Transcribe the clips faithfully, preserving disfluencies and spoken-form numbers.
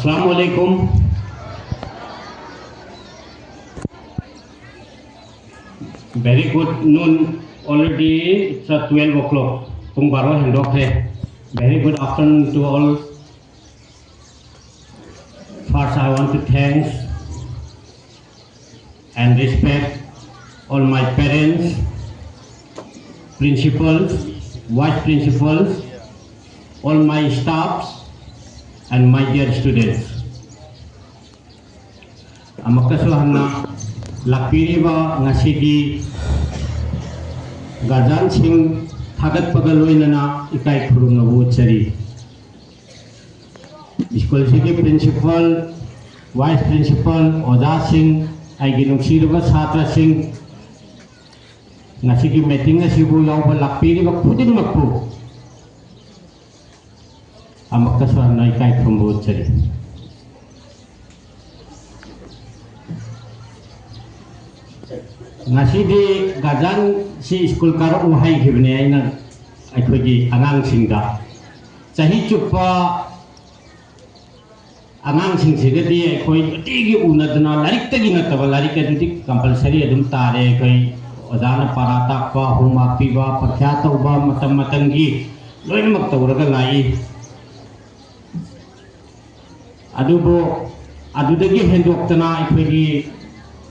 Assalamu alaikum. Very good noon. Already it's a twelve o'clock. ꯄꯨꯡ ꯕꯥꯔꯣ ꯍꯦꯟꯗꯣꯛꯈ꯭ꯔꯦ. Very good afternoon to all. First, I want to thanks and respect all my parents, principals, vice principals, all my staffs, and my dear students. ꯑꯃꯨꯛꯀꯁꯨ ꯍꯟꯅ ꯂꯥꯛꯄꯤꯔꯤꯕ ꯉꯁꯤꯒꯤ ꯒꯥꯔꯖꯤꯌꯥꯟꯁꯤꯡ ꯊꯥꯒꯠꯄꯒ ꯂꯣꯏꯅꯅ ꯏꯀꯥꯏ ꯈꯨꯔꯨꯝꯅꯕ ꯎꯠꯆꯔꯤ꯫ ꯁ꯭ꯀꯨꯜꯁꯤꯒꯤ principle, vice principle, ꯑꯣꯖꯥꯁꯤꯡ, ꯑꯩꯒꯤ ꯅꯨꯡꯁꯤꯔꯕ ꯁꯥꯇ꯭ꯔꯁꯤꯡ, ꯉꯁꯤꯒꯤ ꯃꯤꯇꯤꯡ ꯑꯁꯤꯕꯨ ꯌꯥꯎꯕ ꯂꯥꯛꯄꯤꯔꯤꯕ ꯈꯨꯗꯤꯡꯃꯛꯄꯨ ꯑꯃꯨꯛꯀꯁꯨ ꯍꯟꯅ ꯏꯀꯥꯏ ꯈꯨꯝꯕ ꯎꯠꯆꯔꯤ꯫ ꯉꯁꯤꯗꯤ ꯒꯥꯔꯖꯤꯌꯥꯟꯁꯤ ꯁ꯭ꯀꯨꯜ ꯀꯥꯔꯛꯎ ꯍꯥꯏꯈꯤꯕꯅꯦ ꯑꯩꯅ, ꯑꯩꯈꯣꯏꯒꯤ ꯑꯉꯥꯡꯁꯤꯡꯗ꯫ ꯆꯍꯤ ꯆꯨꯞꯄ ꯑꯉꯥꯡꯁꯤꯡꯁꯤꯒꯗꯤ ꯑꯩꯈꯣꯏ ꯅꯨꯡꯇꯤꯒꯤ ꯎꯅꯗꯅ, ꯂꯥꯏꯔꯤꯛꯇꯒꯤ ꯅꯠꯇꯕ, ꯂꯥꯏꯔꯤꯛ ꯑꯗꯨꯗꯤ ꯀꯝꯄꯜꯁꯔꯤ ꯑꯗꯨꯝ ꯇꯥꯔꯦ꯫ ꯑꯩꯈꯣꯏ ꯑꯣꯖꯥꯅ ꯄꯥꯔꯥ ꯇꯥꯛꯄ, ꯍꯣꯝꯋꯥꯔꯛ ꯄꯤꯕ, ꯄꯔꯤꯈ꯭ꯌꯥ ꯇꯧꯕ, ꯃꯇꯝ ꯃꯇꯝꯒꯤ ꯂꯣꯏꯅꯃꯛ ꯇꯧꯔꯒ ꯂꯥꯛꯏ꯫ ꯑꯗꯨꯕꯨ ꯑꯗꯨꯗꯒꯤ ꯍꯦꯟꯗꯣꯛꯇꯅ ꯑꯩꯈꯣꯏꯒꯤ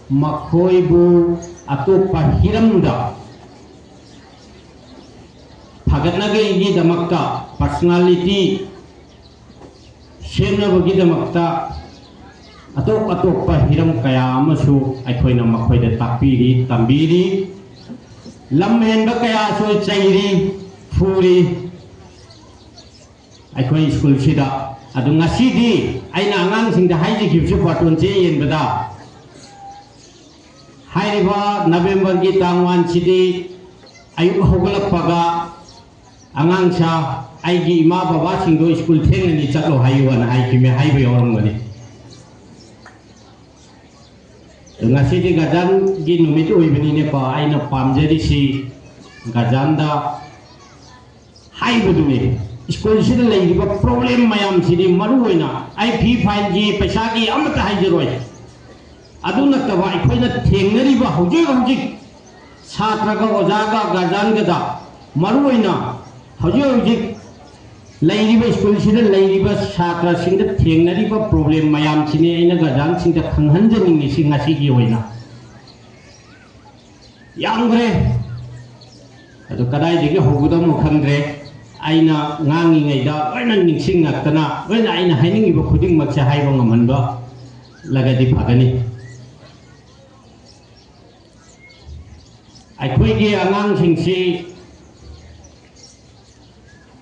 ꯃꯈꯣꯏꯕꯨ ꯑꯇꯣꯞꯄ ꯍꯤꯔꯝꯗ ꯐꯒꯠꯅꯕꯒꯤꯗꯃꯛꯇ, ꯄꯔꯁꯣꯅꯥꯂꯤꯇꯤ ꯁꯦꯝꯅꯕꯒꯤꯗꯃꯛꯇ ꯑꯇꯣꯞ ꯑꯇꯣꯞꯄ ꯍꯤꯔꯝ ꯀꯌꯥ ꯑꯃꯁꯨ ꯑꯩꯈꯣꯏꯅ ꯃꯈꯣꯏꯗ ꯇꯥꯛꯄꯤꯔꯤ, ꯇꯝꯕꯤꯔꯤ꯫ ꯂꯝ ꯍꯦꯟꯕ ꯀꯌꯥꯁꯨ ꯆꯩꯔꯤ, ꯐꯨꯔꯤ ꯑꯩꯈꯣꯏ ꯁ꯭ꯀꯨꯜꯁꯤꯗ꯫ ꯑꯗꯨ ꯉꯁꯤꯗꯤ ꯑꯩꯅ ꯑꯉꯥꯡꯁꯤꯡꯗ ꯍꯥꯏꯖꯈꯤꯕꯁꯨ, ꯕꯥꯔꯇꯣꯟ ꯆꯦ ꯌꯦꯟꯕꯗ, ꯍꯥꯏꯔꯤꯕ ꯅꯕꯦꯝꯕꯔꯒꯤ ꯇꯥꯡ ꯋꯥꯟꯁꯤꯗꯤ ꯑꯌꯨꯛ ꯍꯧꯒꯠꯂꯛꯄꯒ ꯑꯉꯥꯡꯁꯥ, ꯑꯩꯒꯤ ꯏꯃꯥ ꯕꯕꯥꯁꯤꯡꯗꯣ ꯁ꯭ꯀꯨꯜ ꯊꯦꯡꯅꯅꯤ ꯆꯠꯂꯣ ꯍꯥꯏꯌꯨ ꯍꯥꯏꯅ ꯍꯥꯏꯈꯤꯕ, ꯍꯥꯏꯕ ꯌꯥꯎꯔꯝꯒꯅꯤ꯫ ꯉꯁꯤꯗꯤ ꯒꯥꯔꯖꯤꯌꯥꯟꯒꯤ ꯅꯨꯃꯤꯠ ꯑꯣꯏꯕꯅꯤꯅꯀꯣ, ꯑꯩꯅ ꯄꯥꯝꯖꯔꯤꯁꯤ ꯒꯥꯔꯖꯤꯌꯥꯟꯗ ꯍꯥꯏꯕꯗꯨꯅꯤ꯫ ꯁ꯭ꯀꯨꯜꯁꯤꯗ ꯂꯩꯔꯤꯕ ꯄ꯭ꯔꯣꯕ꯭ꯂꯦꯝ ꯃꯌꯥꯝꯁꯤꯗꯤ ꯃꯔꯨ ꯑꯣꯏꯅ, ꯑꯩ ꯐꯤ ꯐꯥꯏꯜꯒꯤ ꯄꯩꯁꯥꯒꯤ ꯑꯃꯠꯇ ꯍꯥꯏꯖꯔꯣꯏ, ꯑꯗꯨ ꯅꯠꯇꯕ ꯑꯩꯈꯣꯏꯅ ꯊꯦꯡꯅꯔꯤꯕ ꯍꯧꯖꯤꯛ ꯍꯧꯖꯤꯛ ꯁꯥꯇ꯭ꯔꯒ ꯑꯣꯖꯥꯒ ꯒꯥꯔꯖꯤꯌꯥꯟꯒꯗ ꯃꯔꯨ ꯑꯣꯏꯅ ꯍꯧꯖꯤꯛ ꯍꯧꯖꯤꯛ ꯂꯩꯔꯤꯕ ꯁ꯭ꯀꯨꯜꯁꯤꯗ ꯂꯩꯔꯤꯕ ꯁꯥꯇ꯭ꯔꯁꯤꯡꯗ ꯊꯦꯡꯅꯔꯤꯕ ꯄ꯭ꯔꯣꯕ꯭ꯂꯦꯝ ꯃꯌꯥꯝꯁꯤꯅꯤ ꯑꯩꯅ ꯒꯥꯔꯖꯤꯌꯥꯟꯁꯤꯡꯗ ꯈꯪꯍꯟꯖꯅꯤꯡꯉꯤꯁꯤ ꯉꯁꯤꯒꯤ ꯑꯣꯏꯅ꯫ ꯌꯥꯝꯈ꯭ꯔꯦ꯫ ꯑꯗꯨ ꯀꯗꯥꯏꯗꯒꯤ ꯍꯧꯒꯗꯕꯅꯣ ꯈꯪꯗ꯭ꯔꯦ꯫ ꯑꯩꯅ ꯉꯥꯡꯉꯤꯉꯩꯗ ꯂꯣꯏꯅ ꯅꯤꯡꯁꯤꯡꯉꯛꯇꯅ ꯂꯣꯏꯅ ꯑꯩꯅ ꯍꯥꯏꯅꯤꯡꯉꯤꯕ ꯈꯨꯗꯤꯡꯃꯛꯁꯦ ꯍꯥꯏꯕ ꯉꯝꯍꯟꯕ ꯂꯒꯗꯤ ꯐꯒꯅꯤ꯫ ꯑꯩꯈꯣꯏꯒꯤ ꯑꯉꯥꯡꯁꯤꯡꯁꯤ,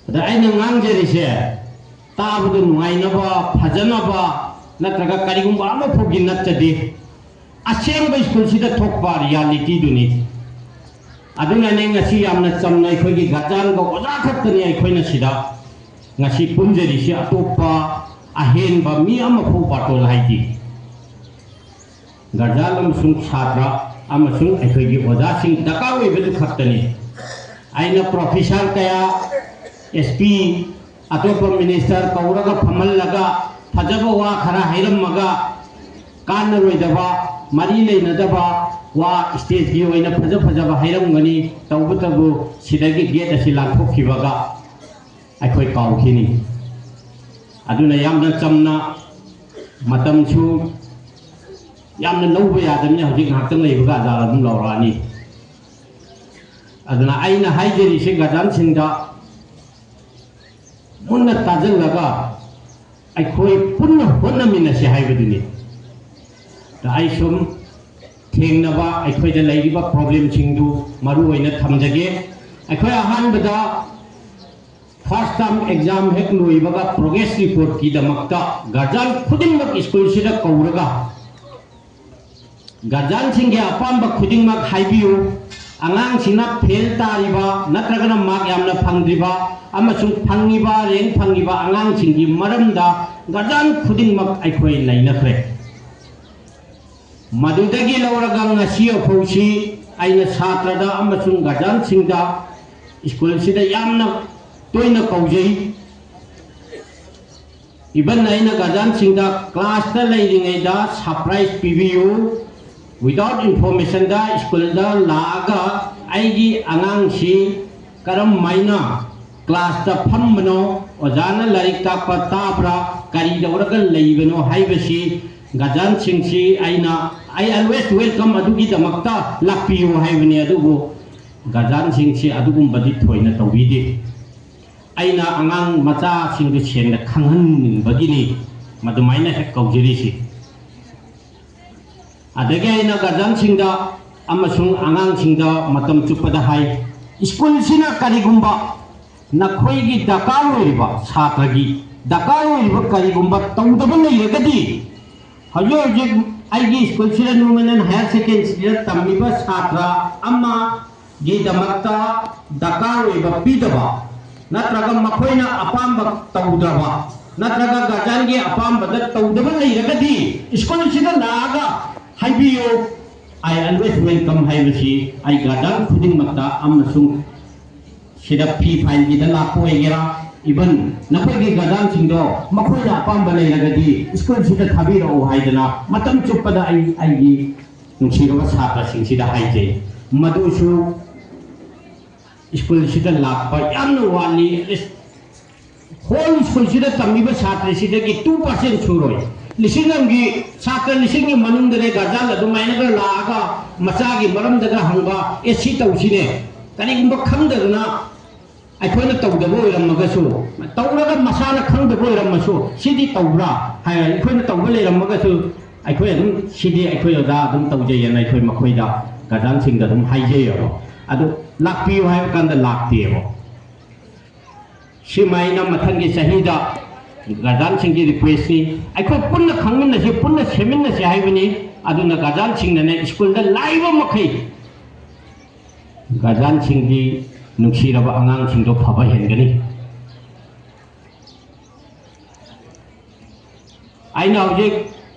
ꯑꯗ ꯑꯩꯅ ꯉꯥꯡꯖꯔꯤꯁꯦ ꯇꯥꯕꯗ ꯅꯨꯡꯉꯥꯏꯅꯕ, ꯐꯖꯅꯕ ꯅꯠꯇ꯭ꯔꯒ ꯀꯔꯤꯒꯨꯝꯕ ꯑꯃꯐꯥꯎꯒꯤ ꯅꯠꯆꯗꯦ꯫ ꯑꯁꯦꯡꯕ ꯁ꯭ꯀꯨꯜꯁꯤꯗ ꯊꯣꯛꯄ ꯔꯤꯌꯥꯂꯤꯇꯤꯗꯨꯅꯤ꯫ ꯑꯗꯨꯅꯅꯦ ꯉꯁꯤ ꯌꯥꯝꯅ ꯆꯝꯅ ꯑꯩꯈꯣꯏꯒꯤ ꯒꯥꯔꯖꯤꯌꯥꯟꯒ ꯑꯣꯖꯥ ꯈꯛꯇꯅꯤ ꯑꯩꯈꯣꯏꯅ ꯁꯤꯗ ꯉꯁꯤ ꯄꯨꯟꯖꯔꯤꯁꯤ꯫ ꯑꯇꯣꯞꯄ ꯑꯍꯦꯟꯕ ꯃꯤ ꯑꯃꯐꯥꯎ ꯕꯥꯔꯇꯣꯟ ꯍꯥꯏꯗꯦ꯫ ꯒꯥꯔꯖꯤꯌꯥꯟ ꯑꯃꯁꯨꯡ ꯁꯥꯇ꯭ꯔ ꯑꯃꯁꯨꯡ ꯑꯩꯈꯣꯏꯒꯤ ꯑꯣꯖꯥꯁꯤꯡ ꯗꯔꯀꯥꯔ ꯑꯣꯏꯕꯗꯨ ꯈꯛꯇꯅꯤ꯫ ꯑꯩꯅ ꯄ꯭ꯔꯣꯐꯦꯁꯔ ꯀꯌꯥ, ꯑꯦꯁ ꯄꯤ, ꯑꯇꯣꯞꯄ ꯃꯤꯅꯤꯁꯇꯔ ꯀꯧꯔꯒ ꯐꯝꯍꯜꯂꯒ ꯐꯖꯕ ꯋꯥ ꯈꯔ ꯍꯥꯏꯔꯝꯃꯒ ꯀꯥꯟꯅꯔꯣꯏꯗꯕ, ꯃꯔꯤ ꯂꯩꯅꯗꯕ ꯋꯥ ꯁ꯭ꯇꯦꯖꯀꯤ ꯑꯣꯏꯅ ꯐꯖ ꯐꯖꯕ ꯍꯥꯏꯔꯝꯒꯅꯤ꯫ ꯇꯧꯕꯇꯕꯨ ꯁꯤꯗꯒꯤ ꯒꯦꯠ ꯑꯁꯤ ꯂꯥꯟꯊꯣꯛꯈꯤꯕꯒ ꯑꯩꯈꯣꯏ ꯀꯥꯎꯈꯤꯅꯤ꯫ ꯑꯗꯨꯅ ꯌꯥꯝꯅ ꯆꯝꯅ, ꯃꯇꯝꯁꯨ ꯌꯥꯝꯅ ꯂꯧꯕ ꯌꯥꯗꯕꯅꯤ, ꯍꯧꯖꯤꯛ ꯉꯥꯏꯍꯥꯛꯇꯪ ꯂꯩꯕꯒ ꯑꯖꯥꯗ ꯑꯗꯨꯝ ꯂꯥꯎꯔꯛꯑꯅꯤ꯫ ꯑꯗꯨꯅ ꯑꯩꯅ ꯍꯥꯏꯖꯔꯤꯁꯦ ꯒꯥꯔꯖꯤꯌꯥꯟꯁꯤꯡꯗ ꯃꯨꯟꯅ ꯇꯥꯁꯤꯜꯂꯒ ꯑꯩꯈꯣꯏ ꯄꯨꯟꯅ ꯍꯣꯠꯅꯃꯤꯟꯅꯁꯤ ꯍꯥꯏꯕꯗꯨꯅꯤ꯫ ꯑꯗ ꯑꯩ ꯁꯨꯝ ꯊꯦꯡꯅꯕ ꯑꯩꯈꯣꯏꯗ ꯂꯩꯔꯤꯕ ꯄ꯭ꯔꯣꯕ꯭ꯂꯦꯝꯁꯤꯡꯗꯨ ꯃꯔꯨ ꯑꯣꯏꯅ ꯊꯝꯖꯒꯦ꯫ ꯑꯩꯈꯣꯏ ꯑꯍꯥꯟꯕꯗ ꯐꯥꯔꯁ ꯇꯥꯔꯝ ꯑꯦꯛꯖꯥꯝ ꯍꯦꯛ ꯂꯣꯏꯕꯒ ꯄ꯭ꯔꯣꯒ꯭ꯔꯦꯁ ꯔꯤꯄꯣꯔꯠꯀꯤꯗꯃꯛꯇ ꯒꯥꯔꯖꯤꯌꯥꯟ ꯈꯨꯗꯤꯡꯃꯛ ꯁ꯭ꯀꯨꯜꯁꯤꯗ ꯀꯧꯔꯒ ꯒꯥꯔꯖꯤꯌꯥꯟꯁꯤꯡꯒꯤ ꯑꯄꯥꯝꯕ ꯈꯨꯗꯤꯡꯃꯛ ꯍꯥꯏꯕꯤꯌꯨ꯫ ꯑꯉꯥꯡꯁꯤꯡꯅ ꯐꯦꯜ ꯇꯥꯔꯤꯕ ꯅꯠꯇ꯭ꯔꯒꯅ ꯃꯥꯔꯛ ꯌꯥꯝꯅ ꯐꯪꯗ꯭ꯔꯤꯕ ꯑꯃꯁꯨꯡ ꯐꯪꯉꯤꯕ, ꯔꯦꯡꯛ ꯐꯪꯉꯤꯕ ꯑꯉꯥꯡꯁꯤꯡꯒꯤ ꯃꯔꯝꯗ ꯒꯥꯔꯖꯤꯌꯥꯟ ꯈꯨꯗꯤꯡꯃꯛ ꯑꯩꯈꯣꯏ ꯅꯩꯅꯈ꯭ꯔꯦ꯫ ꯃꯗꯨꯗꯒꯤ ꯂꯧꯔꯒ ꯉꯁꯤ ꯐꯥꯎꯁꯤ ꯑꯩꯅ ꯁꯥꯇ꯭ꯔꯗ ꯑꯃꯁꯨꯡ ꯒꯥꯔꯖꯤꯌꯥꯟꯁꯤꯡꯗ ꯁ꯭ꯀꯨꯜꯁꯤꯗ ꯌꯥꯝꯅ ꯇꯣꯏꯅ ꯀꯧꯖꯩ꯫ Even ꯑꯩꯅ ꯒꯥꯔꯖꯤꯌꯥꯟꯁꯤꯡꯗ classꯇ ꯂꯩꯔꯤꯉꯩꯗ surprise ꯄꯤꯕꯤꯌꯨ, without informationꯗ ꯁ꯭ꯀꯨꯜꯗ ꯂꯥꯛꯑꯒ ꯑꯩꯒꯤ ꯑꯉꯥꯡꯁꯤ ꯀꯔꯝ ꯍꯥꯏꯅ classꯇ ꯐꯝꯕꯅꯣ, ꯑꯣꯖꯥꯅ ꯂꯥꯏꯔꯤꯛ ꯇꯥꯛꯄ ꯇꯥꯕ꯭ꯔꯥ, ꯀꯔꯤ ꯇꯧꯔꯒ ꯂꯩꯕꯅꯣ ꯍꯥꯏꯕꯁꯤ ꯒꯥꯔꯖꯤꯌꯥꯟꯁꯤꯡꯁꯤ ꯑꯩꯅ, I always welcome ꯑꯗꯨꯒꯤꯗꯃꯛꯇ ꯂꯥꯛꯄꯤꯌꯨ ꯍꯥꯏꯕꯅꯤ꯫ ꯑꯗꯨꯕꯨ ꯒꯥꯔꯖꯤꯌꯥꯟꯁꯤꯡꯁꯤ ꯑꯗꯨꯒꯨꯝꯕꯗꯤ ꯊꯣꯏꯅ ꯇꯧꯕꯤꯗꯦ꯫ ꯑꯩꯅ ꯑꯉꯥꯡ ꯃꯆꯥꯁꯤꯡꯗꯨ ꯁꯦꯡꯅ ꯈꯪꯍꯟꯅꯤꯡꯕꯒꯤꯅꯤ ꯃꯗꯨꯃꯥꯏꯅ ꯍꯦꯛ ꯀꯧꯖꯔꯤꯁꯤ꯫ ꯑꯗꯒꯤ ꯑꯩꯅ ꯒꯥꯔꯖꯤꯌꯥꯟꯁꯤꯡꯗ ꯑꯃꯁꯨꯡ ꯑꯉꯥꯡꯁꯤꯡꯗ ꯃꯇꯝ ꯆꯨꯞꯄꯗ ꯍꯥꯏ, ꯁ꯭ꯀꯨꯜꯁꯤꯅ ꯀꯔꯤꯒꯨꯝꯕ ꯅꯈꯣꯏꯒꯤ ꯗꯔꯀꯥꯔ ꯑꯣꯏꯔꯤꯕ, ꯁꯥꯇ꯭ꯔꯒꯤ ꯗꯔꯀꯥꯔ ꯑꯣꯏꯔꯤꯕ ꯀꯔꯤꯒꯨꯝꯕ ꯇꯧꯗꯕ ꯂꯩꯔꯒꯗꯤ, ꯍꯧꯖꯤꯛ ꯍꯧꯖꯤꯛ ꯑꯩꯒꯤ ꯁ꯭ꯀꯨꯜꯁꯤꯗ, ꯅꯣꯃꯤꯅꯦꯜ ꯍꯥꯌꯔ ꯁꯦꯀꯦꯟꯗꯔꯤꯗ ꯇꯝꯂꯤꯕ ꯁꯥꯇ꯭ꯔ ꯑꯃꯒꯤꯗꯃꯛꯇ ꯗꯔꯀꯥꯔ ꯑꯣꯏꯕ ꯄꯤꯗꯕ, ꯅꯠꯇ꯭ꯔꯒ ꯃꯈꯣꯏꯅ ꯑꯄꯥꯝꯕ ꯇꯧꯗ꯭ꯔꯕ, ꯅꯠꯇ꯭ꯔꯒ ꯒꯥꯔꯖꯤꯌꯥꯟꯒꯤ ꯑꯄꯥꯝꯕꯗ ꯇꯧꯗꯕ ꯂꯩꯔꯒꯗꯤ, ꯁ꯭ꯀꯨꯜꯁꯤꯗ ꯂꯥꯛꯑꯒ ꯍꯥꯏꯕꯤꯌꯨ꯫ I always welcome ꯍꯥꯏꯕꯁꯤ ꯑꯩ ꯒꯥꯔꯖꯤꯌꯥꯟ ꯈꯨꯗꯤꯡꯃꯛꯇ, ꯑꯃꯁꯨꯡ ꯁꯤꯗ ꯐꯤ ꯐꯥꯏꯜꯒꯤꯗ ꯂꯥꯛꯄ ꯑꯣꯏꯒꯦꯔꯥ, even ꯅꯈꯣꯏꯒꯤ ꯒꯥꯔꯖꯤꯌꯥꯟꯁꯤꯡꯗꯣ ꯃꯈꯣꯏꯅ ꯑꯄꯥꯝꯕ ꯂꯩꯔꯒꯗꯤ ꯁ꯭ꯀꯨꯜꯁꯤꯗ ꯊꯥꯕꯤꯔꯛꯎ ꯍꯥꯏꯗꯅ ꯃꯇꯝ ꯆꯨꯞꯄꯗ ꯑꯩ ꯑꯩꯒꯤ ꯅꯨꯡꯁꯤꯔꯕ ꯁꯥꯇ꯭ꯔꯁꯤꯡꯁꯤꯗ ꯍꯥꯏꯖꯩ꯫ ꯃꯗꯨꯁꯨ ꯁ꯭ꯀꯨꯜꯁꯤꯗ ꯂꯥꯛꯄ ꯌꯥꯝꯅ ꯋꯥꯠꯂꯤ꯫ ꯍꯣꯜ ꯁ꯭ꯀꯨꯜꯁꯤꯗ ꯇꯝꯃꯤꯕ ꯁꯥꯇ꯭ꯔꯁꯤꯗꯒꯤ two percent ꯁꯨꯔꯣꯏ꯫ ꯂꯤꯁꯤꯡ ꯑꯃꯒꯤ, ꯁꯥꯇ꯭ꯔ ꯂꯤꯁꯤꯡꯒꯤ ꯃꯅꯨꯡꯗꯅꯦ ꯒꯥꯔꯖꯤꯌꯥꯟ ꯑꯗꯨꯃꯥꯏꯅꯒ ꯂꯥꯛꯑꯒ ꯃꯆꯥꯒꯤ ꯃꯔꯝꯗꯒ ꯍꯪꯕ, "ꯑꯦ, ꯁꯤ ꯇꯧꯁꯤꯅꯦ"꯫ ꯀꯔꯤꯒꯨꯝꯕ ꯈꯪꯗꯗꯅ ꯑꯩꯈꯣꯏꯅ ꯇꯧꯗꯕ ꯑꯣꯏꯔꯝꯃꯒꯁꯨ, ꯇꯧꯔꯒ ꯃꯁꯥꯅ ꯈꯪꯗꯕ ꯑꯣꯏꯔꯝꯃꯁꯨ, "ꯁꯤꯗꯤ ꯇꯧꯕ꯭ꯔꯥ?" ꯍꯥꯏꯔ ꯑꯩꯈꯣꯏꯅ ꯇꯧꯕ ꯂꯩꯔꯝꯃꯒꯁꯨ, ꯑꯩꯈꯣꯏ ꯑꯗꯨꯝ, "ꯁꯤꯗꯤ ꯑꯩꯈꯣꯏ ꯑꯣꯖꯥ ꯑꯗꯨꯝ ꯇꯧꯖꯩ" ꯍꯥꯏꯅ ꯑꯩꯈꯣꯏ ꯃꯈꯣꯏꯗ, ꯒꯥꯔꯖꯤꯌꯥꯟꯁꯤꯡꯗ ꯑꯗꯨꯝ ꯍꯥꯏꯖꯩꯑꯕ꯫ ꯑꯗꯨ ꯂꯥꯛꯄꯤꯌꯨ ꯍꯥꯏꯕ ꯀꯥꯟꯗ ꯂꯥꯛꯇꯦꯕ꯫ ꯁꯤꯃ ꯑꯩꯅ ꯃꯊꯪꯒꯤ ꯆꯍꯤꯗ ꯒꯥꯔꯖꯤꯌꯥꯟꯁꯤꯡꯒꯤ ꯔꯤꯀ꯭ꯋꯦꯁꯅꯤ꯫ ꯑꯩꯈꯣꯏ ꯄꯨꯟꯅ ꯈꯪꯃꯤꯟꯅꯁꯤ, ꯄꯨꯟꯅ ꯁꯦꯝꯃꯤꯟꯅꯁꯤ ꯍꯥꯏꯕꯅꯤ꯫ ꯑꯗꯨꯅ ꯒꯥꯔꯖꯤꯌꯥꯟꯁꯤꯡꯅꯅꯦ ꯁ꯭ꯀꯨꯜꯗ ꯂꯥꯛꯏꯕ ꯃꯈꯩ ꯒꯥꯔꯖꯤꯌꯥꯟꯁꯤꯡꯒꯤ ꯅꯨꯡꯁꯤꯔꯕ ꯑꯉꯥꯡꯁꯤꯡꯗꯣ ꯐꯕ ꯍꯦꯟꯒꯅꯤ꯫ ꯑꯩꯅ ꯍꯧꯖꯤꯛ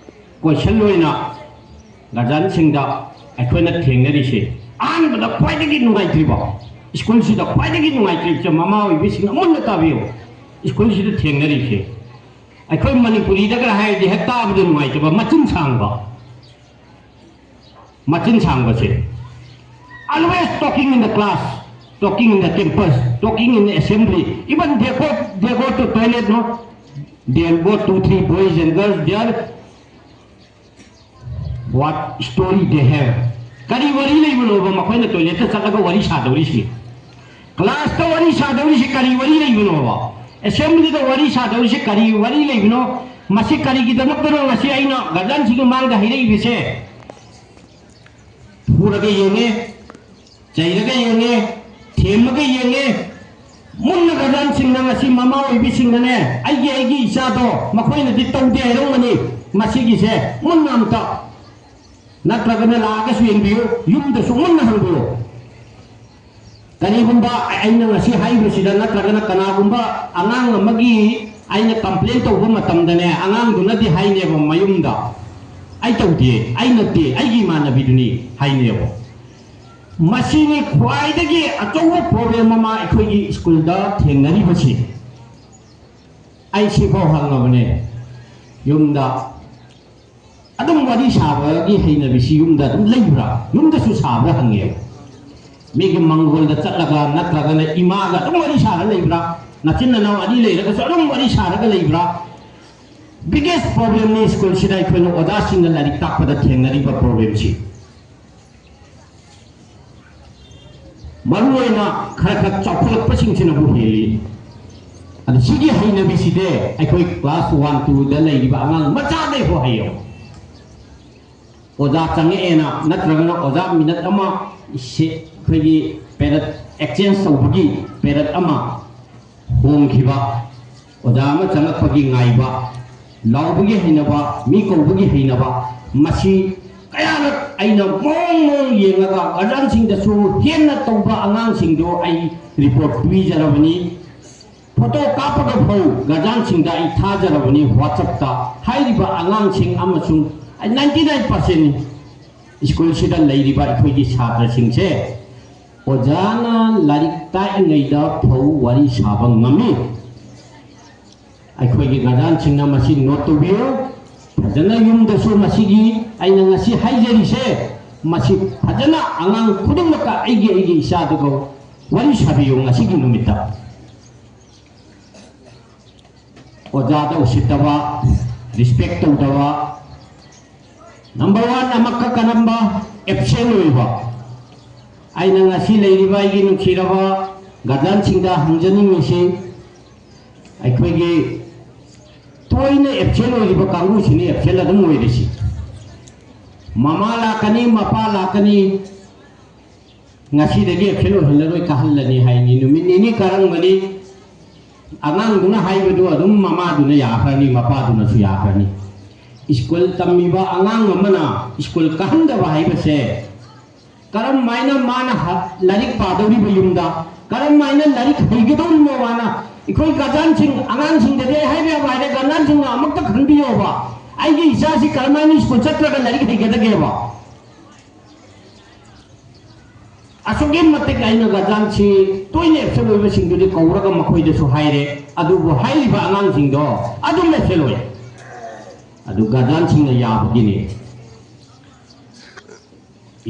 ꯀꯣꯏꯁꯟ ꯑꯣꯏꯅ ꯒꯥꯔꯖꯤꯌꯥꯟꯁꯤꯡꯗ ꯑꯩꯈꯣꯏꯅ ꯊꯦꯡꯅꯔꯤꯁꯦ, ꯑꯍꯥꯟꯕꯗ ꯈ꯭ꯋꯥꯏꯗꯒꯤ ꯅꯨꯡꯉꯥꯏꯇ꯭ꯔꯤꯕ, ꯁ꯭ꯀꯨꯜꯁꯤꯗ ꯈ꯭ꯋꯥꯏꯗꯒꯤ ꯅꯨꯡꯉꯥꯏꯇ꯭ꯔꯤꯕꯁꯦ, ꯃꯃꯥ ꯑꯣꯏꯕꯤꯁꯤꯡ ꯑꯃꯨꯟꯅ ꯇꯥꯕꯤꯌꯨ, ꯁ꯭ꯀꯨꯜꯁꯤꯗ ꯊꯦꯡꯅꯔꯤꯁꯦ, ꯑꯩꯈꯣꯏ ꯃꯅꯤꯄꯨꯔꯤꯗꯒ ꯍꯥꯏꯔꯗꯤ ꯍꯦꯛ ꯇꯥꯕꯗ ꯅꯨꯡꯉꯥꯏꯇꯕ, ꯃꯆꯤꯟ ꯁꯥꯡꯕ, ꯃꯆꯤꯟ ꯁꯥꯡꯕꯁꯦ, always talking in the class, talking in the campus, talking in the assembly, even they go, they go to toilet, no, they go two three boys and girls, they are what story they have? ꯀꯔꯤ ꯋꯥꯔꯤ ꯂꯩꯕꯅꯣꯕ ꯃꯈꯣꯏꯅ ꯇꯣꯏꯂꯦꯠꯇ ꯆꯠꯂꯒ ꯋꯥꯔꯤ ꯁꯥꯗꯧꯔꯤꯁꯤ? ꯀ꯭ꯂꯥꯁꯇ ꯋꯥꯔꯤ ꯁꯥꯗꯧꯔꯤꯁꯤ ꯀꯔꯤ ꯋꯥꯔꯤ ꯂꯩꯕꯅꯣꯕ? ꯑꯦꯁꯦꯝꯕ꯭ꯂꯤꯗ ꯋꯥꯔꯤ ꯁꯥꯗꯧꯔꯤꯁꯤ ꯀꯔꯤ ꯋꯥꯔꯤ ꯂꯩꯕꯅꯣ? ꯃꯁꯤ ꯀꯔꯤꯒꯤꯗꯃꯛꯇꯅꯣ ꯉꯁꯤ ꯑꯩꯅ ꯒꯥꯔꯖꯤꯌꯥꯟꯁꯤꯡꯒꯤ ꯃꯥꯡꯗ ꯍꯥꯏꯔꯛꯏꯕꯁꯦ? ꯐꯨꯔꯒ ꯌꯦꯡꯉꯦ, ꯆꯩꯔꯒ ꯌꯦꯡꯉꯦ, ꯊꯦꯝꯃꯒ ꯌꯦꯡꯉꯦ꯫ ꯃꯨꯟꯅ ꯒꯥꯔꯖꯤꯌꯥꯟꯁꯤꯡꯅ ꯉꯁꯤ ꯃꯃꯥ ꯑꯣꯏꯕꯤꯁꯤꯡꯅꯅꯦ, ꯑꯩꯒꯤ, ꯑꯩꯒꯤ ꯏꯆꯥꯗꯣ ꯃꯈꯣꯏꯅꯗꯤ ꯇꯧꯗꯦ ꯍꯥꯏꯔꯝꯒꯅꯤ꯫ ꯃꯁꯤꯒꯤꯁꯦ ꯃꯨꯟꯅ ꯑꯝꯇ, ꯅꯠꯇ꯭ꯔꯒꯅ ꯂꯥꯛꯑꯒꯁꯨ ꯌꯦꯡꯕꯤꯌꯨ, ꯌꯨꯝꯗꯁꯨ ꯃꯨꯟꯅ ꯍꯪꯕꯤꯌꯨ꯫ ꯀꯔꯤꯒꯨꯝꯕ ꯑꯩꯅ ꯉꯁꯤ ꯍꯥꯏꯔꯤꯕꯁꯤꯗ ꯅꯠꯇ꯭ꯔꯒꯅ ꯀꯅꯥꯒꯨꯝꯕ ꯑꯉꯥꯡ ꯑꯃꯒꯤ ꯑꯩꯅ ꯀꯝꯄ꯭ꯂꯦꯟ ꯇꯧꯕ ꯃꯇꯝꯗꯅꯦ, ꯑꯉꯥꯡꯗꯨꯅꯗꯤ ꯍꯥꯏꯅꯦꯕ ꯃꯌꯨꯝꯗ, "ꯑꯩ ꯇꯧꯗꯦ, ꯑꯩ ꯅꯠꯇꯦ, ꯑꯩꯒꯤ ꯏꯃꯥꯟꯅꯕꯤꯗꯨꯅꯤ" ꯍꯥꯏꯅꯦꯕ꯫ ꯃꯁꯤꯅꯤ ꯈ꯭ꯋꯥꯏꯗꯒꯤ ꯑꯆꯧꯕ ꯄ꯭ꯔꯣꯕ꯭ꯂꯦꯝ ꯑꯃ ꯑꯩꯈꯣꯏꯒꯤ ꯁ꯭ꯀꯨꯜꯗ ꯊꯦꯡꯅꯔꯤꯕꯁꯤ꯫ ꯑꯩ ꯁꯤꯐꯥꯎ ꯍꯪꯉꯕꯅꯦ, ꯌꯨꯝꯗ ꯑꯗꯨꯝ ꯋꯥꯔꯤ ꯁꯥꯕꯒꯤ ꯍꯩꯅꯕꯤꯁꯤ ꯌꯨꯝꯗ ꯑꯗꯨꯝ ꯂꯩꯕ꯭ꯔꯥ, ꯌꯨꯝꯗꯁꯨ ꯁꯥꯕ꯭ꯔꯥ ꯍꯪꯉꯦꯕ꯫ ꯃꯤꯒꯤ ꯃꯪꯒꯣꯜꯗ ꯆꯠꯂꯒ ꯅꯠꯇ꯭ꯔꯒꯅ ꯏꯃꯥꯒ ꯑꯗꯨꯝ ꯋꯥꯔꯤ ꯁꯥꯔ ꯂꯩꯕ꯭ꯔꯥ, ꯅꯆꯤꯟ ꯅꯅꯥꯎ ꯑꯅꯤ ꯂꯩꯔꯒꯁꯨ ꯑꯗꯨꯝ ꯋꯥꯔꯤ ꯁꯥꯔꯒ ꯂꯩꯕ꯭ꯔꯥ? ꯕꯤꯒꯦꯁ ꯄ꯭ꯔꯣꯕ꯭ꯂꯦꯝꯅꯤ ꯁ꯭ꯀꯨꯜꯁꯤꯗ ꯑꯩꯈꯣꯏꯅ ꯑꯣꯖꯥꯁꯤꯡꯅ ꯂꯥꯏꯔꯤꯛ ꯇꯥꯛꯄꯗ ꯊꯦꯡꯅꯔꯤꯕ ꯄ꯭ꯔꯣꯕ꯭ꯂꯦꯝꯁꯤ꯫ ꯃꯔꯨꯑꯣꯏꯅ ꯈꯔ ꯈꯔ ꯆꯥꯎꯈꯠꯂꯛꯄꯁꯤꯡꯁꯤꯅꯕꯨ ꯍꯦꯜꯂꯤ꯫ ꯑꯗ ꯁꯤꯒꯤ ꯍꯩꯅꯕꯤꯁꯤꯗꯤ ꯑꯩꯈꯣꯏ ꯀ꯭ꯂꯥꯁ ꯋꯥꯟ ꯇꯨꯗ ꯂꯩꯔꯤꯕ ꯑꯉꯥꯡ ꯃꯆꯥꯗꯩ ꯍꯧ ꯍꯩꯌꯦꯕ꯫ ꯑꯣꯖꯥ ꯆꯪꯉꯛꯑꯦꯅ ꯅꯠꯇ꯭ꯔꯒꯅ ꯑꯣꯖꯥ ꯃꯤꯅꯠ ꯑꯃ ꯁꯦ-, ꯑꯩꯈꯣꯏꯒꯤ ꯄꯦꯔꯠ ꯑꯦꯛꯆꯦꯟꯖ ꯇꯧꯕꯒꯤ ꯄꯦꯔꯠ ꯑꯃ ꯍꯣꯡꯈꯤꯕ, ꯑꯣꯖꯥ ꯑꯃ ꯆꯪꯉꯛꯄꯒꯤ ꯉꯥꯏꯕ, ꯂꯥꯎꯕꯒꯤ ꯍꯩꯅꯕ, ꯃꯤ ꯀꯧꯕꯒꯤ ꯍꯩꯅꯕ, ꯃꯁꯤ ꯀꯌꯥꯔꯛ ꯑꯩꯅ ꯃꯑꯣꯡ ꯃꯑꯣꯡ ꯌꯦꯡꯉꯒ ꯒꯥꯔꯖꯤꯌꯥꯟꯁꯤꯡꯗꯁꯨ ꯍꯦꯟꯅ ꯇꯧꯕ ꯑꯉꯥꯡꯁꯤꯡꯗꯣ ꯑꯩ ꯔꯤꯄꯣꯔꯠ ꯄꯤꯖꯔꯕꯅꯤ꯫ ꯐꯣꯇꯣ ꯀꯥꯞꯄꯒ ꯐꯥꯎ ꯒꯥꯔꯖꯤꯌꯥꯟꯁꯤꯡꯗ ꯑꯩ ꯊꯥꯖꯔꯕꯅꯤ ꯋꯥꯆꯞꯇ꯫ ꯍꯥꯏꯔꯤꯕ ꯑꯉꯥꯡꯁꯤꯡ ꯑꯃꯁꯨꯡ ninety nine percent ꯁ꯭ꯀꯨꯜꯁꯤꯗ ꯂꯩꯔꯤꯕ ꯑꯩꯈꯣꯏꯒꯤ ꯁꯥꯇ꯭ꯔꯁꯤꯡꯁꯦ ꯑꯣꯖꯥꯅ ꯂꯥꯏꯔꯤꯛ ꯇꯥꯛꯏꯉꯩꯗ ꯐꯧ ꯋꯥꯔꯤ ꯁꯥꯕ ꯉꯝꯃꯤ꯫ ꯑꯩꯈꯣꯏꯒꯤ ꯒꯥꯔꯖꯤꯌꯥꯟꯁꯤꯡꯅ ꯃꯁꯤ ꯅꯣꯠ ꯇꯧꯕꯤꯌꯨ꯫ ꯐꯖꯅ ꯌꯨꯝꯗꯁꯨ ꯃꯁꯤꯒꯤ ꯑꯩꯅ ꯉꯁꯤ ꯍꯥꯏꯖꯔꯤꯁꯦ, ꯃꯁꯤ ꯐꯖꯅ ꯑꯉꯥꯡ ꯈꯨꯗꯤꯡꯃꯛꯀ ꯑꯩꯒꯤ, ꯑꯩꯒꯤ ꯏꯆꯥꯗꯨꯒ ꯋꯥꯔꯤ ꯁꯥꯕꯤꯌꯨ ꯉꯁꯤꯒꯤ ꯅꯨꯃꯤꯠꯇ꯫ ꯑꯣꯖꯥꯗ ꯎꯁꯤꯠꯇꯕ, ꯔꯦꯁꯄꯦꯛ ꯇꯧꯗꯕ, ꯅꯝꯕꯔ ꯋꯥꯟ ꯑꯃꯛꯀ ꯀꯔꯝꯕ ꯑꯦꯕꯁꯦꯟ ꯑꯣꯏꯕ? ꯑꯩꯅ ꯉꯁꯤ ꯂꯩꯔꯤꯕ ꯑꯩꯒꯤ ꯅꯨꯡꯁꯤꯔꯕ ꯒꯥꯔꯖꯤꯌꯥꯟꯁꯤꯡꯗ ꯍꯪꯖꯅꯤꯡꯉꯤꯁꯤ, ꯑꯩꯈꯣꯏꯒꯤ ꯇꯣꯏꯅ ꯑꯦꯕꯁꯦꯟ ꯑꯣꯏꯔꯤꯕ ꯀꯥꯡꯕꯨꯁꯤꯅꯤ ꯑꯦꯕꯁꯦꯟ ꯑꯗꯨꯝ ꯑꯣꯏꯔꯤꯁꯤ꯫ ꯃꯃꯥ ꯂꯥꯛꯀꯅꯤ, ꯃꯄꯥ ꯂꯥꯛꯀꯅꯤ, ꯉꯁꯤꯗꯒꯤ ꯑꯦꯕꯁꯦꯟ ꯑꯣꯏꯍꯜꯂꯔꯣꯏ, ꯀꯥꯍꯜꯂꯅꯤ ꯍꯥꯏꯅꯤ, ꯅꯨꯃꯤꯠ ꯅꯤꯅꯤ ꯀꯥꯔꯝꯒꯅꯤ, ꯑꯉꯥꯡꯗꯨꯅ ꯍꯥꯏꯕꯗꯨ ꯑꯗꯨꯝ ꯃꯃꯥꯗꯨꯅ ꯌꯥꯈ꯭ꯔꯅꯤ, ꯃꯄꯥꯗꯨꯅꯁꯨ ꯌꯥꯈ꯭ꯔꯅꯤ꯫ ꯁ꯭ꯀꯨꯜ ꯇꯝꯃꯤꯕ ꯑꯉꯥꯡ ꯑꯃꯅ ꯁ꯭ꯀꯨꯜ ꯀꯥꯍꯟꯗꯕ ꯍꯥꯏꯕꯁꯦ ꯀꯔꯝ ꯍꯥꯏꯅ ꯃꯥꯅ ꯍ-, ꯂꯥꯏꯔꯤꯛ ꯄꯥꯗꯧꯔꯤꯕ ꯌꯨꯝꯗ ꯀꯔꯝ ꯍꯥꯏꯅ ꯂꯥꯏꯔꯤꯛ ꯍꯩꯒꯗꯧꯔꯤꯅꯣ ꯃꯥꯅ? ꯑꯩꯈꯣꯏ ꯒꯥꯔꯖꯤꯌꯥꯟꯁꯤꯡ, ꯑꯉꯥꯡꯁꯤꯡꯗꯗꯤ ꯑꯩ ꯍꯥꯏꯕ ꯌꯥꯕ ꯍꯥꯏꯔꯦ, ꯒꯥꯔꯖꯤꯌꯥꯟꯁꯤꯡꯅ ꯑꯃꯨꯛꯇ ꯈꯟꯕꯤꯌꯣꯕ, ꯑꯩꯒꯤ ꯏꯆꯥꯁꯤ ꯀꯔꯝ ꯍꯥꯏꯅ ꯁ꯭ꯀꯨꯜ ꯆꯠꯇ꯭ꯔꯒ ꯂꯥꯏꯔꯤꯛ ꯍꯩꯒꯗꯒꯦꯕ? ꯑꯁꯨꯛꯀꯤ ꯃꯇꯤꯛ ꯑꯩꯅ ꯒꯥꯔꯖꯤꯌꯥꯟꯁꯤ ꯇꯣꯏꯅ ꯑꯦꯕꯁꯦꯟ ꯑꯣꯏꯕꯁꯤꯡꯗꯨꯗꯤ ꯀꯧꯔꯒ ꯃꯈꯣꯏꯗꯁꯨ ꯍꯥꯏꯔꯦ, ꯑꯗꯨꯕꯨ ꯍꯥꯏꯔꯤꯕ ꯑꯉꯥꯡꯁꯤꯡꯗꯣ ꯑꯗꯨꯝ ꯑꯦꯕꯁꯦꯟ ꯑꯣꯏ꯫ ꯑꯗꯨ ꯒꯥꯔꯖꯤꯌꯥꯟꯁꯤꯡꯅ ꯌꯥꯕꯒꯤꯅꯤ꯫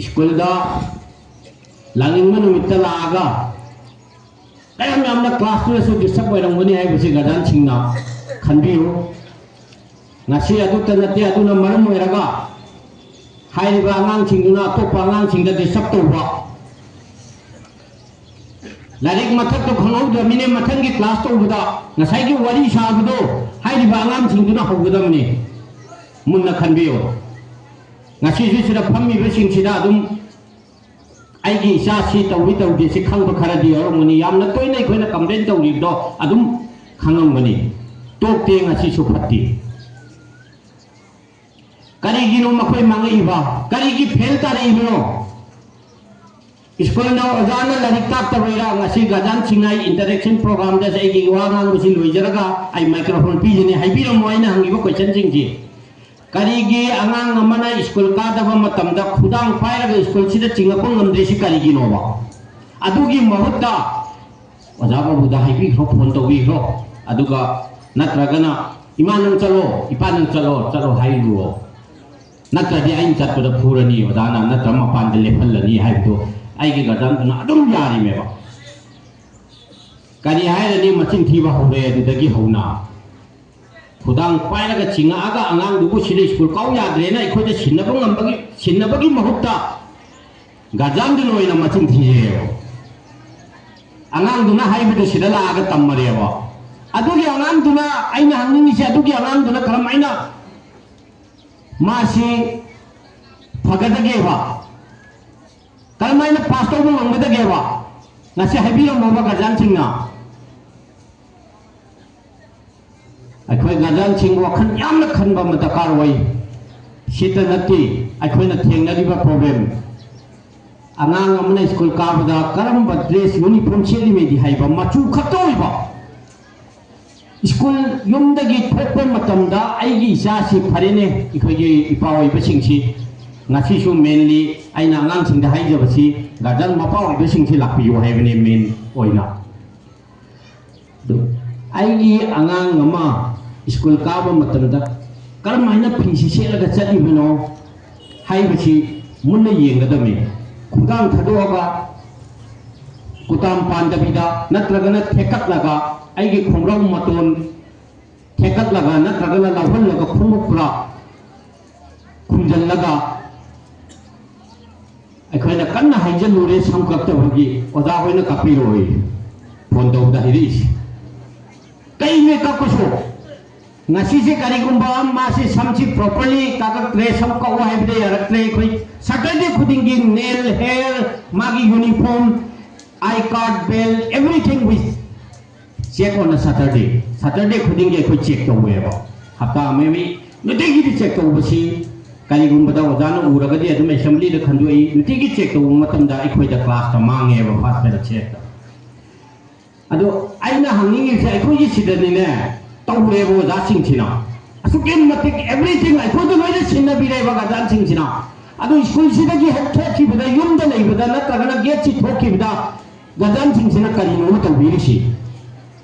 ꯁ꯭ꯀꯨꯜꯗ ꯂꯥꯛꯅꯤꯡꯕ ꯅꯨꯃꯤꯠꯇ ꯂꯥꯛꯑꯒ ꯀꯌꯥꯝ ꯌꯥꯝꯅ ꯀ꯭ꯂꯥꯁꯇꯨꯗꯁꯨ ꯗꯤꯁꯇꯔꯕ ꯑꯣꯏꯔꯝꯒꯅꯤ ꯍꯥꯏꯕꯁꯤ ꯒꯥꯔꯖꯤꯌꯥꯟꯁꯤꯡꯅ ꯈꯟꯕꯤꯌꯨ꯫ ꯉꯁꯤ ꯑꯗꯨꯇ ꯅꯠꯇꯦ, ꯑꯗꯨꯅ ꯃꯔꯝ ꯑꯣꯏꯔꯒ ꯍꯥꯏꯔꯤꯕ ꯑꯉꯥꯡꯁꯤꯡꯗꯨꯅ ꯑꯇꯣꯞꯄ ꯑꯉꯥꯡꯁꯤꯡꯗ ꯗꯤꯁꯇꯔꯕ ꯇꯧꯕ, ꯂꯥꯏꯔꯤꯛ ꯃꯊꯛꯇꯣ ꯈꯪꯍꯧꯗ꯭ꯔꯕꯅꯤꯅ ꯃꯊꯪꯒꯤ ꯀ꯭ꯂꯥꯁ ꯇꯧꯕꯗ ꯉꯁꯥꯏꯒꯤ ꯋꯥꯔꯤ ꯁꯥꯕꯗꯣ ꯍꯥꯏꯔꯤꯕ ꯑꯉꯥꯡꯁꯤꯡꯗꯨꯅ ꯍꯧꯒꯗꯕꯅꯤ꯫ ꯃꯨꯟꯅ ꯈꯟꯕꯤꯌꯨ꯫ ꯉꯁꯤꯁꯨ ꯁꯤꯗ ꯐꯝꯃꯤꯕꯁꯤꯡꯁꯤꯗ ꯑꯗꯨꯝ ꯑꯩꯒꯤ ꯏꯆꯥꯁꯤ ꯇꯧꯏ ꯇꯧꯗꯦ ꯁꯤ ꯈꯪꯕ ꯈꯔꯗꯤ ꯌꯥꯎꯔꯝꯒꯅꯤ꯫ ꯌꯥꯝꯅ ꯇꯣꯏꯅ ꯑꯩꯈꯣꯏꯅ ꯀꯝꯄ꯭ꯂꯦꯟ ꯇꯧꯔꯤꯕꯗꯣ ꯑꯗꯨꯝ ꯈꯪꯉꯝꯒꯅꯤ꯫ ꯇꯣꯛꯇꯦ, ꯉꯁꯤꯁꯨ ꯐꯠꯇꯦ꯫ ꯀꯔꯤꯒꯤꯅꯣ ꯃꯈꯣꯏ ꯃꯥꯡꯉꯛꯏꯕ? ꯀꯔꯤꯒꯤ ꯐꯦꯜ ꯇꯥꯔꯛꯏꯕꯅꯣ? ꯁ꯭ꯀꯨꯜꯅ, ꯑꯣꯖꯥꯅ ꯂꯥꯏꯔꯤꯛ ꯇꯥꯛꯇꯕꯩꯔꯥ? ꯉꯁꯤ ꯒꯥꯔꯖꯤꯌꯥꯟꯁꯤꯡꯅ ꯏꯟꯇꯔꯦꯛꯁꯟ ꯄ꯭ꯔꯣꯒ꯭ꯔꯥꯝꯗ ꯑꯩꯒꯤ ꯋꯥ ꯉꯥꯡꯕꯁꯤ ꯂꯣꯏꯖꯔꯒ ꯑꯩ ꯃꯥꯏꯀ꯭ꯔꯣꯐꯣꯟ ꯄꯤꯖꯅꯤ꯫ ꯍꯥꯏꯕꯤꯔꯝꯃꯣ ꯑꯩꯅ ꯍꯪꯉꯤꯕ ꯀꯣꯏꯁꯟꯁꯤꯡꯁꯤ꯫ ꯀꯔꯤꯒꯤ ꯑꯉꯥꯡ ꯑꯃꯅ ꯁ꯭ꯀꯨꯜ ꯀꯥꯗꯕ ꯃꯇꯝꯗ ꯈꯨꯗꯥꯡ ꯄꯥꯏꯔꯒ ꯁ꯭ꯀꯨꯜꯁꯤꯗ ꯆꯤꯡꯉꯛꯄ ꯉꯝꯗ꯭ꯔꯤꯁꯤ ꯀꯔꯤꯒꯤꯅꯣꯕ? ꯑꯗꯨꯒꯤ ꯃꯍꯨꯠꯇ ꯑꯣꯖꯥ ꯕꯥꯕꯨꯗ ꯍꯥꯏꯕꯤꯈ꯭ꯔꯣ, ꯐꯣꯟ ꯇꯧꯕꯤꯈ꯭ꯔꯣ, ꯑꯗꯨꯒ ꯅꯠꯇ꯭ꯔꯒꯅ "ꯏꯃꯥ ꯅꯪ ꯆꯠꯂꯣ, ꯏꯄꯥ ꯅꯪ ꯆꯠꯂꯣ, ꯆꯠꯂꯣ" ꯍꯥꯏꯔꯨꯔꯣ꯫ ꯅꯠꯇ꯭ꯔꯗꯤ ꯑꯩꯅ ꯆꯠꯄꯗ ꯐꯨꯔꯅꯤ ꯑꯣꯖꯥꯅ, ꯅꯠꯇ꯭ꯔ ꯃꯄꯥꯟꯗ ꯂꯦꯞꯍꯜꯂꯅꯤ ꯍꯥꯏꯕꯗꯣ ꯑꯩꯒꯤ ꯒꯥꯔꯖꯤꯌꯥꯟꯗꯨꯅ ꯑꯗꯨꯝ ꯌꯥꯔꯤꯃꯦꯕ꯫ ꯀꯔꯤ ꯍꯥꯏꯔꯅꯤ, ꯃꯆꯤꯟ ꯊꯤꯕ ꯍꯧꯔꯦ ꯑꯗꯨꯗꯒꯤ ꯍꯧꯅ꯫ ꯈꯨꯗꯥꯡ ꯄꯥꯏꯔꯒ ꯆꯤꯡꯉꯛꯑꯒ ꯑꯉꯥꯡꯗꯨꯕꯨ ꯁꯤꯗ ꯁ꯭ꯀꯨꯜ ꯀꯥꯎ ꯌꯥꯗ꯭ꯔꯦꯅ ꯑꯩꯈꯣꯏꯗ ꯁꯤꯟꯅꯕ ꯉꯝꯕꯒꯤ, ꯁꯤꯟꯅꯕꯒꯤ ꯃꯍꯨꯠꯇ ꯒꯥꯔꯖꯤꯌꯥꯟꯗꯨꯅ ꯑꯣꯏꯅ ꯃꯆꯤꯟ ꯊꯤꯔꯦꯕ꯫ ꯑꯉꯥꯡꯗꯨꯅ ꯍꯥꯏꯕꯗꯨ ꯁꯤꯗ ꯂꯥꯛꯑꯒ ꯇꯝꯃꯔꯦꯕ꯫ ꯑꯗꯨꯒꯤ ꯑꯉꯥꯡꯗꯨꯅ, ꯑꯩꯅ ꯍꯪꯅꯤꯡꯉꯤꯁꯦ, ꯑꯗꯨꯒꯤ ꯑꯉꯥꯡꯗꯨꯅ ꯀꯔꯝꯍꯥꯏꯅ ꯃꯥꯁꯤ ꯐꯒꯗꯒꯦꯕ? ꯀꯔꯝꯍꯥꯏꯅ ꯄꯥꯁ ꯇꯧꯕ ꯉꯝꯒꯗꯒꯦꯕ? ꯉꯁꯤ ꯍꯥꯏꯕꯤꯔꯝꯃꯣꯕ ꯒꯥꯔꯖꯤꯌꯥꯟꯁꯤꯡꯅ꯫ ꯑꯩꯈꯣꯏ ꯒꯥꯔꯖꯤꯌꯥꯟꯁꯤꯡ ꯋꯥꯈꯜ ꯌꯥꯝꯅ ꯈꯟꯕ ꯑꯃ ꯗꯔꯀꯥꯔ ꯑꯣꯏ꯫ ꯁꯤꯇ ꯅꯠꯇꯦ ꯑꯩꯈꯣꯏꯅ ꯊꯦꯡꯅꯔꯤꯕ ꯄ꯭ꯔꯣꯕ꯭ꯂꯦꯝ꯫ ꯑꯉꯥꯡ ꯑꯃꯅ ꯁ꯭ꯀꯨꯜ ꯀꯥꯕꯗ ꯀꯔꯝꯕ ꯗ꯭ꯔꯦꯁ, ꯌꯨꯅꯤꯐꯣꯔꯝ ꯁꯦꯠꯂꯤꯃꯦꯗꯤ ꯍꯥꯏꯕ ꯃꯆꯨ ꯈꯛꯇ ꯑꯣꯏꯕ꯫ ꯁ꯭ꯀꯨꯜ ꯌꯨꯝꯗꯒꯤ ꯊꯣꯛꯄ ꯃꯇꯝꯗ ꯑꯩꯒꯤ ꯏꯆꯥꯁꯤ, ꯐꯔꯦꯅꯦ, ꯑꯩꯈꯣꯏꯒꯤ ꯏꯄꯥ ꯑꯣꯏꯕꯁꯤꯡꯁꯤ, ꯉꯁꯤꯁꯨ ꯃꯦꯟꯂꯤ ꯑꯩꯅ ꯑꯉꯥꯡꯁꯤꯡꯗ ꯍꯥꯏꯖꯕꯁꯤ, ꯒꯥꯔꯖꯤꯌꯥꯟ ꯃꯄꯥ ꯑꯣꯏꯕꯁꯤꯡꯁꯤ ꯂꯥꯛꯄꯤꯌꯨ ꯍꯥꯏꯕꯅꯤ ꯃꯦꯟ ꯑꯣꯏꯅ꯫ ꯑꯗꯨ ꯑꯩꯒꯤ ꯑꯉꯥꯡ ꯑꯃ ꯁ꯭ꯀꯨꯜ ꯀꯥꯕ ꯃꯇꯝꯗ ꯀꯔꯝꯍꯥꯏꯅ ꯐꯤꯁꯤ ꯁꯦꯠꯂꯒ ꯆꯠꯂꯤꯕꯅꯣ ꯍꯥꯏꯕꯁꯤ ꯃꯨꯟꯅ ꯌꯦꯡꯒꯗꯕꯅꯤ꯫ ꯈꯨꯗꯥꯡ ꯊꯥꯗꯣꯛꯑꯒ, ꯀꯨꯇꯥꯝ ꯄꯥꯟꯗꯕꯤꯗ, ꯅꯠꯇ꯭ꯔꯒꯅ ꯊꯦꯛꯀꯠꯂꯒ, ꯑꯩꯒꯤ ꯈꯣꯡꯒ꯭ꯔꯥꯎ ꯃꯇꯣꯟ ꯊꯦꯛꯀꯠꯂꯒ ꯅꯠꯇ꯭ꯔꯒꯅ ꯂꯧꯍꯜꯂꯒ ꯈꯣꯡꯎꯞ ꯄꯨꯔꯥ ꯈꯨꯝꯖꯤꯜꯂꯒ ꯑꯩꯈꯣꯏꯅ ꯀꯟꯅ ꯍꯥꯏꯖꯜꯂꯨꯔꯦ, ꯁꯝ ꯀꯛꯇꯕꯒꯤ꯫ ꯑꯣꯖꯥ ꯍꯣꯏꯅ ꯀꯛꯄꯤꯔꯣꯏ, ꯐꯣꯟ ꯇꯧꯕꯗ ꯍꯥꯏꯔꯛꯏꯁꯦ꯫ ꯀꯩꯅꯦ ꯀꯛꯄꯁꯨ? ꯉꯁꯤꯁꯦ ꯀꯔꯤꯒꯨꯝꯕ ꯃꯥꯁꯤ ꯁꯝꯁꯤ ꯄ꯭ꯔꯣꯄꯔꯂꯤ ꯀꯛꯂꯛꯇ꯭ꯔꯦ, ꯁꯝ ꯀꯛꯎ ꯍꯥꯏꯕꯗ ꯌꯥꯔꯛꯇ꯭ꯔꯦ, ꯑꯩꯈꯣꯏ ꯁꯇꯔꯗꯦ ꯈꯨꯗꯤꯡꯒꯤ ꯅꯦꯜ, ꯍꯦꯌꯔ, ꯃꯥꯒꯤ uniform, I card, belt, everything we check on a Saturday꯫ Saturday ꯈꯨꯗꯤꯡꯒꯤ ꯑꯩꯈꯣꯏ ꯆꯦꯛ ꯇꯧꯋꯦꯕ꯫ ꯍꯞꯇꯥ ꯑꯃꯒꯤ ꯅꯨꯡꯇꯤꯒꯤꯗꯤ ꯆꯦꯛ ꯇꯧꯕꯁꯤ ꯀꯔꯤꯒꯨꯝꯕꯗ ꯑꯣꯖꯥꯅ ꯎꯔꯒꯗꯤ ꯑꯗꯨꯝ ꯑꯦꯁꯦꯝꯕ꯭ꯂꯤꯗ ꯈꯟꯗꯣꯛꯏ꯫ ꯅꯨꯡꯇꯤꯒꯤ ꯆꯦꯛ ꯇꯧꯕ ꯃꯇꯝꯗ ꯑꯩꯈꯣꯏꯗ ꯀ꯭ꯂꯥꯁꯇ ꯃꯥꯡꯉꯦꯕ, ꯐꯥꯁ ꯄꯦꯔꯠꯁꯦ ꯍꯦꯛꯇ꯫ ꯑꯗꯣ ꯑꯩꯅ ꯍꯪꯅꯤꯡꯉꯤꯁꯦ, ꯑꯩꯈꯣꯏꯒꯤ ꯁꯤꯗꯅꯤꯅꯦ ꯇꯧꯔꯦꯕ ꯑꯣꯖꯥꯁꯤꯡꯁꯤꯅ꯫ ꯑꯁꯨꯛꯀꯤ ꯃꯇꯤꯛ everything ꯑꯩꯈꯣꯏꯗ ꯂꯣꯏꯅ ꯁꯤꯟꯅꯕꯤꯔꯦꯕ ꯒꯥꯔꯖꯤꯌꯥꯟꯁꯤꯡꯁꯤꯅ꯫ ꯑꯗꯨ ꯁ꯭ꯀꯨꯜꯁꯤꯗꯒꯤ ꯍꯦꯛ ꯊꯣꯛꯈꯤꯕꯗ, ꯌꯨꯝꯗ ꯂꯩꯕꯗ ꯅꯠꯇ꯭ꯔꯒꯅ ꯒꯦꯠꯁꯤ ꯊꯣꯛꯈꯤꯕꯗ ꯒꯥꯔꯖꯤꯌꯥꯟꯁꯤꯡꯁꯤꯅ ꯀꯔꯤꯅꯣꯕ ꯇꯧꯕꯤꯔꯤꯁꯤ?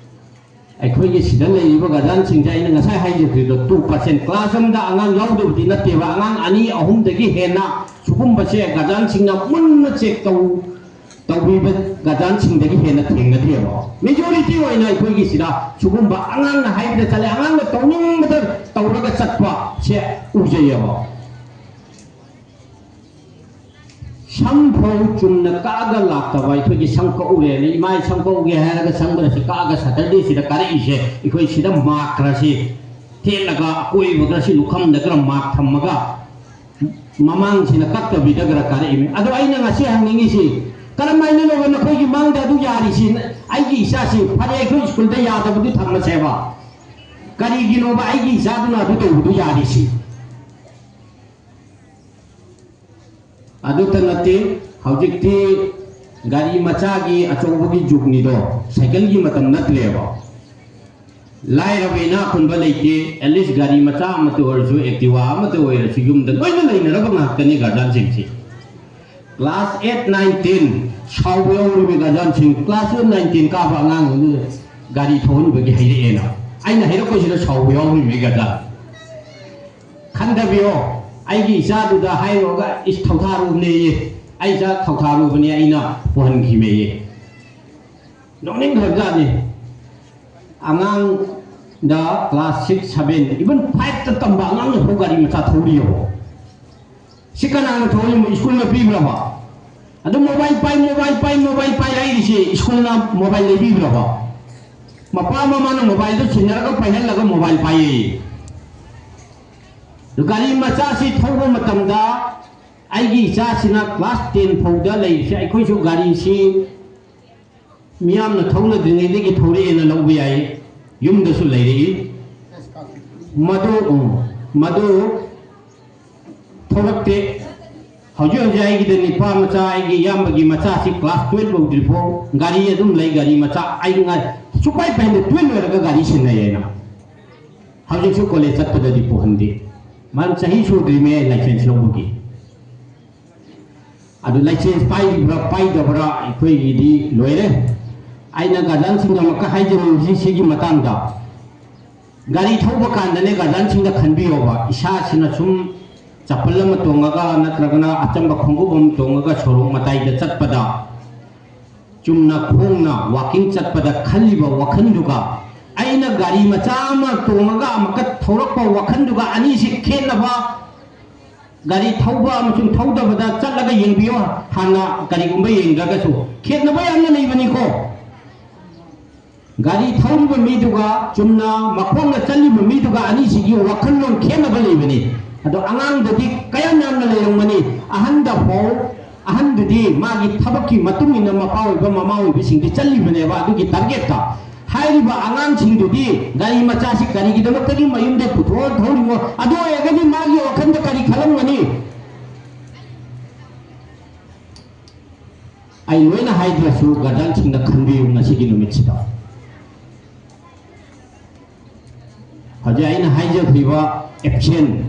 ꯑꯩꯈꯣꯏꯒꯤ ꯁꯤꯗ ꯂꯩꯔꯤꯕ ꯒꯥꯔꯖꯤꯌꯥꯟꯁꯤꯡꯁꯦ ꯑꯩꯅ ꯉꯁꯥꯏ ꯍꯥꯏꯖꯈ꯭ꯔꯤꯗꯣ, ꯇꯨ ꯄꯥꯔꯁꯦꯟ, ꯀ꯭ꯂꯥꯁ ꯑꯃꯗ ꯑꯉꯥꯡ ꯌꯥꯎꯗꯕꯗꯤ ꯅꯠꯇꯦꯕ, ꯑꯉꯥꯡ ꯑꯅꯤ ꯑꯍꯨꯝꯗꯒꯤ ꯍꯦꯟꯅ ꯁꯤꯒꯨꯝꯕꯁꯦ ꯒꯥꯔꯖꯤꯌꯥꯟꯁꯤꯡꯅ ꯃꯨꯟꯅ ꯆꯦꯛ ꯇꯧ ꯇꯧꯕꯤꯕ ꯒꯥꯔꯖꯤꯌꯥꯟꯁꯤꯡꯗꯒꯤ ꯍꯦꯟꯅ ꯊꯦꯡꯅꯗꯦꯕ꯫ ꯃꯦꯖꯣꯔꯤꯇꯤ ꯑꯣꯏꯅ ꯑꯩꯈꯣꯏꯒꯤ ꯁꯤꯗ ꯁꯤꯒꯨꯝꯕ ꯑꯉꯥꯡꯅ ꯍꯥꯏꯕꯗ ꯆꯠꯂꯦ, ꯑꯉꯥꯡꯅ ꯇꯧꯅꯤꯡꯕꯗ ꯇꯧꯔꯒ ꯆꯠꯄꯁꯦ ꯎꯖꯩꯌꯦꯕ꯫ ꯁꯝ ꯐꯥꯎ ꯆꯨꯝꯅ ꯀꯛꯑꯒ ꯂꯥꯛꯇꯕ, ꯑꯩꯈꯣꯏꯒꯤ ꯁꯝ ꯀꯛꯎꯔꯦꯅ, "ꯏꯃꯥ, ꯑꯩ ꯁꯝ ꯀꯛꯎꯒꯦ" ꯍꯥꯏꯔꯒ ꯁꯝ ꯈꯔꯁꯤ ꯀꯛꯑꯒ ꯁꯇꯔꯗꯦꯁꯤꯗ ꯀꯥꯔꯛꯏꯁꯦ, ꯑꯩꯈꯣꯏ ꯁꯤꯗ ꯃꯥꯛ ꯈꯔꯁꯤ ꯊꯦꯠꯂꯒ, ꯑꯀꯣꯏꯕ ꯈꯔꯁꯤ ꯂꯨꯈꯝꯗ ꯈꯔ ꯃꯥꯛ ꯊꯝꯃꯒ, ꯃꯃꯥꯡꯁꯤꯅ ꯀꯛꯇꯕꯤꯗ ꯈꯔ ꯀꯥꯔꯛꯏꯃꯤ꯫ ꯑꯗꯣ ꯑꯩꯅ ꯉꯁꯤ ꯍꯪꯅꯤꯡꯉꯤꯁꯤ, ꯀꯔꯝꯍꯥꯏꯅꯅꯣꯕ ꯅꯈꯣꯏꯒꯤ ꯃꯥꯡꯗ ꯑꯗꯨ ꯌꯥꯔꯤꯁꯤ? ꯑꯩꯒꯤ ꯏꯆꯥꯁꯤ ꯐꯔꯦ, ꯑꯩꯈꯣꯏ ꯁ꯭ꯀꯨꯜꯗ ꯌꯥꯗꯕꯗꯨ ꯊꯝꯃꯁꯦꯕ, ꯀꯔꯤꯒꯤꯅꯣꯕ ꯑꯩꯒꯤ ꯏꯆꯥꯗꯨꯅ ꯑꯗꯨ ꯇꯧꯕꯗꯨ ꯌꯥꯔꯤꯁꯤ? ꯑꯗꯨꯇ ꯅꯠꯇꯦ, ꯍꯧꯖꯤꯛꯇꯤ ꯒꯥꯔꯤ ꯃꯆꯥꯒꯤ ꯑꯆꯧꯕꯒꯤ ꯖꯨꯒꯅꯤꯗꯣ, ꯁꯥꯏꯀꯜꯒꯤ ꯃꯇꯝ ꯅꯠꯇ꯭ꯔꯦꯕ꯫ ꯂꯥꯏꯔꯕ ꯏꯅꯥꯛ ꯈꯨꯟꯕ ꯂꯩꯇꯦ, at least ꯒꯥꯔꯤ ꯃꯆꯥ ꯑꯃꯇ ꯑꯣꯏꯔꯁꯨ, Activa ꯑꯃꯇ ꯑꯣꯏꯔꯁꯨ ꯌꯨꯝꯗ ꯂꯣꯏꯅ ꯂꯩꯅꯔꯕ ꯉꯥꯛꯇꯅꯤ ꯒꯥꯔꯖꯤꯌꯥꯟꯁꯤꯡꯁꯤ꯫ ꯀ꯭ꯂꯥꯁ eight, nine, ten ꯁꯥꯎꯕ ꯌꯥꯎꯔꯤꯕ ꯒꯥꯔꯖꯤꯌꯥꯟꯁꯤꯡ, ꯀ꯭ꯂꯥꯁ eight, nine, ten ꯀꯥꯕ ꯑꯉꯥꯡ ꯑꯗꯨ ꯒꯥꯔꯤ ꯊꯧꯍꯟꯕꯒꯤ ꯍꯩꯔꯛꯑꯦꯅ꯫ ꯑꯩꯅ ꯍꯩꯔꯛꯄꯁꯤꯗ ꯁꯥꯎꯕ ꯌꯥꯎꯔꯤꯕ ꯒꯥꯔꯖꯤꯌꯥꯟ꯫ ꯈꯟꯊꯕꯤꯌꯣ, ꯑꯩꯒꯤ ꯏꯆꯥꯗꯨꯗ ꯍꯥꯏꯔꯨꯔꯒ, "ꯏꯁ, ꯊꯧꯊꯥꯔꯨꯕꯅꯦꯌꯦ, ꯑꯩ ꯏꯆꯥ ꯊꯧꯊꯥꯔꯨꯕꯅꯦ, ꯑꯩꯅ ꯄꯨꯍꯟꯈꯤꯕꯅꯦꯌꯦ"꯫ ꯅꯣꯛꯅꯤꯡꯈ꯭ꯔꯖꯥꯠꯅꯤ꯫ ꯑꯉꯥꯡꯗ class six, seven, even five ꯇ ꯇꯝꯕ ꯑꯉꯥꯡꯅ ꯐꯥꯎ ꯒꯥꯔꯤ ꯃꯆꯥ ꯊꯧꯔꯤꯑꯕ꯫ ꯁꯤ ꯀꯅꯥꯅ ꯊꯧꯔꯤꯅꯣ? ꯁ꯭ꯀꯨꯜꯅ ꯄꯤꯕ꯭ꯔꯕ? ꯑꯗꯨ mobile ꯄꯥꯏ, mobile ꯄꯥꯏ, mobile ꯄꯥꯏ ꯍꯥꯏꯔꯤꯁꯦ ꯁ꯭ꯀꯨꯜꯅ mobile ꯂꯩꯕꯤꯕ꯭ꯔꯕ? ꯃꯄꯥ ꯃꯃꯥꯅ mobile ꯗꯨ ꯁꯤꯟꯅꯔꯒ ꯄꯥꯏꯍꯜꯂꯒ mobile ꯄꯥꯏꯌꯦ꯫ ꯒꯥꯔꯤ ꯃꯆꯥꯁꯤ ꯊꯧꯕ ꯃꯇꯝꯗ ꯑꯩꯒꯤ ꯏꯆꯥꯁꯤꯅ class ten ꯐꯥꯎꯗ ꯂꯩꯔꯤꯁꯦ, ꯑꯩꯈꯣꯏꯁꯨ ꯒꯥꯔꯤꯁꯤ ꯃꯤꯌꯥꯝꯅ ꯊꯧꯅꯗ꯭ꯔꯤꯉꯩꯗꯒꯤ ꯊꯧꯔꯛꯑꯦꯅ ꯂꯧꯕ ꯌꯥꯏ, ꯌꯨꯝꯗꯁꯨ ꯂꯩꯔꯛꯏ꯫ ꯃꯗꯨ, ꯎꯝ, ꯃꯗꯨ ꯊꯧꯔꯛꯇꯦ꯫ ꯍꯧꯖꯤꯛ ꯍꯧꯖꯤꯛ ꯑꯩꯒꯤꯗ ꯅꯤꯄꯥ ꯃꯆꯥ, ꯑꯩꯒꯤ ꯏꯌꯥꯝꯕꯒꯤ ꯃꯆꯥꯁꯤ class twelve ꯌꯧꯗ꯭ꯔꯤ ꯐꯥꯎ ꯒꯥꯔꯤ ꯑꯗꯨꯝ ꯂꯩ, ꯒꯥꯔꯤ ꯃꯆꯥ꯫ ꯑꯩ ꯉꯥꯏ ꯁꯨꯛꯄꯥꯏ ꯄꯥꯏꯍꯟꯗꯦ, twelve ꯂꯣꯏꯔꯒ ꯒꯥꯔꯤ ꯁꯤꯟꯅꯩ ꯑꯩꯅ꯫ ꯍꯧꯖꯤꯛꯁꯨ college ꯆꯠꯄꯗꯗꯤ ꯄꯨꯍꯟꯗꯦ, ꯃꯔꯝ ꯆꯍꯤ ꯁꯨꯗ꯭ꯔꯤꯃꯦ license ꯂꯧꯕꯒꯤ꯫ ꯑꯗꯨ ꯂꯥꯏꯁꯦꯟꯁ ꯄꯥꯏꯔꯤꯕ꯭ꯔꯥ ꯄꯥꯏꯗꯕ꯭ꯔꯥ ꯑꯩꯈꯣꯏꯒꯤꯗꯤ ꯂꯣꯏꯔꯦ꯫ ꯑꯩꯅ ꯒꯥꯔꯖꯤꯌꯥꯟꯁꯤꯡꯗ ꯑꯃꯨꯛꯀ ꯍꯥꯏꯖꯅꯤꯡꯉꯤꯁꯤ ꯁꯤꯒꯤ ꯃꯇꯥꯡꯗ, ꯒꯥꯔꯤ ꯊꯧꯕ ꯀꯥꯟꯗꯅꯦ ꯒꯥꯔꯖꯤꯌꯥꯟꯁꯤꯡꯗ ꯈꯟꯕꯤꯌꯣꯕ, ꯏꯁꯥꯁꯤꯅ ꯁꯨꯝ ꯆꯄꯜ ꯑꯃ ꯇꯣꯡꯉꯒ ꯅꯠꯇ꯭ꯔꯒꯅ ꯑꯆꯝꯕ ꯈꯣꯡꯎꯞ ꯑꯃ ꯇꯣꯡꯉꯒ ꯁꯣꯔꯣꯛ ꯃꯇꯥꯏꯗ ꯆꯠꯄꯗ, ꯆꯨꯝꯅ ꯈꯣꯡꯅ ꯋꯥꯀꯤꯡ ꯆꯠꯄꯗ ꯈꯜꯂꯤꯕ ꯋꯥꯈꯜꯗꯨꯒ ꯑꯩꯅ ꯒꯥꯔꯤ ꯃꯆꯥ ꯑꯃ ꯇꯣꯡꯉꯒ ꯑꯃꯨꯛꯀ ꯊꯧꯔꯛꯄ ꯋꯥꯈꯜꯗꯨꯒ ꯑꯅꯤꯁꯤ ꯈꯦꯠꯅꯕ, ꯒꯥꯔꯤ ꯊꯧꯕ ꯑꯃꯁꯨꯡ ꯊꯧꯗꯕꯗ ꯆꯠꯂꯒ ꯌꯦꯡꯕꯤꯌꯣ꯫ ꯍꯥꯟꯅ ꯀꯔꯤꯒꯨꯝꯕ ꯌꯦꯡꯗ꯭ꯔꯒꯁꯨ ꯈꯦꯠꯅꯕ ꯌꯥꯝꯅ ꯂꯩꯕꯅꯤꯀꯣ꯫ ꯒꯥꯔꯤ ꯊꯧꯔꯤꯕ ꯃꯤꯗꯨꯒ ꯆꯨꯝꯅ ꯃꯈꯣꯡꯅ ꯆꯠꯂꯤꯕ ꯃꯤꯗꯨꯒ ꯑꯅꯤꯁꯤꯒꯤ ꯋꯥꯈꯜꯂꯣꯟ ꯈꯦꯠꯅꯕ ꯂꯩꯕꯅꯤ꯫ ꯑꯗꯣ ꯑꯉꯥꯡꯗꯗꯤ ꯀꯌꯥꯝ ꯌꯥꯝꯅ ꯂꯩꯔꯝꯒꯅꯤ꯫ ꯑꯍꯟꯗ ꯐꯥꯎ, ꯑꯍꯟꯗꯨꯗꯤ ꯃꯥꯒꯤ ꯊꯕꯛꯀꯤ ꯃꯇꯨꯡ ꯏꯟꯅ ꯃꯄꯥ ꯑꯣꯏꯕ ꯃꯃꯥ ꯑꯣꯏꯕꯁꯤꯡꯗꯤ ꯆꯠꯂꯤꯕꯅꯦꯕ ꯑꯗꯨꯒꯤ ꯇꯥꯔꯒꯦꯠꯇ꯫ ꯍꯥꯏꯔꯤꯕ ꯑꯉꯥꯡꯁꯤꯡꯗꯨꯗꯤ ꯒꯥꯔꯤ ꯃꯆꯥꯁꯤ ꯀꯔꯤꯒꯤꯗꯃꯛꯇꯗꯤ ꯃꯌꯨꯝꯗ ꯄꯨꯊꯣꯛꯑ ꯊꯧꯔꯤꯅꯣ? ꯑꯗꯨ ꯑꯣꯏꯔꯒꯗꯤ ꯃꯥꯒꯤ ꯋꯥꯈꯜꯗ ꯀꯔꯤ ꯈꯜꯂꯝꯒꯅꯤ? ꯑꯩ ꯂꯣꯏꯅ ꯍꯥꯏꯗ꯭ꯔꯁꯨ ꯒꯥꯔꯖꯤꯌꯥꯟꯁꯤꯡꯅ ꯈꯟꯕꯤꯌꯨ ꯉꯁꯤꯒꯤ ꯅꯨꯃꯤꯠꯁꯤꯗ꯫ ꯍꯧꯖꯤꯛ ꯑꯩꯅ ꯍꯥꯏꯖꯈ꯭ꯔꯤꯕ ꯑꯦꯞꯁꯦꯟ,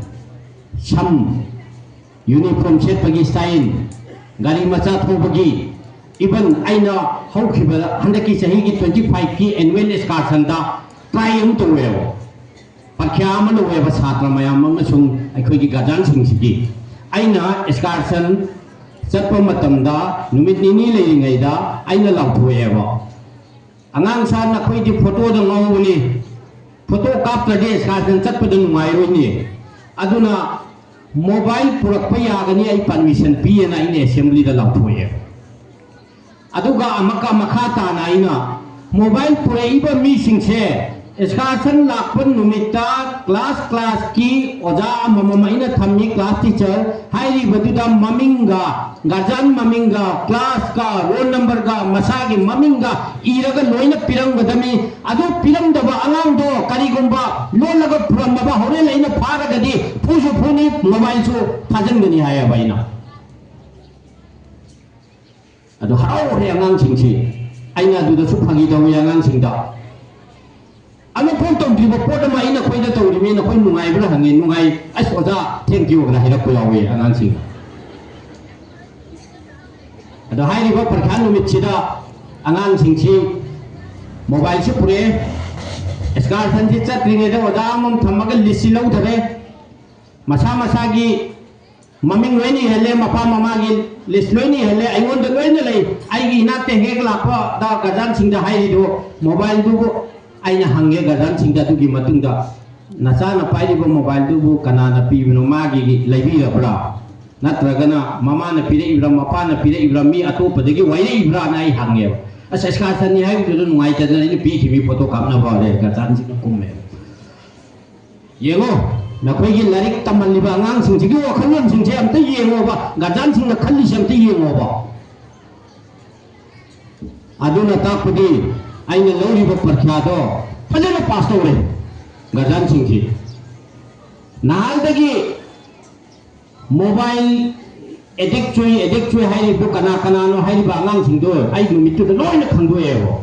ꯁꯝ, ꯌꯨꯅꯤꯐꯣꯔꯝ ꯁꯦꯠꯄꯒꯤ ꯁ꯭ꯇꯥꯏꯜ, ꯒꯥꯔꯤ ꯃꯆꯥ ꯊꯧꯕꯒꯤ, ꯏꯚꯟ ꯑꯩꯅ ꯍꯧꯈꯤꯕ ꯍꯟꯗꯛꯀꯤ ꯆꯍꯤꯒꯤ ꯇ꯭ꯋꯦꯟꯇꯤ ꯐꯥꯏꯚꯀꯤ ꯑꯦꯅꯨꯋꯦꯜ ꯑꯦꯛꯁꯀꯥꯔꯁꯟꯗ ꯇ꯭ꯔꯥꯏ ꯑꯃ ꯇꯧꯋꯦꯕ꯫ ꯄꯔꯤꯈ꯭ꯌꯥ ꯑꯃ ꯂꯧꯋꯦꯕ ꯁꯥꯇ꯭ꯔ ꯃꯌꯥꯝ ꯑꯃꯁꯨꯡ ꯑꯩꯈꯣꯏꯒꯤ ꯒꯥꯔꯖꯤꯌꯥꯟꯁꯤꯡꯁꯤꯒꯤ꯫ ꯑꯩꯅ ꯑꯦꯛꯁꯀꯥꯔꯁꯟ ꯆꯠꯄ ꯃꯇꯝꯗ ꯅꯨꯃꯤꯠ ꯅꯤꯅꯤ ꯂꯩꯔꯤꯉꯩꯗ ꯑꯩꯅ ꯂꯥꯎꯊꯣꯛꯑꯦꯕ, "ꯑꯉꯥꯡ ꯁꯥꯔ, ꯅꯈꯣꯏꯗꯤ ꯐꯣꯇꯣꯗ ꯉꯥꯎꯕꯅꯤ, ꯐꯣꯇꯣ ꯀꯥꯞꯇ꯭ꯔꯗꯤ ꯑꯦꯛꯁꯀꯥꯔꯁꯟ ꯆꯠꯄꯗ ꯅꯨꯡꯉꯥꯏꯔꯣꯏꯅꯦ, ꯑꯗꯨꯅ ꯃꯣꯕꯥꯏꯜ ꯄꯨꯔꯛꯄ ꯌꯥꯒꯅꯤ, ꯑꯩ ꯄꯔꯃꯤꯁꯟ ꯄꯤꯌꯦꯅ" ꯑꯩꯅ ꯑꯦꯁꯦꯝꯕ꯭ꯂꯤꯗ ꯂꯥꯎꯊꯣꯛꯑꯦꯕ꯫ ꯑꯗꯨꯒ ꯑꯃꯨꯛꯀ ꯃꯈꯥ ꯇꯥꯅ ꯑꯩꯅ ꯃꯣꯕꯥꯏꯜ ꯄꯨꯔꯛꯏꯕ ꯃꯤꯁꯤꯡꯁꯦ ꯑꯦꯛꯁꯀꯥꯔꯁꯟ ꯂꯥꯛꯄ ꯅꯨꯃꯤꯠꯇ ꯀ꯭ꯂꯥꯁ ꯀ꯭ꯂꯥꯁꯀꯤ ꯑꯣꯖꯥ ꯑꯃꯃꯝ ꯑꯩꯅ ꯊꯝꯃꯤ, ꯀ꯭ꯂꯥꯁ ꯇꯤꯆꯔ꯫ ꯍꯥꯏꯔꯤꯕꯗꯨꯗ ꯃꯃꯤꯡꯒ, ꯒꯥꯔꯖꯤꯌꯥꯟ ꯃꯃꯤꯡꯒ, ꯀ꯭ꯂꯥꯁꯀ, ꯔꯣꯜ ꯅꯝꯕꯔꯒ, ꯃꯁꯥꯒꯤ ꯃꯃꯤꯡꯒ ꯏꯔꯒ ꯂꯣꯏꯅ ꯄꯤꯔꯝꯒꯗꯕꯅꯤ꯫ ꯑꯗꯨ ꯄꯤꯔꯝꯗꯕ ꯑꯉꯥꯡꯗꯣ ꯀꯔꯤꯒꯨꯝꯕ ꯂꯣꯜꯂꯒ ꯄꯨꯔꯝꯃꯕ ꯍꯣꯔꯦꯟ ꯑꯩꯅ ꯐꯥꯔꯒꯗꯤ ꯐꯨꯁꯨ ꯐꯨꯅꯤ, ꯃꯣꯕꯥꯏꯜꯁꯨ ꯐꯥꯖꯤꯟꯒꯅꯤ ꯍꯥꯏꯌꯦꯕ ꯑꯩꯅ꯫ ꯑꯗꯨ ꯍꯔꯥꯎꯈ꯭ꯔꯦ ꯑꯉꯥꯡꯁꯤꯡꯁꯤ꯫ ꯑꯩꯅ ꯑꯗꯨꯗꯁꯨ ꯐꯥꯒꯤ ꯇꯧꯋꯤ ꯑꯉꯥꯡꯁꯤꯡꯗ, "ꯑꯃꯨꯛꯐꯥꯎ ꯇꯧꯗ꯭ꯔꯤꯕ ꯄꯣꯠ ꯑꯃ ꯑꯩꯅ ꯑꯩꯈꯣꯏꯗ ꯇꯧꯔꯤꯃꯤ, ꯅꯈꯣꯏ ꯅꯨꯡꯉꯥꯏꯕ꯭ꯔꯥ?" ꯍꯪꯉꯤ꯫ "ꯅꯨꯡꯉꯥꯏ, ꯑꯁ ꯑꯣꯖꯥ, ꯊꯦꯡꯀ꯭ꯌꯨ" ꯑꯅ ꯍꯥꯏꯔꯛꯄ ꯌꯥꯎꯋꯤ ꯑꯉꯥꯡꯁꯤꯡ꯫ ꯑꯗꯣ ꯍꯥꯏꯔꯤꯕ ꯄꯔꯤꯈ꯭ꯌꯥ ꯅꯨꯃꯤꯠꯁꯤꯗ ꯑꯉꯥꯡꯁꯤꯡꯁꯤ ꯃꯣꯕꯥꯏꯜꯁꯤ ꯄꯨꯔꯛꯑꯦ, ꯑꯦꯛꯁꯀꯥꯔꯁꯟꯁꯤ ꯆꯠꯇ꯭ꯔꯤꯉꯩꯗ ꯑꯣꯖꯥ ꯑꯃꯃꯝ ꯊꯝꯃꯒ ꯂꯤꯁꯁꯤ ꯂꯧꯊꯔꯦ꯫ ꯃꯁꯥ ꯃꯁꯥꯒꯤ ꯃꯃꯤꯡ ꯂꯣꯏꯅ ꯏꯍꯜꯂꯦ, ꯃꯄꯥ ꯃꯃꯥꯒꯤ ꯂꯤꯁ ꯂꯣꯏꯅ ꯏꯍꯜꯂꯦ, ꯑꯩꯉꯣꯟꯗ ꯂꯣꯏꯅ ꯂꯩ꯫ ꯑꯩꯒꯤ ꯏꯅꯥꯛꯇ ꯍꯦꯛ ꯂꯥꯛꯄꯗ ꯒꯥꯔꯖꯤꯌꯥꯟꯁꯤꯡꯗ ꯍꯥꯏꯔꯤꯗꯨ, ꯃꯣꯕꯥꯏꯜꯗꯨꯕꯨ ꯑꯩꯅ ꯍꯪꯉꯦ ꯒꯥꯔꯖꯤꯌꯥꯟꯁꯤꯡꯗ, ꯑꯗꯨꯒꯤ ꯃꯇꯨꯡꯗ ꯅꯆꯥꯅ ꯄꯥꯏꯔꯤꯕ ꯃꯣꯕꯥꯏꯜꯗꯨꯕꯨ ꯀꯅꯥꯅ ꯄꯤꯕꯅꯣ, ꯃꯥꯒꯤ ꯂꯩꯕꯤꯔꯕ꯭ꯔꯥ? ꯅꯠꯇ꯭ꯔꯒꯅ ꯃꯃꯥꯅ ꯄꯤꯔꯛꯏꯕ꯭ꯔꯥ, ꯃꯄꯥꯅ ꯄꯤꯔꯛꯏꯕ꯭ꯔꯥ, ꯃꯤ ꯑꯇꯣꯞꯄꯗꯒꯤ ꯋꯥꯏꯔꯛꯏꯕ꯭ꯔꯥꯅ ꯑꯩ ꯍꯪꯉꯦꯕ꯫ ꯑꯁ, ꯑꯦꯛꯁꯀꯥꯔꯁꯟꯅꯤ ꯍꯥꯏꯕꯗꯨꯗ ꯅꯨꯡꯉꯥꯏꯇꯗꯅ ꯑꯩꯅ ꯄꯤꯈꯤꯕ ꯐꯣꯇꯣ ꯀꯥꯞꯅꯕ ꯍꯧꯔꯦ, ꯒꯥꯔꯖꯤꯌꯥꯟꯁꯤꯡꯅ ꯀꯨꯝꯃꯦꯕ꯫ ꯌꯦꯡꯉꯣ, ꯅꯈꯣꯏꯒꯤ ꯂꯥꯏꯔꯤꯛ ꯇꯝꯍꯜꯂꯤꯕ ꯑꯉꯥꯡꯁꯤꯡꯁꯤꯒꯤ ꯋꯥꯈꯜꯂꯣꯟꯁꯤꯡꯁꯦ ꯑꯝꯇ ꯌꯦꯡꯉꯣꯕ, ꯒꯥꯔꯖꯤꯌꯥꯟꯁꯤꯡꯅ ꯈꯜꯂꯤꯁꯦ ꯑꯝꯇ ꯌꯦꯡꯉꯣꯕ꯫ ꯑꯗꯨꯅ ꯇꯥꯛꯄꯗꯤ ꯑꯩꯅ ꯂꯧꯔꯤꯕ ꯄꯔꯤꯈ꯭ꯌꯥꯗꯣ ꯐꯖꯅ ꯄꯥꯁ ꯇꯧꯔꯦ ꯒꯥꯔꯖꯤꯌꯥꯟꯁꯤꯡꯁꯤ꯫ ꯅꯍꯥꯟꯗꯒꯤ ꯃꯣꯕꯥꯏꯜ ꯑꯦꯗꯤꯛ ꯆꯨꯏ, ꯑꯦꯗꯤꯛ ꯆꯨꯏ ꯍꯥꯏꯔꯤꯕꯗꯨ ꯀꯅꯥ ꯀꯅꯥꯅꯣ ꯍꯥꯏꯔꯤꯕ ꯑꯉꯥꯡꯁꯤꯡꯗꯣ ꯑꯩ ꯅꯨꯃꯤꯠꯇꯨꯗ ꯂꯣꯏꯅ ꯈꯪꯗꯣꯛꯑꯦꯕ꯫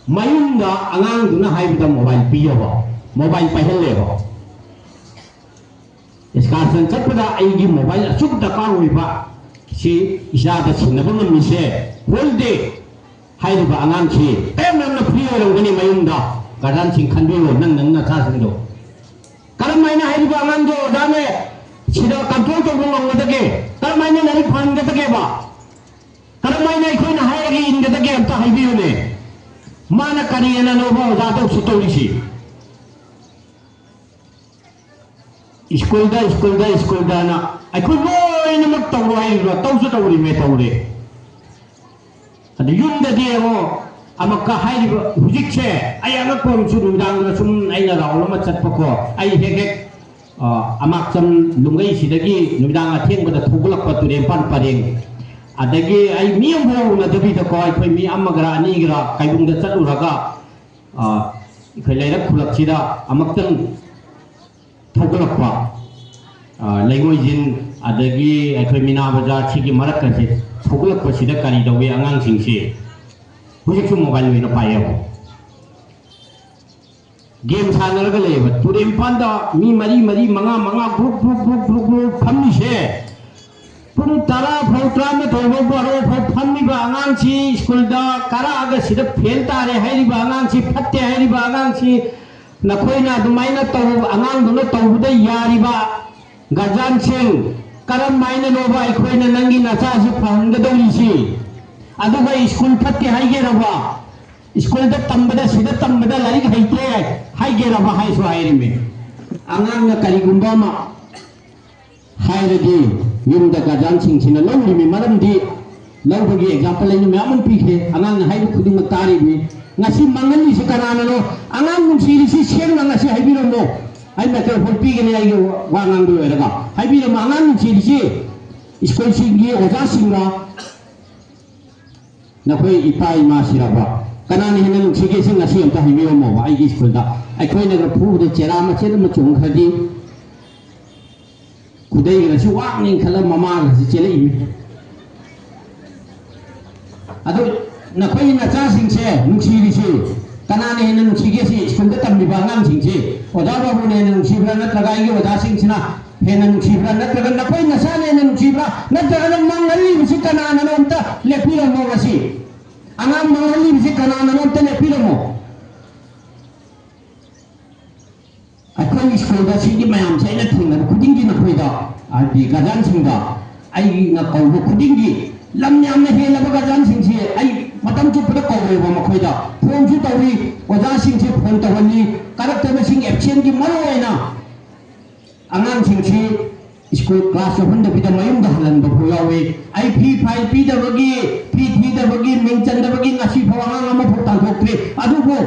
ꯃꯌꯨꯝꯗ ꯑꯉꯥꯡꯗꯨꯅ ꯍꯥꯏꯕꯗ ꯃꯣꯕꯥꯏꯜ ꯄꯤꯌꯦꯕ, ꯃꯣꯕꯥꯏꯜ ꯄꯥꯏꯍꯜꯂꯦꯕ꯫ ꯑꯦꯛꯁꯀꯥꯔꯁꯟ ꯆꯠꯄꯗ ꯑꯩꯒꯤ ꯃꯣꯕꯥꯏꯜ ꯑꯁꯨꯛ ꯗꯔꯀꯥꯔ ꯑꯣꯏꯕ ꯁꯤ ꯏꯆꯥꯗ ꯁꯤꯟꯅꯕ ꯉꯝꯃꯤꯁꯦ ꯍꯣꯜ ꯗꯦ ꯍꯥꯏꯔꯤꯕ ꯑꯉꯥꯡꯁꯤ ꯀꯌꯥꯝ ꯌꯥꯝꯅ ꯐ꯭ꯔꯤ ꯑꯣꯏꯔꯝꯒꯅꯤ ꯃꯌꯨꯝꯗ꯫ ꯒꯥꯔꯖꯤꯌꯥꯟꯁꯤꯡ ꯈꯟꯕꯤꯌꯨ, ꯅꯪ ꯅꯪ ꯅꯆꯥꯁꯤꯡꯗꯣ꯫ ꯀꯔꯝ ꯍꯥꯏꯅ ꯍꯥꯏꯔꯤꯕ ꯑꯉꯥꯡꯗꯣ ꯑꯣꯖꯥꯅ ꯁꯤꯗ ꯀꯟꯇ꯭ꯔꯣꯜ ꯇꯧꯕ ꯉꯝꯒꯗꯒꯦ? ꯀꯔꯝ ꯍꯥꯏꯅ ꯂꯥꯏꯔꯤꯛ ꯐꯍꯟꯒꯗꯒꯦꯕ? ꯀꯔꯝ ꯍꯥꯏꯅ ꯑꯩꯈꯣꯏꯅ ꯍꯥꯏꯔꯒ ꯏꯟꯒꯗꯒꯦ? ꯑꯝꯇ ꯍꯥꯏꯕꯤꯌꯨꯅꯦ꯫ ꯃꯥꯅ ꯀꯔꯤ ꯑꯅꯅꯣꯕ ꯑꯣꯖꯥꯗ ꯎꯁꯤꯠ ꯇꯧꯔꯤꯁꯤ? ꯁ꯭ꯀꯨꯜꯗ, ꯁ꯭ꯀꯨꯜꯗ, ꯁ꯭ꯀꯨꯜꯗꯅ ꯑꯩꯈꯣꯏ ꯂꯣꯏꯅꯃꯛ ꯇꯧꯔꯣ ꯍꯥꯏꯔꯤꯕ꯭ꯔꯣ? ꯇꯧꯁꯨ ꯇꯧꯔꯤꯃꯦ, ꯇꯧꯔꯦ꯫ ꯑꯗꯨ ꯌꯨꯝꯗꯗꯤ ꯌꯦꯡꯉꯣ, ꯑꯃꯨꯛꯀ ꯍꯥꯏꯔꯤꯕ ꯍꯧꯖꯤꯛꯁꯦ, ꯑꯩ ꯑꯉꯛꯄ ꯑꯃꯁꯨ, ꯅꯨꯃꯤꯗꯥꯡꯗ ꯁꯨꯝ ꯑꯩꯅ ꯔꯥꯎꯟ ꯑꯃ ꯆꯠꯄꯀꯣ, ꯑꯩ ꯍꯦꯛ ꯍꯦꯛ, ꯑ, ꯑꯃꯥꯛꯆꯝ ꯂꯨꯡꯒꯩꯁꯤꯗꯒꯤ ꯅꯨꯃꯤꯗꯥꯡ ꯑꯊꯦꯡꯕꯗ ꯊꯧꯒꯠꯂꯛꯄ ꯇꯨꯔꯦꯟꯄꯥꯟ ꯄꯔꯦꯡ, ꯑꯗꯒꯤ ꯑꯩ ꯃꯤ ꯑꯃꯐꯥꯎ ꯎꯅꯗꯕꯤꯗꯀꯣ, ꯑꯩꯈꯣꯏ ꯃꯤ ꯑꯃꯒꯔ ꯑꯅꯤꯒꯔ ꯀꯩꯕꯨꯡꯗ ꯆꯠꯂꯨꯔꯒ, ꯑ, ꯑꯩꯈꯣꯏ ꯂꯩꯔꯛ ꯈꯨꯂꯛꯁꯤꯗ ꯑꯃꯨꯛꯇꯪ ꯊꯧꯒꯠꯂꯛꯄ, ꯑ, ꯂꯩꯉꯣꯏꯖꯤꯟ, ꯑꯗꯒꯤ ꯑꯩꯈꯣꯏ ꯃꯤꯅꯥ ꯕꯖꯥꯔ, ꯁꯤꯒꯤ ꯃꯔꯛꯀꯁꯦ ꯊꯧꯒꯠꯂꯛꯄꯁꯤꯗ ꯀꯔꯤ ꯇꯧꯏ? ꯑꯉꯥꯡꯁꯤꯡꯁꯤ ꯍꯧꯖꯤꯛꯁꯨ ꯃꯣꯕꯥꯏꯜ ꯂꯣꯏꯅ ꯄꯥꯏꯌꯦꯕ꯫ ꯒꯦꯝ ꯁꯥꯟꯅꯔꯒ ꯂꯩꯌꯦꯕ꯫ ꯇꯨꯔꯦꯟ ꯃꯄꯥꯟꯗ ꯃꯤ ꯃꯔꯤ ꯃꯔꯤ, ꯃꯉꯥ ꯃꯉꯥ, group group group group group ꯐꯝꯃꯤꯁꯦ, ꯄꯨꯡ ꯇꯔꯥ ꯐꯥꯎ, ꯇꯔꯥꯃꯥꯊꯣꯏ ꯐꯥꯎ, ꯕꯥꯔꯣ ꯐꯥꯎ ꯐꯝꯃꯤꯕ ꯑꯉꯥꯡꯁꯤ, ꯁ꯭ꯀꯨꯜꯗ ꯀꯥꯔꯛꯑꯒ ꯁꯤꯗ ꯐꯦꯜ ꯇꯥꯔꯦ ꯍꯥꯏꯔꯤꯕ ꯑꯉꯥꯡꯁꯤ, ꯐꯠꯇꯦ ꯍꯥꯏꯔꯤꯕ ꯑꯉꯥꯡꯁꯤ, ꯅꯈꯣꯏꯅ ꯑꯗꯨꯃꯥꯏꯅ ꯇꯧ, ꯑꯉꯥꯡꯗꯨꯅ ꯇꯧꯕꯗ ꯌꯥꯔꯤꯕ ꯒꯥꯔꯖꯤꯌꯥꯟꯁꯤꯡ, ꯀꯔꯝ ꯍꯥꯏꯅꯅꯣꯕ ꯑꯩꯈꯣꯏꯅ ꯅꯪꯒꯤ ꯅꯆꯥꯁꯤ ꯐꯍꯟꯒꯗꯧꯔꯤꯁꯤ? ꯑꯗꯨꯒ ꯁ꯭ꯀꯨꯜ ꯐꯠꯇꯦ ꯍꯥꯏꯒꯦꯔꯕ? ꯁ꯭ꯀꯨꯜꯗ ꯇꯝꯕꯗ, ꯁꯤꯗ ꯇꯝꯕꯗ ꯂꯥꯏꯔꯤꯛ ꯍꯩꯇ꯭ꯔꯦ ꯍꯥꯏꯒꯦꯔꯕ? ꯍꯥꯏꯁꯨ ꯍꯥꯏꯔꯤꯃꯤ꯫ ꯑꯉꯥꯡꯅ ꯀꯔꯤꯒꯨꯝꯕ ꯑꯃ ꯍꯥꯏꯔꯗꯤ, ꯌꯨꯝꯗ ꯒꯥꯔꯖꯤꯌꯥꯟꯁꯤꯡꯁꯤꯅ ꯂꯧꯔꯤꯃꯤ꯫ ꯃꯔꯝꯗꯤ ꯂꯧꯕꯒꯤ ꯑꯦꯛꯖꯥꯝꯄꯜ ꯑꯩꯅ ꯃꯌꯥꯝ ꯑꯃ ꯄꯤꯈ꯭ꯔꯦ꯫ ꯑꯉꯥꯡꯅ ꯍꯥꯏꯕ ꯈꯨꯗꯤꯡꯃꯛ ꯇꯥꯔꯤꯕꯅꯤ꯫ ꯉꯁꯤ ꯃꯥꯡꯍꯜꯂꯤꯁꯤ ꯀꯅꯥꯅꯅꯣ? ꯑꯉꯥꯡ ꯅꯨꯡꯁꯤꯔꯤꯁꯤ ꯁꯦꯡꯅ ꯉꯁꯤ ꯍꯥꯏꯕꯤꯔꯝꯃꯣ꯫ ꯑꯩ ꯃꯥꯏꯀ꯭ꯔꯣꯐꯣꯟ ꯄꯤꯒꯅꯤ ꯑꯩꯒꯤ ꯋꯥ ꯉꯥꯡꯕ ꯂꯣꯏꯔꯒ꯫ ꯍꯥꯏꯕꯤꯔꯝꯃꯣ, ꯑꯉꯥꯡ ꯅꯨꯡꯁꯤꯔꯤꯁꯤ ꯁ꯭ꯀꯨꯜꯁꯤꯡꯒꯤ ꯑꯣꯖꯥꯁꯤꯡꯒ ꯅꯈꯣꯏ ꯏꯄꯥ ꯏꯃꯥ ꯁꯤꯔꯕ? ꯀꯅꯥꯅ ꯍꯦꯟꯅ ꯅꯨꯡꯁꯤꯒꯦ? ꯁꯤ ꯉꯁꯤ ꯑꯝꯇ ꯍꯥꯏꯕꯤꯔꯝꯃꯣꯕ꯫ ꯑꯩꯒꯤ ꯁ꯭ꯀꯨꯜꯗ ꯑꯩꯈꯣꯏꯅꯒ ꯐꯨꯕꯗ ꯆꯦꯔꯥ ꯃꯆꯦꯠ ꯑꯃ ꯆꯣꯡꯈ꯭ꯔꯗꯤ, ꯈꯨꯗꯩꯒꯁꯤ ꯋꯥꯡꯅ ꯏꯟꯈꯠꯂ ꯃꯃꯥꯒꯁꯤ ꯆꯦꯜꯂꯛꯏꯃꯤ꯫ ꯑꯗꯨ ꯅꯈꯣꯏ ꯅꯆꯥꯁꯤꯡꯁꯦ ꯅꯨꯡꯁꯤꯔꯤꯁꯤ ꯀꯅꯥꯅ ꯍꯦꯟꯅ ꯅꯨꯡꯁꯤꯒꯦ? ꯁꯤ ꯁ꯭ꯀꯨꯜꯗ ꯇꯝꯂꯤꯕ ꯑꯉꯥꯡꯁꯤꯡꯁꯤ ꯑꯣꯖꯥ ꯕꯥꯕꯨꯅ ꯍꯦꯟꯅ ꯅꯨꯡꯁꯤꯕ꯭ꯔꯥ, ꯅꯠꯇ꯭ꯔꯒ ꯑꯩꯒꯤ ꯑꯣꯖꯥꯁꯤꯡꯁꯤꯅ ꯍꯦꯟꯅ ꯅꯨꯡꯁꯤꯕ꯭ꯔꯥ, ꯅꯠꯇ꯭ꯔꯒ ꯅꯈꯣꯏ ꯅꯁꯥꯅ ꯍꯦꯟꯅ ꯅꯨꯡꯁꯤꯕ꯭ꯔꯥ, ꯅꯠꯇ꯭ꯔꯒꯅ ꯃꯥꯡꯍꯜꯂꯤꯕꯁꯤ ꯀꯅꯥꯅꯅꯣ? ꯑꯝꯇ ꯂꯦꯞꯄꯤꯔꯝꯃꯣ ꯉꯁꯤ꯫ ꯑꯉꯥꯡ ꯃꯥꯡꯍꯜꯂꯤꯕꯁꯤ ꯀꯅꯥꯅꯅꯣ? ꯑꯝꯇ ꯂꯦꯞꯄꯤꯔꯝꯃꯣ꯫ ꯑꯩꯈꯣꯏꯒꯤ ꯁ꯭ꯀꯨꯜꯗ ꯁꯤꯒꯤ ꯃꯌꯥꯝꯁꯦ ꯑꯩꯅ ꯊꯦꯡꯅꯕ ꯈꯨꯗꯤꯡꯒꯤ ꯅꯈꯣꯏꯗ, ꯍꯥꯏꯗꯤ ꯒꯥꯔꯖꯤꯌꯥꯟꯁꯤꯡꯗ, ꯑꯩꯅ ꯀꯧꯕ ꯈꯨꯗꯤꯡꯒꯤ ꯂꯝ ꯌꯥꯝꯅ ꯍꯦꯜꯂꯕ ꯒꯥꯔꯖꯤꯌꯥꯟꯁꯤꯡꯁꯤ ꯑꯩ ꯃꯇꯝ ꯆꯨꯞꯄꯗ ꯀꯧꯋꯦꯕ꯫ ꯃꯈꯣꯏꯗ ꯐꯣꯟꯁꯨ ꯇꯧꯏ, ꯑꯣꯖꯥꯁꯤꯡꯁꯦ ꯐꯣꯟ ꯇꯧꯍꯜꯂꯤ, ꯀꯥꯔꯛꯇꯕꯁꯤꯡ ꯑꯦꯞꯁꯦꯟꯒꯤ ꯃꯔꯨ ꯑꯣꯏꯅ ꯑꯉꯥꯡꯁꯤꯡꯁꯤ ꯁ꯭ꯀꯨꯜ ꯀ꯭ꯂꯥꯁ ꯌꯥꯎꯍꯟꯗꯕꯤꯗ ꯃꯌꯨꯝꯗ ꯍꯜꯍꯟꯕ ꯐꯥꯎ ꯌꯥꯎꯏ꯫ ꯑꯩ ꯐꯤ ꯐꯥꯏꯜ ꯄꯤꯗꯕꯒꯤ, ꯐꯤ ꯊꯤꯗꯕꯒꯤ, ꯃꯤꯡ ꯆꯟꯗꯕꯒꯤ ꯉꯁꯤ ꯐꯥꯎ ꯑꯉꯥꯡ ꯑꯃꯐꯥꯎ ꯇꯥꯟꯊꯣꯛꯇ꯭ꯔꯤ꯫ ꯑꯗꯨꯕꯨ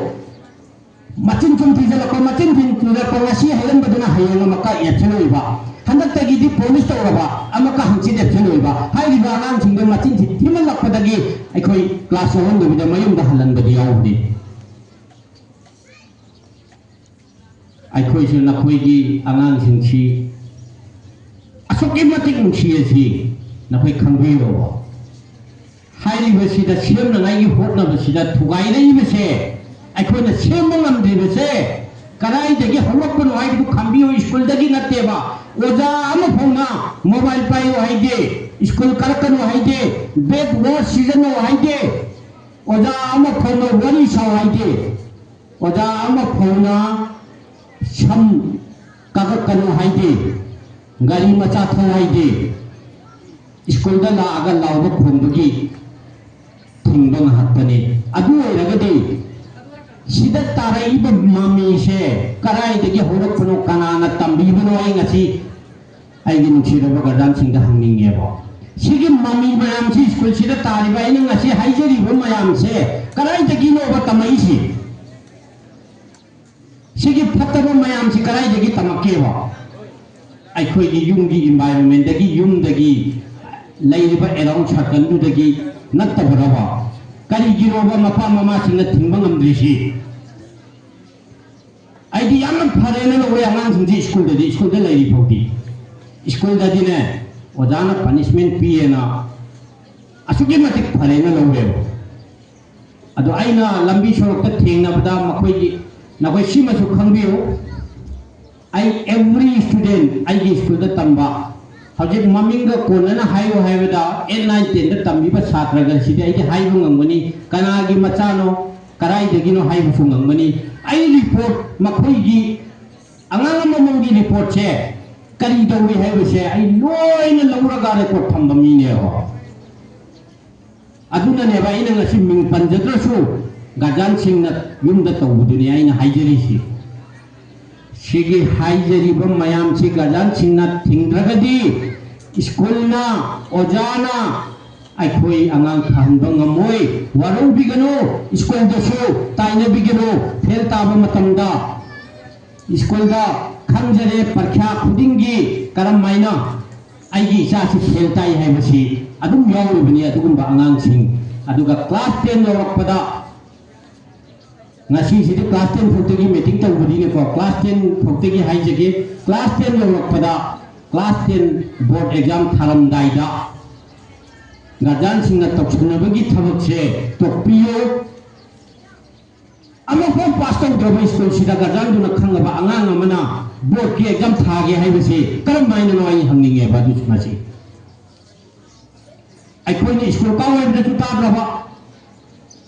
ꯃꯆꯤꯟ ꯁꯨꯝ ꯊꯤꯖꯤꯜꯂꯛꯄ, ꯃꯆꯤꯟ ꯁꯨꯝ ꯊꯤꯖꯤꯜꯂꯛꯄ, ꯉꯁꯤ ꯍꯥꯏꯔꯝꯕꯗꯨꯅ ꯍꯌꯦꯡ ꯑꯃꯨꯛꯀ ꯑꯦꯞꯁꯦꯟ ꯑꯣꯏꯕ, ꯍꯟꯗꯛꯇꯒꯤꯗꯤ ꯄ꯭ꯔꯣꯃꯤꯁ ꯇꯧꯔꯕ ꯑꯃꯨꯛꯀ ꯍꯪꯆꯤꯠ ꯑꯦꯞꯁꯦꯟ ꯑꯣꯏꯕ꯫ ꯍꯥꯏꯔꯤꯕ ꯑꯉꯥꯡꯁꯤꯡꯗꯣ ꯃꯆꯤꯟ ꯊꯤ-, ꯊꯤꯃꯜꯂꯛꯄꯗꯒꯤ ꯑꯩꯈꯣꯏ ꯀ꯭ꯂꯥꯁ ꯌꯥꯎꯍꯟꯗꯕꯤꯗ ꯃꯌꯨꯝꯗ ꯍꯜꯍꯟꯕꯗꯤ ꯌꯥꯎꯕꯅꯤ꯫ ꯑꯩꯈꯣꯏꯁꯨ ꯅꯈꯣꯏꯒꯤ ꯑꯉꯥꯡꯁꯤꯡꯁꯤ ꯑꯁꯨꯛꯀꯤ ꯃꯇꯤꯛ ꯅꯨꯡꯁꯤ ꯑꯁꯤ ꯅꯈꯣꯏ ꯈꯪꯕꯤꯔꯣ꯫ ꯍꯥꯏꯔꯤꯕꯁꯤꯗ ꯁꯦꯝꯅꯉꯥꯏꯒꯤ ꯍꯣꯠꯅꯕꯁꯤꯗ ꯊꯨꯒꯥꯏꯔꯛꯏꯕꯁꯦ, ꯑꯩꯈꯣꯏꯅ ꯁꯦꯝꯕ ꯉꯝꯗ꯭ꯔꯤꯕꯁꯦ, ꯀꯗꯥꯏꯗꯒꯤ ꯍꯧꯔꯛꯄꯅꯣ ꯍꯥꯏꯕꯗꯨ ꯈꯪꯕꯤꯌꯨ꯫ ꯁ꯭ꯀꯨꯜꯗꯒꯤ ꯅꯠꯇꯦꯕ꯫ ꯑꯣꯖꯥ ꯑꯃ ꯐꯥꯎꯅ ꯃꯣꯕꯥꯏꯜ ꯄꯥꯏꯌꯨ ꯍꯥꯏꯗꯦ, ꯁ꯭ꯀꯨꯜ ꯀꯥꯔꯛꯀꯅꯨ ꯍꯥꯏꯗꯦ, ꯕꯦꯗ ꯋꯥꯔꯗ ꯁꯤꯖꯤꯟꯅꯧ ꯍꯥꯏꯗꯦ, ꯑꯣꯖꯥ ꯑꯃ ꯐꯥꯎꯅ ꯋꯥꯔꯤ ꯁꯥꯎ ꯍꯥꯏꯗꯦ, ꯑꯣꯖꯥ ꯑꯃ ꯐꯥꯎꯅ ꯁꯝ ꯀꯛꯂꯛꯀꯅꯨ ꯍꯥꯏꯗꯦ, ꯒꯥꯔꯤ ꯃꯆꯥ ꯊꯧ ꯍꯥꯏꯗꯦ꯫ ꯁ꯭ꯀꯨꯜꯗ ꯂꯥꯛꯑꯒ ꯂꯥꯎꯕ ꯈꯣꯡꯕꯒꯤ ꯊꯤꯡꯕ ꯉꯥꯏꯍꯥꯛꯇꯅꯤ꯫ ꯑꯗꯨ ꯑꯣꯏꯔꯒꯗꯤ ꯁꯤꯗ ꯇꯥꯔꯛꯏꯕ ꯃꯃꯤꯁꯦ ꯀꯗꯥꯏꯗꯒꯤ ꯍꯧꯔꯛꯄꯅꯣ, ꯀꯅꯥꯅ ꯇꯝꯕꯤꯕꯅꯣ, ꯑꯩ ꯉꯁꯤ ꯑꯩꯒꯤ ꯅꯨꯡꯁꯤꯔꯕ ꯒꯥꯔꯖꯤꯌꯥꯟꯁꯤꯡꯗ ꯍꯪꯅꯤꯡꯉꯦꯕ꯫ ꯁꯤꯒꯤ ꯃꯃꯤ ꯃꯌꯥꯝꯁꯤ, ꯁ꯭ꯀꯨꯜꯁꯤꯗ ꯇꯥꯔꯤꯕ ꯑꯩꯅ ꯉꯁꯤ ꯍꯥꯏꯖꯔꯤꯕ ꯃꯌꯥꯝꯁꯦ ꯀꯗꯥꯏꯗꯒꯤꯅꯣꯕ ꯇꯝꯃꯛꯏꯁꯤ? ꯁꯤꯒꯤ ꯐꯠꯇꯕ ꯃꯌꯥꯝꯁꯤ ꯀꯗꯥꯏꯗꯒꯤ ꯇꯝꯃꯛꯀꯦꯕ? ꯑꯩꯈꯣꯏꯒꯤ ꯌꯨꯝꯒꯤ environment ꯇꯒꯤ, ꯌꯨꯝꯗꯒꯤ, ꯂꯩꯔꯤꯕ around circle ꯗꯨꯗꯒꯤ ꯅꯠꯇꯕ꯭ꯔꯕ? ꯀꯔꯤꯒꯤꯅꯣꯕ ꯃꯄꯥ ꯃꯃꯥꯁꯤꯡꯅ ꯊꯤꯡꯕ ꯉꯝꯗ꯭ꯔꯤꯁꯤ? ꯑꯩꯗꯤ ꯌꯥꯝꯅ ꯐꯔꯦꯅ ꯂꯧꯔꯦ ꯑꯉꯥꯡꯁꯤꯡꯁꯤ ꯁ꯭ꯀꯨꯜꯗꯗꯤ, ꯁ꯭ꯀꯨꯜꯗ ꯂꯩꯔꯤ ꯐꯥꯎꯗꯤ꯫ ꯁ꯭ꯀꯨꯜꯗꯗꯤꯅꯦ, ꯑꯣꯖꯥꯅ punishment ꯄꯤꯌꯦꯅ ꯑꯁꯨꯛꯀꯤ ꯃꯇꯤꯛ ꯐꯔꯦꯅ ꯂꯧꯔꯦꯕ꯫ ꯑꯗꯣ ꯑꯩꯅ ꯂꯝꯕꯤ ꯁꯣꯔꯣꯛꯇ ꯊꯦꯡꯅꯕꯗ ꯃꯈꯣꯏꯒꯤ, ꯅꯈꯣꯏ ꯁꯤꯃꯁꯨ ꯈꯪꯕꯤꯌꯨ, ꯑꯩ every student, ꯑꯩꯒꯤ ꯁ꯭ꯀꯨꯜꯗ ꯇꯝꯕ ꯍꯧꯖꯤꯛ ꯃꯃꯤꯡꯒ ꯀꯣꯟꯅꯅ ꯍꯥꯏꯌꯨ ꯍꯥꯏꯕꯗ eight, nine, ten ꯗ ꯇꯝꯕꯤꯕ ꯁꯥꯇ꯭ꯔꯒꯁꯤꯗꯤ ꯑꯩꯗꯤ ꯍꯥꯏꯕ ꯉꯝꯒꯅꯤ, ꯀꯅꯥꯒꯤ ꯃꯆꯥꯅꯣ, ꯀꯗꯥꯏꯗꯒꯤꯅꯣ ꯍꯥꯏꯕꯁꯨ ꯉꯝꯒꯅꯤ꯫ ꯑꯩ report, ꯃꯈꯣꯏꯒꯤ ꯑꯉꯥꯡ ꯑꯃꯃꯝꯒꯤ report ꯁꯦ ꯀꯔꯤ ꯇꯧꯔꯤ ꯍꯥꯏꯕꯁꯦ ꯑꯩ ꯂꯣꯏꯅ ꯂꯧꯔꯒ record ꯊꯝꯕ ꯃꯤꯅꯦꯕ꯫ ꯑꯗꯨꯅꯅꯦꯕ ꯑꯩꯅ ꯉꯁꯤ ꯃꯤꯡ ꯄꯟꯖꯗ꯭ꯔꯁꯨ guardian ꯁꯤꯡꯅ ꯌꯨꯝꯗ ꯇꯧꯕꯗꯨꯅꯤ ꯑꯩꯅ ꯍꯥꯏꯖꯔꯤꯁꯤ꯫ ꯁꯤꯒꯤ ꯍꯥꯏꯖꯔꯤꯕ ꯃꯌꯥꯝꯁꯤ guardian ꯁꯤꯡꯅ ꯊꯤꯡꯗ꯭ꯔꯒꯗꯤ ꯁ꯭ꯀꯨꯜꯅ, ꯑꯣꯖꯥꯅ ꯑꯩꯈꯣꯏ ꯑꯉꯥꯡ ꯐꯍꯟꯕ ꯉꯝꯃꯣꯏ꯫ ꯋꯥꯔꯧꯕꯤꯒꯅꯨ, ꯁ꯭ꯀꯨꯜꯗꯁꯨ ꯇꯥꯏꯅꯕꯤꯒꯅꯨ꯫ ꯐꯦꯜ ꯇꯥꯕ ꯃꯇꯝꯗ ꯁ꯭ꯀꯨꯜꯗ ꯈꯪꯖꯔꯦ, ꯄꯔꯤꯈ꯭ꯌꯥ ꯈꯨꯗꯤꯡꯒꯤ ꯀꯔꯝ ꯍꯥꯏꯅ ꯑꯩꯒꯤ ꯏꯆꯥꯁꯤ ꯐꯦꯜ ꯇꯥꯏ ꯍꯥꯏꯕꯁꯤ ꯑꯗꯨꯝ ꯌꯥꯎꯔꯤꯕꯅꯤ ꯑꯗꯨꯒꯨꯝꯕ ꯑꯉꯥꯡꯁꯤꯡ꯫ ꯑꯗꯨꯒ class ten ꯌꯧꯔꯛꯄꯗ, ꯉꯁꯤꯁꯤꯗꯤ class ten ꯐꯥꯎꯗꯒꯤ meeting ꯇꯧꯕꯅꯤꯅꯀꯣ, class ten ꯐꯥꯎꯗꯒꯤ ꯍꯥꯏꯖꯒꯦ, class ten ꯌꯧꯔꯛꯄꯗ, class ten board exam ꯊꯥꯔꯝꯗꯥꯏꯗ guardian ꯁꯤꯡꯅ ꯇꯧꯁꯟꯅꯕꯒꯤ ꯊꯕꯛꯁꯦ ꯇꯣꯛꯄꯤꯌꯨ꯫ ꯑꯃꯐꯥꯎ ꯄꯥꯁ ꯇꯧꯗ꯭ꯔꯕ ꯁ꯭ꯀꯨꯜꯁꯤꯗ ꯒꯥꯔꯖꯤꯌꯥꯟꯗꯨꯅ ꯈꯪꯉꯕ ꯑꯉꯥꯡ ꯑꯃꯅ ꯕꯣꯔꯗꯀꯤ ꯑꯦꯛꯖꯥꯝ ꯊꯥꯒꯦ ꯍꯥꯏꯕꯁꯤ ꯀꯔꯝ ꯍꯥꯏꯅꯅꯣ ꯑꯩ ꯍꯪꯅꯤꯡꯉꯦꯕ꯫ ꯑꯗꯨꯁꯨ ꯃꯁꯤ ꯑꯩꯈꯣꯏꯅ ꯁ꯭ꯀꯨꯜ ꯀꯥꯎ ꯍꯥꯏꯕꯗꯁꯨ ꯇꯥꯗ꯭ꯔꯕ,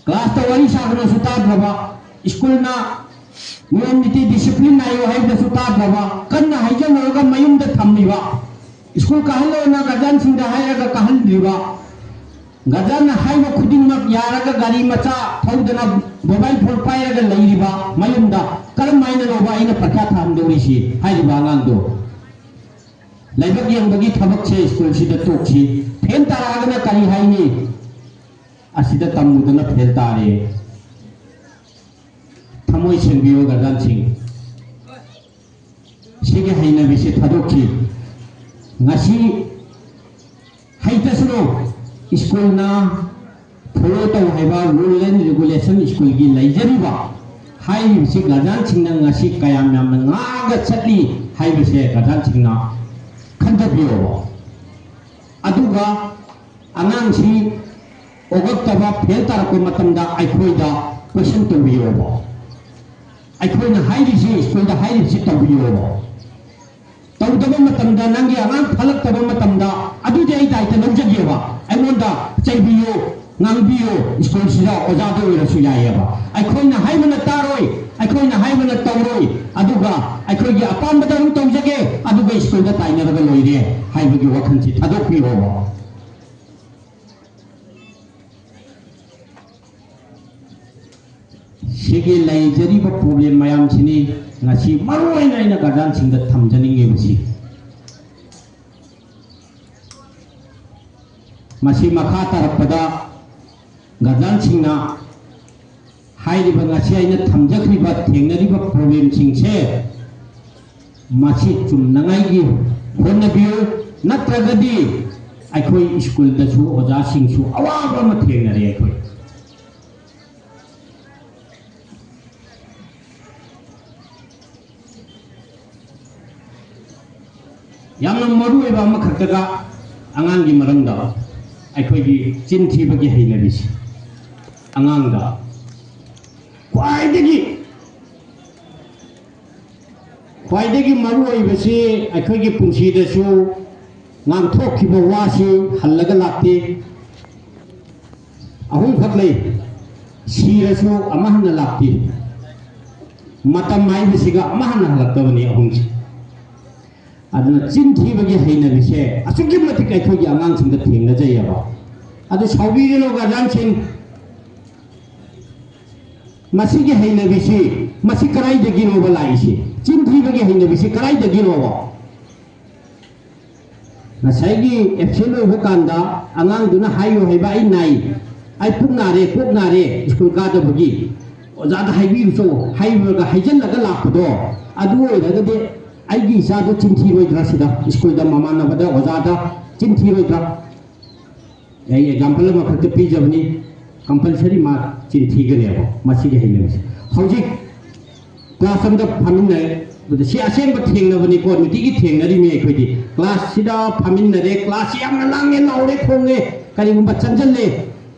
ꯀ꯭ꯂꯥꯁꯇ ꯋꯥꯔꯤ ꯁꯥꯒꯅꯁꯨ ꯇꯥꯗ꯭ꯔꯕ, ꯁ꯭ꯀꯨꯜꯅ ꯅꯤꯌꯣꯝ ꯅꯤꯇꯤ ꯗꯤꯁꯤꯄ꯭ꯂꯤꯟ ꯅꯥꯏꯌꯨ ꯍꯥꯏꯕꯗꯁꯨ ꯇꯥꯗ꯭ꯔꯕ, ꯀꯟꯅ ꯍꯥꯏꯖꯜꯂꯨꯔꯒ ꯃꯌꯨꯝꯗ ꯊꯝꯂꯤꯕ, ꯁ꯭ꯀꯨꯜ ꯀꯥꯍꯜꯂꯣꯅ ꯒꯥꯔꯖꯤꯌꯥꯟꯁꯤꯡꯗ ꯍꯥꯏꯔꯒ ꯀꯥꯍꯟꯗ꯭ꯔꯤꯕ, ꯒꯥꯔꯖꯤꯌꯥꯟꯅ ꯍꯥꯏꯕ ꯈꯨꯗꯤꯡꯃꯛ ꯌꯥꯔꯒ ꯒꯥꯔꯤ ꯃꯆꯥ ꯊꯧꯗꯅ ꯃꯣꯕꯥꯏꯜ ꯐꯣꯟ ꯄꯥꯏꯔꯒ ꯂꯩꯔꯤꯕ ꯃꯌꯨꯝꯗ ꯀꯔꯝ ꯍꯥꯏꯅꯅꯣꯕ ꯑꯩꯅ ꯄꯔꯤꯈ꯭ꯌꯥ ꯊꯥꯍꯟꯗꯧꯔꯤꯁꯤ ꯍꯥꯏꯔꯤꯕ ꯑꯉꯥꯡꯗꯣ? ꯂꯥꯏꯕꯛ ꯌꯦꯡꯕꯒꯤ ꯊꯕꯛꯁꯦ ꯁ꯭ꯀꯨꯜꯁꯤꯗ ꯇꯣꯛꯁꯤ꯫ ꯐꯦꯜ ꯇꯥꯔꯛꯑꯒꯅ ꯀꯔꯤ ꯍꯥꯏꯅꯤ? ꯑꯁꯤꯗ ꯇꯝꯃꯨꯗꯅ ꯐꯦꯜ ꯇꯥꯔꯦ꯫ ꯊꯃꯣꯏ ꯁꯦꯡꯕꯤꯌꯨ ꯒꯥꯔꯖꯤꯌꯥꯟꯁꯤꯡ꯫ ꯁꯤꯒꯤ ꯍꯩꯅꯕꯤꯁꯦ ꯊꯥꯗꯣꯛꯈꯤ꯫ ꯉꯁꯤ ꯍꯩꯇꯁꯅꯨ, ꯁ꯭ꯀꯨꯜꯅ ꯐꯣꯂꯣ ꯇꯧ ꯍꯥꯏꯕ ꯔꯨꯜ ꯑꯦꯟ ꯔꯤꯒꯨꯂꯦꯁꯟ ꯁ꯭ꯀꯨꯜꯒꯤ ꯂꯩꯖꯔꯤꯕ ꯍꯥꯏꯔꯤꯕꯁꯤ ꯒꯥꯔꯖꯤꯌꯥꯟꯁꯤꯡꯅ ꯉꯁꯤ ꯀꯌꯥꯝ ꯌꯥꯝꯅ ꯉꯥꯛꯑꯒ ꯆꯠꯂꯤ ꯍꯥꯏꯕꯁꯦ ꯒꯥꯔꯖꯤꯌꯥꯟꯁꯤꯡꯅ ꯈꯟꯊꯕꯤꯌꯣꯕ꯫ ꯑꯗꯨꯒ ꯑꯉꯥꯡꯁꯤ ꯑꯣꯒꯛꯇꯕ ꯐꯦꯜ ꯇꯥꯔꯛꯄ ꯃꯇꯝꯗ ꯑꯩꯈꯣꯏꯗ ꯀꯣꯏꯁꯟ ꯇꯧꯕꯤꯌꯣꯕ꯫ ꯑꯩꯈꯣꯏꯅ ꯍꯥꯏꯔꯤꯁꯤ, ꯁ꯭ꯀꯨꯜꯗ ꯍꯥꯏꯔꯤꯕꯁꯤ ꯇꯧꯕꯤꯌꯣꯕ꯫ ꯇꯧꯗꯕ ꯃꯇꯝꯗ, ꯅꯪꯒꯤ ꯑꯉꯥꯡ ꯐꯠꯂꯛꯇꯕ ꯃꯇꯝꯗ, ꯑꯗꯨꯗꯤ ꯑꯩ ꯗꯥꯏꯇ ꯂꯧꯖꯒꯦꯕ꯫ ꯑꯩꯉꯣꯟꯗ ꯆꯩꯕꯤꯌꯨ, ꯉꯥꯡꯕꯤꯌꯨ, ꯁ꯭ꯀꯨꯜꯁꯤꯗ ꯑꯣꯖꯥꯗ ꯑꯣꯏꯔꯁꯨ ꯌꯥꯏꯑꯕ꯫ ꯑꯩꯈꯣꯏꯅ ꯍꯥꯏꯕꯅ ꯇꯥꯔꯣꯏ, ꯑꯩꯈꯣꯏꯅ ꯍꯥꯏꯕꯅ ꯇꯧꯔꯣꯏ, ꯑꯗꯨꯒ ꯑꯩꯈꯣꯏꯒꯤ ꯑꯄꯥꯝꯕꯗ ꯑꯗꯨꯝ ꯇꯧꯖꯒꯦ, ꯑꯗꯨꯒ ꯁ꯭ꯀꯨꯜꯗ ꯇꯥꯏꯅꯔꯒ ꯂꯣꯏꯔꯦ ꯍꯥꯏꯕꯒꯤ ꯋꯥꯈꯜꯁꯤ ꯊꯥꯗꯣꯛꯄꯤꯌꯣꯕ꯫ ꯁꯤꯒꯤ ꯂꯩꯖꯔꯤꯕ ꯄ꯭ꯔꯣꯕ꯭ꯂꯦꯝ ꯃꯌꯥꯝꯁꯤꯅꯤ ꯉꯁꯤ ꯃꯔꯨ ꯑꯣꯏꯅ ꯑꯩꯅ ꯒꯥꯔꯖꯤꯌꯥꯟꯁꯤꯡꯗ ꯊꯝꯖꯅꯤꯡꯉꯤꯕꯁꯤ꯫ ꯃꯁꯤ ꯃꯈꯥ ꯇꯥꯔꯛꯄꯗ ꯒꯥꯔꯖꯤꯌꯥꯟꯁꯤꯡꯅ ꯍꯥꯏꯔꯤꯕ ꯉꯁꯤ ꯑꯩꯅ ꯊꯝꯖꯈ꯭ꯔꯤꯕ ꯊꯦꯡꯅꯔꯤꯕ ꯄ꯭ꯔꯣꯕ꯭ꯂꯦꯝꯁꯤꯡꯁꯦ ꯃꯁꯤ ꯆꯨꯝꯅꯉꯥꯏꯒꯤ ꯍꯣꯠꯅꯕꯤꯌꯨ, ꯅꯠꯇ꯭ꯔꯒꯗꯤ ꯑꯩꯈꯣꯏ ꯁ꯭ꯀꯨꯜꯗꯁꯨ ꯑꯣꯖꯥꯁꯤꯡꯁꯨ ꯑꯋꯥꯕ ꯑꯃ ꯊꯦꯡꯅꯔꯦ꯫ ꯑꯩꯈꯣꯏ ꯌꯥꯝꯅ ꯃꯔꯨ ꯑꯣꯏꯕ ꯑꯃꯈꯛꯇꯒ, ꯑꯉꯥꯡꯒꯤ ꯃꯔꯝꯗ ꯑꯩꯈꯣꯏꯒꯤ ꯆꯤꯟ ꯊꯤꯕꯒꯤ ꯍꯩꯅꯕꯤꯁꯤ꯫ ꯑꯉꯥꯡꯗ ꯈ꯭ꯋꯥꯏꯗꯒꯤ ꯈ꯭ꯋꯥꯏꯗꯒꯤ ꯃꯔꯨ ꯑꯣꯏꯕꯁꯤ ꯑꯩꯈꯣꯏꯒꯤ ꯄꯨꯟꯁꯤꯗꯁꯨ ꯉꯥꯡꯊꯣꯛꯈꯤꯕ ꯋꯥꯁꯤ ꯍꯜꯂꯒ ꯂꯥꯛꯇꯦ꯫ ꯑꯍꯨꯝꯈꯛ ꯂꯩ꯫ ꯁꯤꯔꯁꯨ ꯑꯃ ꯍꯟꯅ ꯂꯥꯛꯇꯦ꯫ ꯃꯇꯝ ꯍꯥꯏꯕꯁꯤꯒ ꯑꯃ ꯍꯟꯅ ꯍꯜꯂꯛꯇꯕꯅꯤ ꯑꯍꯨꯝꯁꯤ꯫ ꯑꯗꯨꯅ ꯆꯤꯟ ꯊꯤꯕꯒꯤ ꯍꯩꯅꯕꯤꯁꯦ ꯑꯁꯨꯛꯀꯤ ꯃꯇꯤꯛ ꯑꯩꯈꯣꯏꯒꯤ ꯑꯉꯥꯡꯁꯤꯡꯗ ꯊꯦꯡꯅꯖꯩꯑꯕ꯫ ꯑꯗꯨ ꯁꯥꯎꯕꯤꯒꯅꯨ ꯒꯥꯔꯖꯤꯌꯥꯟꯁꯤꯡ, ꯃꯁꯤꯒꯤ ꯍꯩꯅꯕꯤꯁꯤ, ꯃꯁꯤ ꯀꯗꯥꯏꯗꯒꯤꯅꯣꯕ ꯂꯥꯛꯏꯁꯤ? ꯆꯤꯟ ꯊꯤꯕꯒꯤ ꯍꯩꯅꯕꯤꯁꯤ ꯀꯗꯥꯏꯗꯒꯤꯅꯣꯕ? ꯉꯁꯥꯏꯒꯤ ꯑꯦꯕꯁꯦꯟ ꯑꯣꯏꯕ ꯀꯥꯟꯗ ꯑꯉꯥꯡꯗꯨꯅ ꯍꯥꯏꯌꯨ ꯍꯥꯏꯕ, "ꯑꯩ ꯅꯥꯏ, ꯑꯩ ꯄꯨꯛ ꯅꯥꯔꯦ, ꯀꯣꯛ ꯅꯥꯔꯦ, ꯁ꯭ꯀꯨꯜ ꯀꯥꯗꯕꯒꯤ ꯑꯣꯖꯥꯗ ꯍꯥꯏꯕꯤꯔꯨꯆꯣ" ꯍꯥꯏꯔꯨꯔꯒ ꯍꯥꯏꯖꯤꯜꯂꯒ ꯂꯥꯛꯄꯗꯣ, ꯑꯗꯨ ꯑꯣꯏꯔꯒꯗꯤ ꯑꯩꯒꯤ ꯏꯆꯥꯗꯣ ꯆꯤꯟꯊꯤꯔꯣꯏꯗ꯭ꯔꯥ? ꯁꯤꯗ ꯁ꯭ꯀꯨꯜꯗ ꯃꯃꯥꯟꯅꯕꯗ, ꯑꯣꯖꯥꯗ ꯆꯤꯟꯊꯤꯔꯣꯏꯗ꯭ꯔꯥ? ꯑꯩ ꯑꯦꯛꯖꯥꯝꯄꯜ ꯑꯃꯈꯛꯇ ꯄꯤꯖꯕꯅꯤ, ꯀꯝꯄꯜꯁꯔꯤ ꯃꯥ ꯆꯤꯟꯊꯤꯒꯅꯦꯕ ꯃꯁꯤꯒꯤ ꯍꯩꯅꯕꯤꯁꯦ꯫ ꯍꯧꯖꯤꯛ ꯀ꯭ꯂꯥꯁ ꯑꯃꯗ ꯐꯝꯃꯤꯟꯅꯔꯦ, ꯑꯗꯨꯗ ꯁꯤ ꯑꯁꯦꯡꯕ ꯊꯦꯡꯅꯕꯅꯤꯀꯣ, ꯅꯨꯡꯇꯤꯒꯤ ꯊꯦꯡꯅꯔꯤꯃꯤ ꯑꯩꯈꯣꯏꯗꯤ꯫ ꯀ꯭ꯂꯥꯁꯁꯤꯗ ꯐꯝꯃꯤꯟꯅꯔꯦ, ꯀ꯭ꯂꯥꯁꯁꯤ ꯌꯥꯝꯅ ꯂꯥꯡꯉꯦ, ꯂꯥꯎꯔꯦ, ꯈꯣꯡꯉꯦ, ꯀꯔꯤꯒꯨꯝꯕ ꯆꯪꯁꯤꯜꯂꯦ,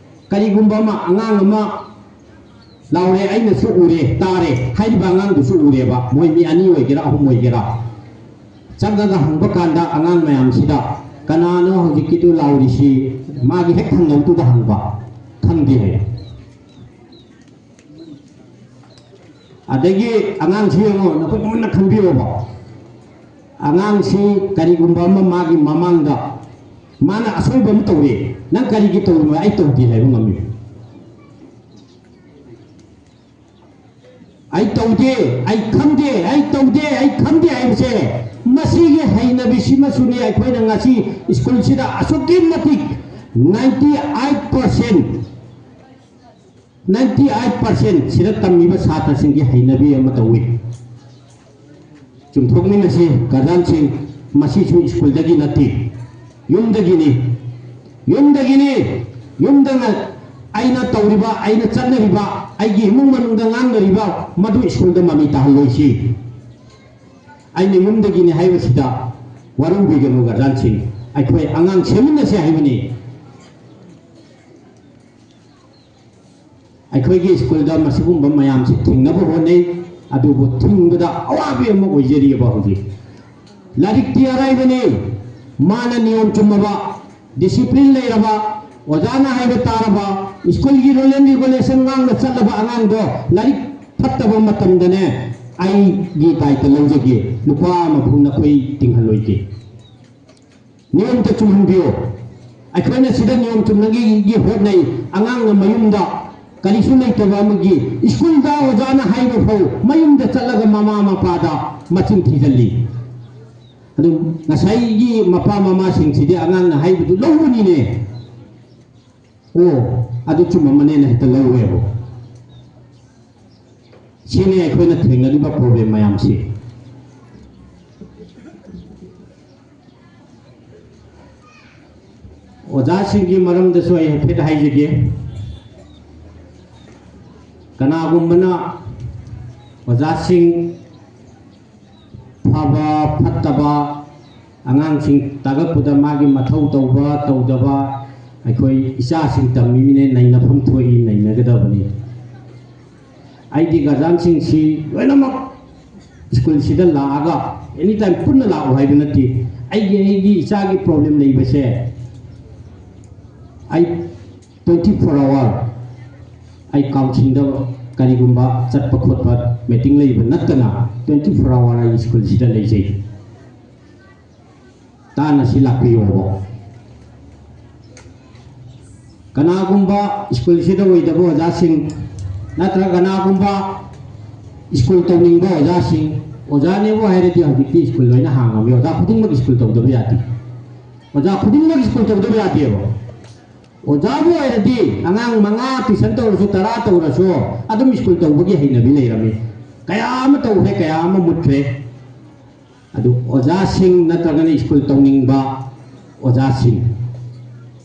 ꯀꯔꯤꯒꯨꯝꯕ ꯑꯃ, ꯑꯉꯥꯡ ꯑꯃ ꯂꯥꯎꯔꯦ, ꯑꯩꯅꯁꯨ ꯎꯔꯦ, ꯇꯥꯔꯦ, ꯍꯥꯏꯔꯤꯕ ꯑꯉꯥꯡꯗꯨꯁꯨ ꯎꯔꯦꯕ, ꯃꯣꯏ ꯃꯤ ꯑꯅꯤ ꯑꯣꯏꯒꯦꯔꯥ, ꯑꯍꯨꯝ ꯑꯣꯏꯒꯦꯔꯥ꯫ ꯆꯪꯉꯒ ꯍꯪꯕ ꯀꯥꯟꯗ ꯑꯉꯥꯡ ꯃꯌꯥꯝꯁꯤꯗ, "ꯀꯅꯥꯅꯣ ꯍꯧꯖꯤꯛꯀꯤꯗꯨ ꯂꯥꯎꯔꯤꯁꯤ?" ꯃꯥꯒꯤ ꯍꯦꯛ ꯊꯪꯅꯕꯗꯨꯗ ꯍꯪꯕ, "ꯈꯪꯗꯦ" ꯍꯥꯏ꯫ ꯑꯗꯒꯤ ꯑꯉꯥꯡꯁꯤ ꯌꯦꯡꯉꯣ, ꯅꯈꯣꯏ ꯃꯨꯟꯅ ꯈꯟꯕꯤꯌꯣꯕ꯫ ꯑꯉꯥꯡꯁꯤ ꯀꯔꯤꯒꯨꯝꯕ ꯑꯃ ꯃꯥꯒꯤ ꯃꯃꯥꯡꯗ ꯃꯥꯅ ꯑꯁꯣꯏꯕ ꯑꯃ ꯇꯧꯔꯦ, "ꯅꯪ ꯀꯔꯤꯒꯤ ꯇꯧꯔꯤꯅꯣ?" "ꯑꯩ ꯇꯧꯗꯦ" ꯍꯥꯏꯕ ꯉꯝꯃꯤ꯫ "ꯑꯩ ꯇꯧꯗꯦ, ꯑꯩ ꯈꯪꯗꯦ, ꯑꯩ ꯇꯧꯗꯦ, ꯑꯩ ꯈꯪꯗꯦ" ꯍꯥꯏꯕꯁꯦ, ꯃꯁꯤꯒꯤ ꯍꯩꯅꯕꯤꯁꯤꯃꯁꯨꯅꯤ ꯑꯩꯈꯣꯏꯅ ꯉꯁꯤ ꯁ꯭ꯀꯨꯜꯁꯤꯗ ꯑꯁꯨꯛꯀꯤ ꯃꯇꯤꯛ ninety eight percent, ninety eight percent ꯁꯤꯗ ꯇꯝꯃꯤꯕ ꯁꯥꯇ꯭ꯔꯁꯤꯡꯒꯤ ꯍꯩꯅꯕꯤ ꯑꯃ ꯇꯧꯏ꯫ ꯆꯨꯝꯊꯣꯛꯃꯤꯟꯅꯁꯤ ꯒꯥꯔꯖꯤꯌꯥꯟꯁꯤꯡ, ꯃꯁꯤꯁꯨ ꯁ꯭ꯀꯨꯜꯗꯒꯤ ꯅꯠꯇꯦ, ꯌꯨꯝꯗꯒꯤꯅꯤ꯫ ꯌꯨꯝꯗꯒꯤꯅꯤ꯫ ꯌꯨꯝꯗꯅ ꯑꯩꯅ ꯇꯧꯔꯤꯕ, ꯑꯩꯅ ꯆꯠꯅꯔꯤꯕ, ꯑꯩꯒꯤ ꯏꯃꯨꯡ ꯃꯅꯨꯡꯗ ꯉꯥꯡꯅꯔꯤꯕ ꯃꯗꯨ ꯁ꯭ꯀꯨꯜꯗ ꯃꯃꯤ ꯇꯥꯍꯜꯂꯣꯏꯁꯤ꯫ ꯑꯩꯅ ꯌꯨꯝꯗꯒꯤꯅꯤ ꯍꯥꯏꯕꯁꯤꯗ ꯋꯥꯔꯧꯕꯤꯒꯅꯨ ꯒꯥꯔꯖꯤꯌꯥꯟꯁꯤꯡ, ꯑꯩꯈꯣꯏ ꯑꯉꯥꯡ ꯁꯦꯝꯃꯤꯟꯅꯁꯤ ꯍꯥꯏꯕꯅꯤ꯫ ꯑꯩꯈꯣꯏꯒꯤ ꯁ꯭ꯀꯨꯜꯗ ꯃꯁꯤꯒꯨꯝꯕ ꯃꯌꯥꯝꯁꯤ ꯊꯤꯡꯅꯕ ꯍꯣꯠꯅꯩ, ꯑꯗꯨꯕꯨ ꯊꯤꯡꯕꯗ ꯑꯋꯥꯕ ꯑꯃ ꯑꯣꯏꯖꯔꯤꯑꯕ꯫ ꯍꯧꯖꯤꯛ ꯂꯥꯏꯔꯤꯛꯇꯤ ꯑꯔꯥꯏꯕꯅꯤ, ꯃꯥꯅ ꯅꯤꯌꯣꯝ ꯆꯨꯝꯃꯕ, ꯗꯤꯁꯤꯄ꯭ꯂꯤꯟ ꯂꯩꯔꯕ, ꯑꯣꯖꯥꯅ ꯍꯥꯏꯕ ꯇꯥꯔꯕ, ꯁ꯭ꯀꯨꯜꯒꯤ ꯔꯨꯜ ꯑꯦꯟ ꯔꯤꯒꯨꯂꯦꯁꯟ ꯉꯥꯛꯅ ꯆꯠꯂꯕ ꯑꯉꯥꯡꯗꯣ ꯂꯥꯏꯔꯤꯛ ꯐꯠꯇꯕ ꯃꯇꯝꯗꯅꯦ ꯑꯩꯒꯤ ꯗꯥꯏꯇ ꯂꯧꯖꯒꯦ, ꯂꯨꯄꯥ ꯑꯃ ꯐꯥꯎ ꯅꯈꯣꯏ ꯇꯤꯡꯍꯜꯂꯣꯏꯒꯦ꯫ ꯅꯤꯌꯣꯝꯇ ꯆꯨꯝꯍꯟꯕꯤꯌꯨ꯫ ꯑꯩꯈꯣꯏꯅ ꯁꯤꯗ ꯅꯤꯌꯣꯝ ꯆꯨꯝꯅꯉꯩꯒꯤ ꯍꯣꯠꯅꯩ꯫ ꯑꯉꯥꯡꯅ ꯃꯌꯨꯝꯗ ꯀꯔꯤꯁꯨ ꯂꯩꯇꯕ ꯑꯃꯒꯤ ꯁ꯭ꯀꯨꯜꯗ ꯑꯣꯖꯥꯅ ꯍꯥꯏꯕ ꯐꯥꯎ ꯃꯌꯨꯝꯗ ꯆꯠꯂꯒ ꯃꯃꯥ ꯃꯄꯥꯗ ꯃꯆꯤꯟ ꯊꯤꯖꯜꯂꯤ꯫ ꯑꯗꯨ ꯉꯁꯥꯏꯒꯤ ꯃꯄꯥ ꯃꯃꯥꯁꯤꯡꯁꯤꯗꯤ ꯑꯉꯥꯡꯅ ꯍꯥꯏꯕꯗꯨ ꯂꯧꯕꯅꯤꯅꯦ꯫ ꯑꯣ, ꯑꯗꯨ ꯆꯨꯝꯃꯝꯃꯅꯦꯅ ꯍꯦꯛꯇ ꯂꯧꯋꯦꯕ꯫ ꯁꯤꯅꯤ ꯑꯩꯈꯣꯏꯅ ꯊꯦꯡꯅꯔꯤꯕ ꯄ꯭ꯔꯣꯕ꯭ꯂꯦꯝ ꯃꯌꯥꯝꯁꯤ꯫ ꯑꯣꯖꯥꯁꯤꯡꯒꯤ ꯃꯔꯝꯗꯁꯨ ꯑꯩ ꯍꯥꯏꯐꯦꯠ ꯍꯥꯏꯖꯒꯦ꯫ ꯀꯅꯥꯒꯨꯝꯕꯅ ꯑꯣꯖꯥꯁꯤꯡ ꯐꯕ ꯐꯠꯇꯕ, ꯑꯉꯥꯡꯁꯤꯡ ꯇꯥꯛꯂꯛꯄꯗ ꯃꯥꯒꯤ ꯃꯊꯧ ꯇꯧꯕ ꯇꯧꯗꯕ ꯑꯩꯈꯣꯏ ꯏꯆꯥꯁꯤꯡ ꯇꯝꯃꯤꯕꯅꯦ, ꯅꯩꯅꯐꯝ ꯊꯣꯛꯏ, ꯅꯩꯅꯒꯗꯕꯅꯤ꯫ ꯑꯩꯗꯤ ꯒꯥꯔꯖꯤꯌꯥꯟꯁꯤꯡꯁꯤ ꯂꯣꯏꯅꯃꯛ ꯁ꯭ꯀꯨꯜꯁꯤꯗ ꯂꯥꯛꯑꯒ ꯑꯦꯅꯤ ꯇꯥꯏꯝ ꯄꯨꯟꯅ ꯂꯥꯛꯎ ꯍꯥꯏꯕ ꯅꯠꯇꯦ꯫ ꯑꯩꯒꯤ, ꯑꯩꯒꯤ ꯏꯆꯥꯒꯤ ꯄ꯭ꯔꯣꯕ꯭ꯂꯦꯝ ꯂꯩꯕꯁꯦ ꯑꯩ ꯇ꯭ꯋꯦꯟꯇꯤ ꯐꯣꯔ ꯑꯋꯥꯔ ꯑꯩ ꯀꯥꯎꯟꯁꯤꯜꯗ ꯀꯔꯤꯒꯨꯝꯕ ꯆꯠꯄ ꯈꯣꯠꯄ ꯃꯤꯇꯤꯡ ꯂꯩꯕ ꯅꯠꯇꯅ ꯇ꯭ꯋꯦꯟꯇꯤ ꯐꯣꯔ ꯑꯋꯥꯔ ꯑꯩ ꯁ꯭ꯀꯨꯜꯁꯤꯗ ꯂꯩꯖꯩ꯫ ꯇꯥꯅ ꯁꯤ ꯂꯥꯛꯄꯤꯌꯣꯕ꯫ ꯀꯅꯥꯒꯨꯝꯕ ꯁ꯭ꯀꯨꯜꯁꯤꯗ ꯑꯣꯏꯗꯕ ꯑꯣꯖꯥꯁꯤꯡ ꯅꯠꯇ꯭ꯔꯒ ꯀꯅꯥꯒꯨꯝꯕ ꯁ꯭ꯀꯨꯜ ꯇꯧꯅꯤꯡꯕ ꯑꯣꯖꯥꯁꯤꯡ, ꯑꯣꯖꯥꯅꯦꯕꯨ ꯍꯥꯏꯔꯗꯤ ꯍꯧꯖꯤꯛꯇꯤ ꯁ꯭ꯀꯨꯜ ꯂꯣꯏꯅ ꯍꯥꯡꯉꯝꯃꯤ꯫ ꯑꯣꯖꯥ ꯈꯨꯗꯤꯡꯃꯛ ꯁ꯭ꯀꯨꯜ ꯇꯧꯗꯕ ꯌꯥꯗꯦ꯫ ꯑꯣꯖꯥ ꯈꯨꯗꯤꯡꯃꯛ ꯁ꯭ꯀꯨꯜ ꯇꯧꯗꯕ ꯌꯥꯗꯦꯕ꯫ ꯑꯣꯖꯥꯕꯨ ꯑꯣꯏꯔꯗꯤ ꯑꯉꯥꯡ ꯃꯉꯥ ꯇ꯭ꯌꯨꯁꯟ ꯇꯧꯔꯁꯨ, ꯇꯔꯥ ꯇꯧꯔꯁꯨ, ꯑꯗꯨꯝ ꯁ꯭ꯀꯨꯜ ꯇꯧꯕꯒꯤ ꯍꯩꯅꯕꯤ ꯂꯩꯔꯝꯃꯤ꯫ ꯀꯌꯥ ꯑꯃ ꯇꯧꯈ꯭ꯔꯦ, ꯀꯌꯥ ꯑꯃ ꯃꯨꯠꯈ꯭ꯔꯦ꯫ ꯑꯗꯨ ꯑꯣꯖꯥꯁꯤꯡ ꯅꯠꯇ꯭ꯔꯒꯅ ꯁ꯭ꯀꯨꯜ ꯇꯧꯅꯤꯡꯕ ꯑꯣꯖꯥꯁꯤꯡ,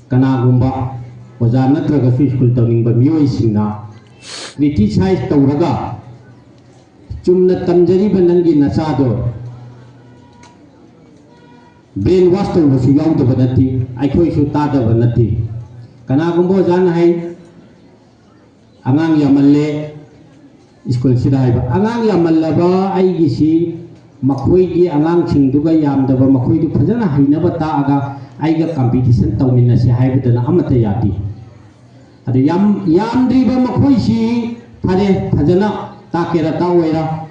ꯀꯅꯥꯒꯨꯝꯕ ꯑꯣꯖꯥ ꯅꯠꯇ꯭ꯔꯒꯁꯨ ꯁ꯭ꯀꯨꯜ ꯇꯧꯅꯤꯡꯕ ꯃꯤꯑꯣꯏꯁꯤꯡꯅ ꯀ꯭ꯔꯤꯇꯤꯁꯥꯏꯖ ꯇꯧꯔꯒ ꯆꯨꯝꯅ ꯇꯝꯖꯔꯤꯕ ꯅꯪꯒꯤ ꯅꯆꯥꯗꯣ ꯕ꯭ꯔꯦꯟ ꯋꯥꯁ ꯇꯧꯕꯁꯨ ꯌꯥꯎꯗꯕ ꯅꯠꯇꯦ, ꯑꯩꯈꯣꯏꯁꯨ ꯇꯥꯗꯕ ꯅꯠꯇꯦ꯫ ꯀꯅꯥꯒꯨꯝꯕ ꯑꯣꯖꯥꯅ ꯍꯥꯏ, ꯑꯉꯥꯡ ꯌꯥꯝꯃꯜꯂꯦ ꯁ꯭ꯀꯨꯜꯁꯤꯗ ꯍꯥꯏꯕ꯫ ꯑꯉꯥꯡ ꯌꯥꯝꯃꯜꯂꯕ ꯑꯩꯒꯤꯁꯤ ꯃꯈꯣꯏꯒꯤ ꯑꯉꯥꯡꯁꯤꯡꯗꯨꯒ ꯌꯥꯝꯗꯕ, ꯃꯈꯣꯏꯗꯨ ꯐꯖꯅ ꯍꯩꯅꯕ ꯇꯥꯛꯑꯒ ꯑꯩꯒ ꯀꯝꯄꯤꯇꯤꯁꯟ ꯇꯧꯃꯤꯟꯅꯁꯤ ꯍꯥꯏꯕꯗꯅ ꯑꯃꯠꯇ ꯌꯥꯗꯦ꯫ ꯑꯗ ꯌꯥꯝ, ꯌꯥꯝꯗ꯭ꯔꯤꯕ ꯃꯈꯣꯏꯁꯤ ꯐꯔꯦ, ꯐꯖꯅ ꯇꯥꯛꯀꯦꯔꯥ ꯇꯥꯛꯑꯣꯏꯔꯥ,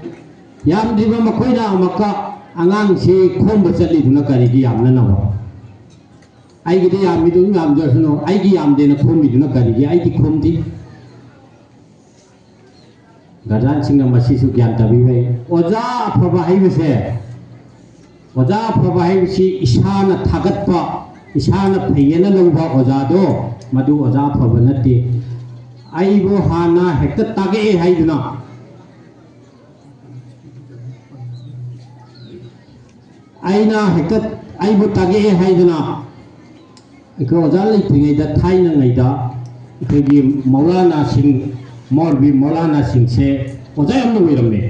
ꯌꯥꯝꯗ꯭ꯔꯤꯕ ꯃꯈꯣꯏꯅ ꯑꯃꯨꯛꯀ ꯑꯉꯥꯡꯁꯤ ꯈꯣꯝꯕ ꯆꯠꯂꯤꯗꯨꯅ ꯀꯔꯤꯒꯤ ꯌꯥꯝꯅꯅꯕ? ꯑꯩꯒꯤꯗꯤ ꯌꯥꯝꯃꯤꯗꯨ ꯌꯥꯝꯖꯁꯅꯨ, ꯑꯩꯒꯤ ꯌꯥꯝꯗꯦꯅ ꯈꯣꯝꯃꯤꯗꯨꯅ ꯀꯔꯤꯒꯤ? ꯑꯩꯗꯤ ꯈꯣꯝꯗꯤ꯫ ꯒꯥꯔꯖꯤꯌꯥꯟꯁꯤꯡꯅ ꯃꯁꯤꯁꯨ ꯒ꯭ꯌꯥꯟ ꯇꯥꯕꯤꯕ ꯐꯩ꯫ ꯑꯣꯖꯥ ꯑꯐꯕ ꯍꯥꯏꯕꯁꯦ, ꯑꯣꯖꯥ ꯑꯐꯕ ꯍꯥꯏꯕꯁꯤ ꯏꯁꯥꯅ ꯊꯥꯒꯠꯄ, ꯏꯁꯥꯅ ꯐꯩꯌꯦꯅ ꯂꯧꯕ ꯑꯣꯖꯥꯗꯣ, ꯃꯗꯨ ꯑꯣꯖꯥ ꯑꯐꯕ ꯅꯠꯇꯦ꯫ ꯑꯩꯕꯨ ꯍꯥꯟꯅ ꯍꯦꯛꯇ ꯇꯥꯛꯑꯦ ꯍꯥꯏꯗꯨꯅ, ꯑꯩꯅ ꯍꯦꯛꯇ ꯑꯩꯕꯨ ꯇꯥꯛꯑꯦ ꯍꯥꯏꯗꯨꯅ, ꯑꯩꯈꯣꯏ ꯑꯣꯖꯥ ꯂꯩꯇ꯭ꯔꯤꯉꯩꯗ, ꯊꯥꯏꯅꯉꯩꯗ ꯑꯩꯈꯣꯏꯒꯤ ꯃꯧꯂꯥꯅꯥꯁꯤꯡ, ꯃꯧꯂꯕꯤ ꯃꯧꯂꯥꯅꯥꯁꯤꯡꯁꯦ ꯑꯣꯖꯥ ꯌꯥꯝꯅ ꯑꯣꯏꯔꯝꯃꯦ꯫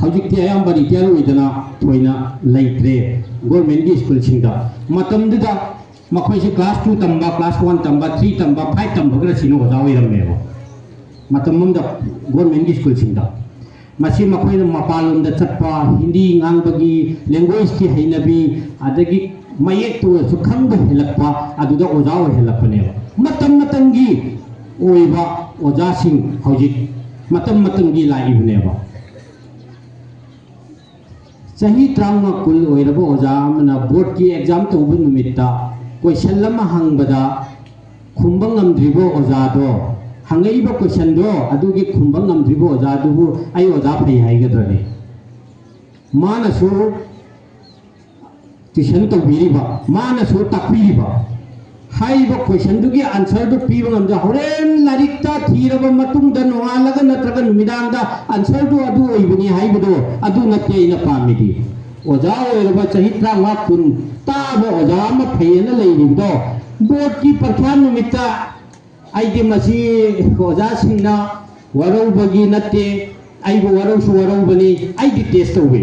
ꯍꯧꯖꯤꯛꯇꯤ ꯑꯌꯥꯝꯕ ꯔꯤꯇꯥꯌꯔ ꯑꯣꯏꯗꯅ ꯊꯣꯏꯅ ꯂꯩꯇ꯭ꯔꯦ ꯒꯣꯔꯃꯦꯟꯒꯤ ꯁ꯭ꯀꯨꯜꯁꯤꯡꯗ꯫ ꯃꯇꯝꯗꯨꯗ ꯃꯈꯣꯏꯁꯦ ꯀ꯭ꯂꯥꯁ ꯇꯨ ꯇꯝꯕ, ꯀ꯭ꯂꯥꯁ ꯋꯥꯟ ꯇꯝꯕ, ꯊ꯭ꯔꯤ ꯇꯝꯕ, ꯐꯥꯏꯚ ꯇꯝꯕꯒ ꯁꯤꯅ ꯑꯣꯖꯥ ꯑꯣꯏꯔꯝꯃꯦꯕ ꯃꯇꯝ ꯑꯃꯗ ꯒꯣꯔꯃꯦꯟꯒꯤ ꯁ꯭ꯀꯨꯜꯁꯤꯡꯗ꯫ ꯃꯁꯤ ꯃꯈꯣꯏꯅ ꯃꯄꯥꯟꯂꯣꯝꯗ ꯆꯠꯄ, ꯍꯤꯟꯗꯤ ꯉꯥꯡꯕꯒꯤ, ꯂꯦꯡꯒ꯭ꯋꯦꯖꯀꯤ ꯍꯩꯅꯕꯤ, ꯑꯗꯒꯤ ꯃꯌꯦꯛꯇꯨ ꯑꯣꯏꯔꯁꯨ ꯈꯪꯕ ꯍꯦꯜꯂꯛꯄ, ꯑꯗꯨꯗ ꯑꯣꯖꯥ ꯑꯣꯏꯍꯜꯂꯛꯄꯅꯦꯕ꯫ ꯃꯇꯝ ꯃꯇꯝꯒꯤ ꯑꯣꯏꯕ ꯑꯣꯖꯥꯁꯤꯡ ꯍꯧꯖꯤꯛ ꯃꯇꯝ ꯃꯇꯝꯒꯤ ꯂꯥꯛꯏꯕꯅꯦꯕ꯫ ꯆꯍꯤ ꯇꯔꯥꯃꯉꯥ ꯀꯨꯟ ꯑꯣꯏꯔꯕ ꯑꯣꯖꯥ ꯑꯃꯅ ꯕꯣꯔꯗꯀꯤ ꯑꯦꯛꯖꯥꯝ ꯇꯧꯕ ꯅꯨꯃꯤꯠꯇ ꯀꯣꯏꯁꯟ ꯑꯃ ꯍꯪꯕꯗ ꯈꯨꯝꯕ ꯉꯝꯗ꯭ꯔꯤꯕ ꯑꯣꯖꯥꯗꯣ, ꯍꯪꯉꯛꯏꯕ ꯀꯣꯏꯁꯟꯗꯣ ꯑꯗꯨꯒꯤ ꯈꯨꯝꯕ ꯉꯝꯗ꯭ꯔꯤꯕ ꯑꯣꯖꯥꯗꯨꯕꯨ ꯑꯩ ꯑꯣꯖꯥ ꯐꯩ ꯍꯥꯏꯒꯗ꯭ꯔꯅꯦ? ꯃꯥꯅꯁꯨ ꯇ꯭ꯌꯨꯁꯟ ꯇꯧꯕꯤꯔꯤꯕ, ꯃꯥꯅꯁꯨ ꯇꯥꯛꯄꯤꯔꯤꯕ, ꯍꯥꯏꯔꯤꯕ ꯀꯣꯏꯁꯟꯗꯨꯒꯤ ꯑꯟꯁꯔꯗꯨ ꯄꯤꯕ ꯉꯝꯗ, ꯍꯣꯔꯦꯟ ꯂꯥꯏꯔꯤꯛꯇ ꯊꯤꯔꯕ ꯃꯇꯨꯡꯗ ꯅꯣꯡꯉꯥꯜꯂꯒ ꯅꯠꯇ꯭ꯔꯒ ꯅꯨꯃꯤꯗꯥꯡꯗ ꯑꯟꯁꯔꯗꯨ ꯑꯗꯨ ꯑꯣꯏꯕꯅꯤ ꯍꯥꯏꯕꯗꯣ, ꯑꯗꯨ ꯅꯠꯇꯦ ꯑꯩꯅ ꯄꯥꯝꯃꯤꯗꯤ꯫ ꯑꯣꯖꯥ ꯑꯣꯏꯔꯕ ꯆꯍꯤ ꯇꯔꯥꯃꯉꯥ ꯀꯨꯟ ꯇꯥꯕ ꯑꯣꯖꯥ ꯑꯃ ꯐꯩꯌꯦꯅ ꯂꯩꯔꯤꯕꯗꯣ, ꯕꯣꯔꯗꯀꯤ ꯄꯔꯤꯈ꯭ꯌꯥ ꯅꯨꯃꯤꯠꯇ ꯑꯩꯗꯤ ꯃꯁꯤ ꯑꯣꯖꯥꯁꯤꯡꯅ ꯋꯥꯔꯧꯕꯒꯤ ꯅꯠꯇꯦ, ꯑꯩꯕꯨ ꯋꯥꯔꯧꯁꯨ ꯋꯥꯔꯧꯕꯅꯤ, ꯑꯩꯗꯤ ꯇꯦꯁ ꯇꯧꯋꯤ꯫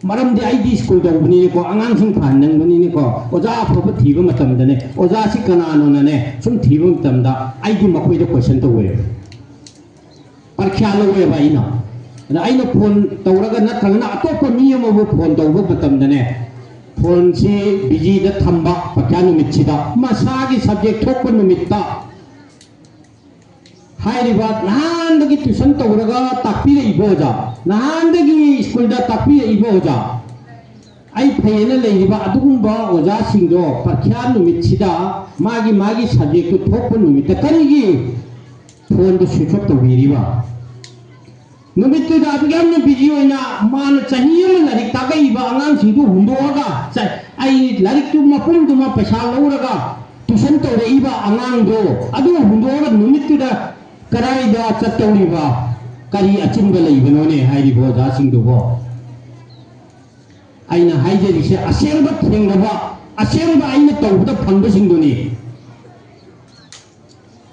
ꯃꯔꯝꯗꯤ ꯑꯩꯗꯤ ꯁ꯭ꯀꯨꯜ ꯇꯧꯕꯅꯤꯅꯦꯀꯣ, ꯑꯉꯥꯡꯁꯤꯡ ꯐꯍꯟꯅꯤꯡꯕꯅꯤꯅꯦꯀꯣ, ꯑꯣꯖꯥ ꯑꯐꯕ ꯊꯤꯕ ꯃꯇꯝꯗꯅꯦ, ꯑꯣꯖꯥꯁꯤ ꯀꯅꯥꯅꯣꯅꯅꯦ ꯁꯨꯝ ꯊꯤꯕ ꯃꯇꯝꯗ ꯑꯩꯗꯤ ꯃꯈꯣꯏꯗ ꯀꯣꯏꯁꯟ ꯇꯧꯋꯦꯕ, ꯄꯔꯤꯈ꯭ꯌꯥ ꯂꯧꯋꯦꯕ ꯑꯩꯅ꯫ ꯑꯗ ꯑꯩꯅ ꯐꯣꯟ ꯇꯧꯔꯒ ꯅꯠꯇ꯭ꯔꯒꯅ ꯑꯇꯣꯞꯄ ꯃꯤ ꯑꯃꯕꯨ ꯐꯣꯟ ꯇꯧꯕ ꯃꯇꯝꯗꯅꯦ, ꯐꯣꯟꯁꯤ ꯕꯤꯖꯤꯗ ꯊꯝꯕ ꯄꯔꯤꯈ꯭ꯌꯥ ꯅꯨꯃꯤꯠꯁꯤꯗ, ꯃꯁꯥꯒꯤ ꯁꯕꯖꯦꯛ ꯊꯣꯛꯄ ꯅꯨꯃꯤꯠꯇ꯫ ꯍꯥꯏꯔꯤꯕ ꯅꯍꯥꯟꯗꯒꯤ ꯇ꯭ꯌꯨꯁꯟ ꯇꯧꯔꯒ ꯇꯥꯛꯄꯤꯔꯛꯏꯕ ꯑꯣꯖꯥ, ꯅꯍꯥꯟꯗꯒꯤ ꯁ꯭ꯀꯨꯜꯗ ꯇꯥꯛꯄꯤꯔꯛꯏꯕ ꯑꯣꯖꯥ, ꯑꯩ ꯐꯩꯌꯦꯅ ꯂꯩꯔꯤꯕ ꯑꯗꯨꯒꯨꯝꯕ ꯑꯣꯖꯥꯁꯤꯡꯗꯣ ꯄꯔꯤꯈ꯭ꯌꯥ ꯅꯨꯃꯤꯠꯁꯤꯗ ꯃꯥꯒꯤ ꯃꯥꯒꯤ ꯁꯕꯖꯦꯛꯇꯨ ꯊꯣꯛꯄ ꯅꯨꯃꯤꯠꯇ ꯀꯔꯤꯒꯤ ꯐꯣꯟꯗꯨ ꯁ꯭ꯋꯤꯆ ꯑꯣꯐ ꯇꯧꯕꯤꯔꯤꯕ? ꯅꯨꯃꯤꯠꯇꯨꯗ ꯑꯗꯨꯛ ꯌꯥꯝꯅ ꯕꯤꯖꯤ ꯑꯣꯏꯅ ꯃꯥꯅ ꯆꯍꯤ ꯑꯃ ꯂꯥꯏꯔꯤꯛ ꯇꯥꯛꯂꯛꯏꯕ ꯑꯉꯥꯡꯁꯤꯡꯗꯨ ꯍꯨꯟꯗꯣꯛꯑꯒ, ꯆ-, ꯑꯩ ꯂꯥꯏꯔꯤꯛꯇꯨ ꯃꯄꯨꯝꯗꯨꯃ ꯄꯩꯁꯥ ꯂꯧꯔꯒ ꯇ꯭ꯌꯨꯁꯟ ꯇꯧꯔꯛꯏꯕ ꯑꯉꯥꯡꯗꯣ ꯑꯗꯨ ꯍꯨꯟꯗꯣꯛꯑꯒ ꯅꯨꯃꯤꯠꯇꯨꯗ ꯀꯗꯥꯏꯗ ꯆꯠꯇꯧꯔꯤꯕ? ꯀꯔꯤ ꯑꯆꯤꯟꯕ ꯂꯩꯕꯅꯣꯅꯦ ꯍꯥꯏꯔꯤꯕ ꯑꯣꯖꯥꯁꯤꯡꯗꯨꯕꯣ? ꯑꯩꯅ ꯍꯥꯏꯖꯔꯤꯁꯦ ꯑꯁꯦꯡꯕ ꯊꯦꯡꯅꯕ, ꯑꯁꯦꯡꯕ ꯑꯩꯅ ꯇꯧꯕꯗ ꯐꯪꯕꯁꯤꯡꯗꯨꯅꯤ꯫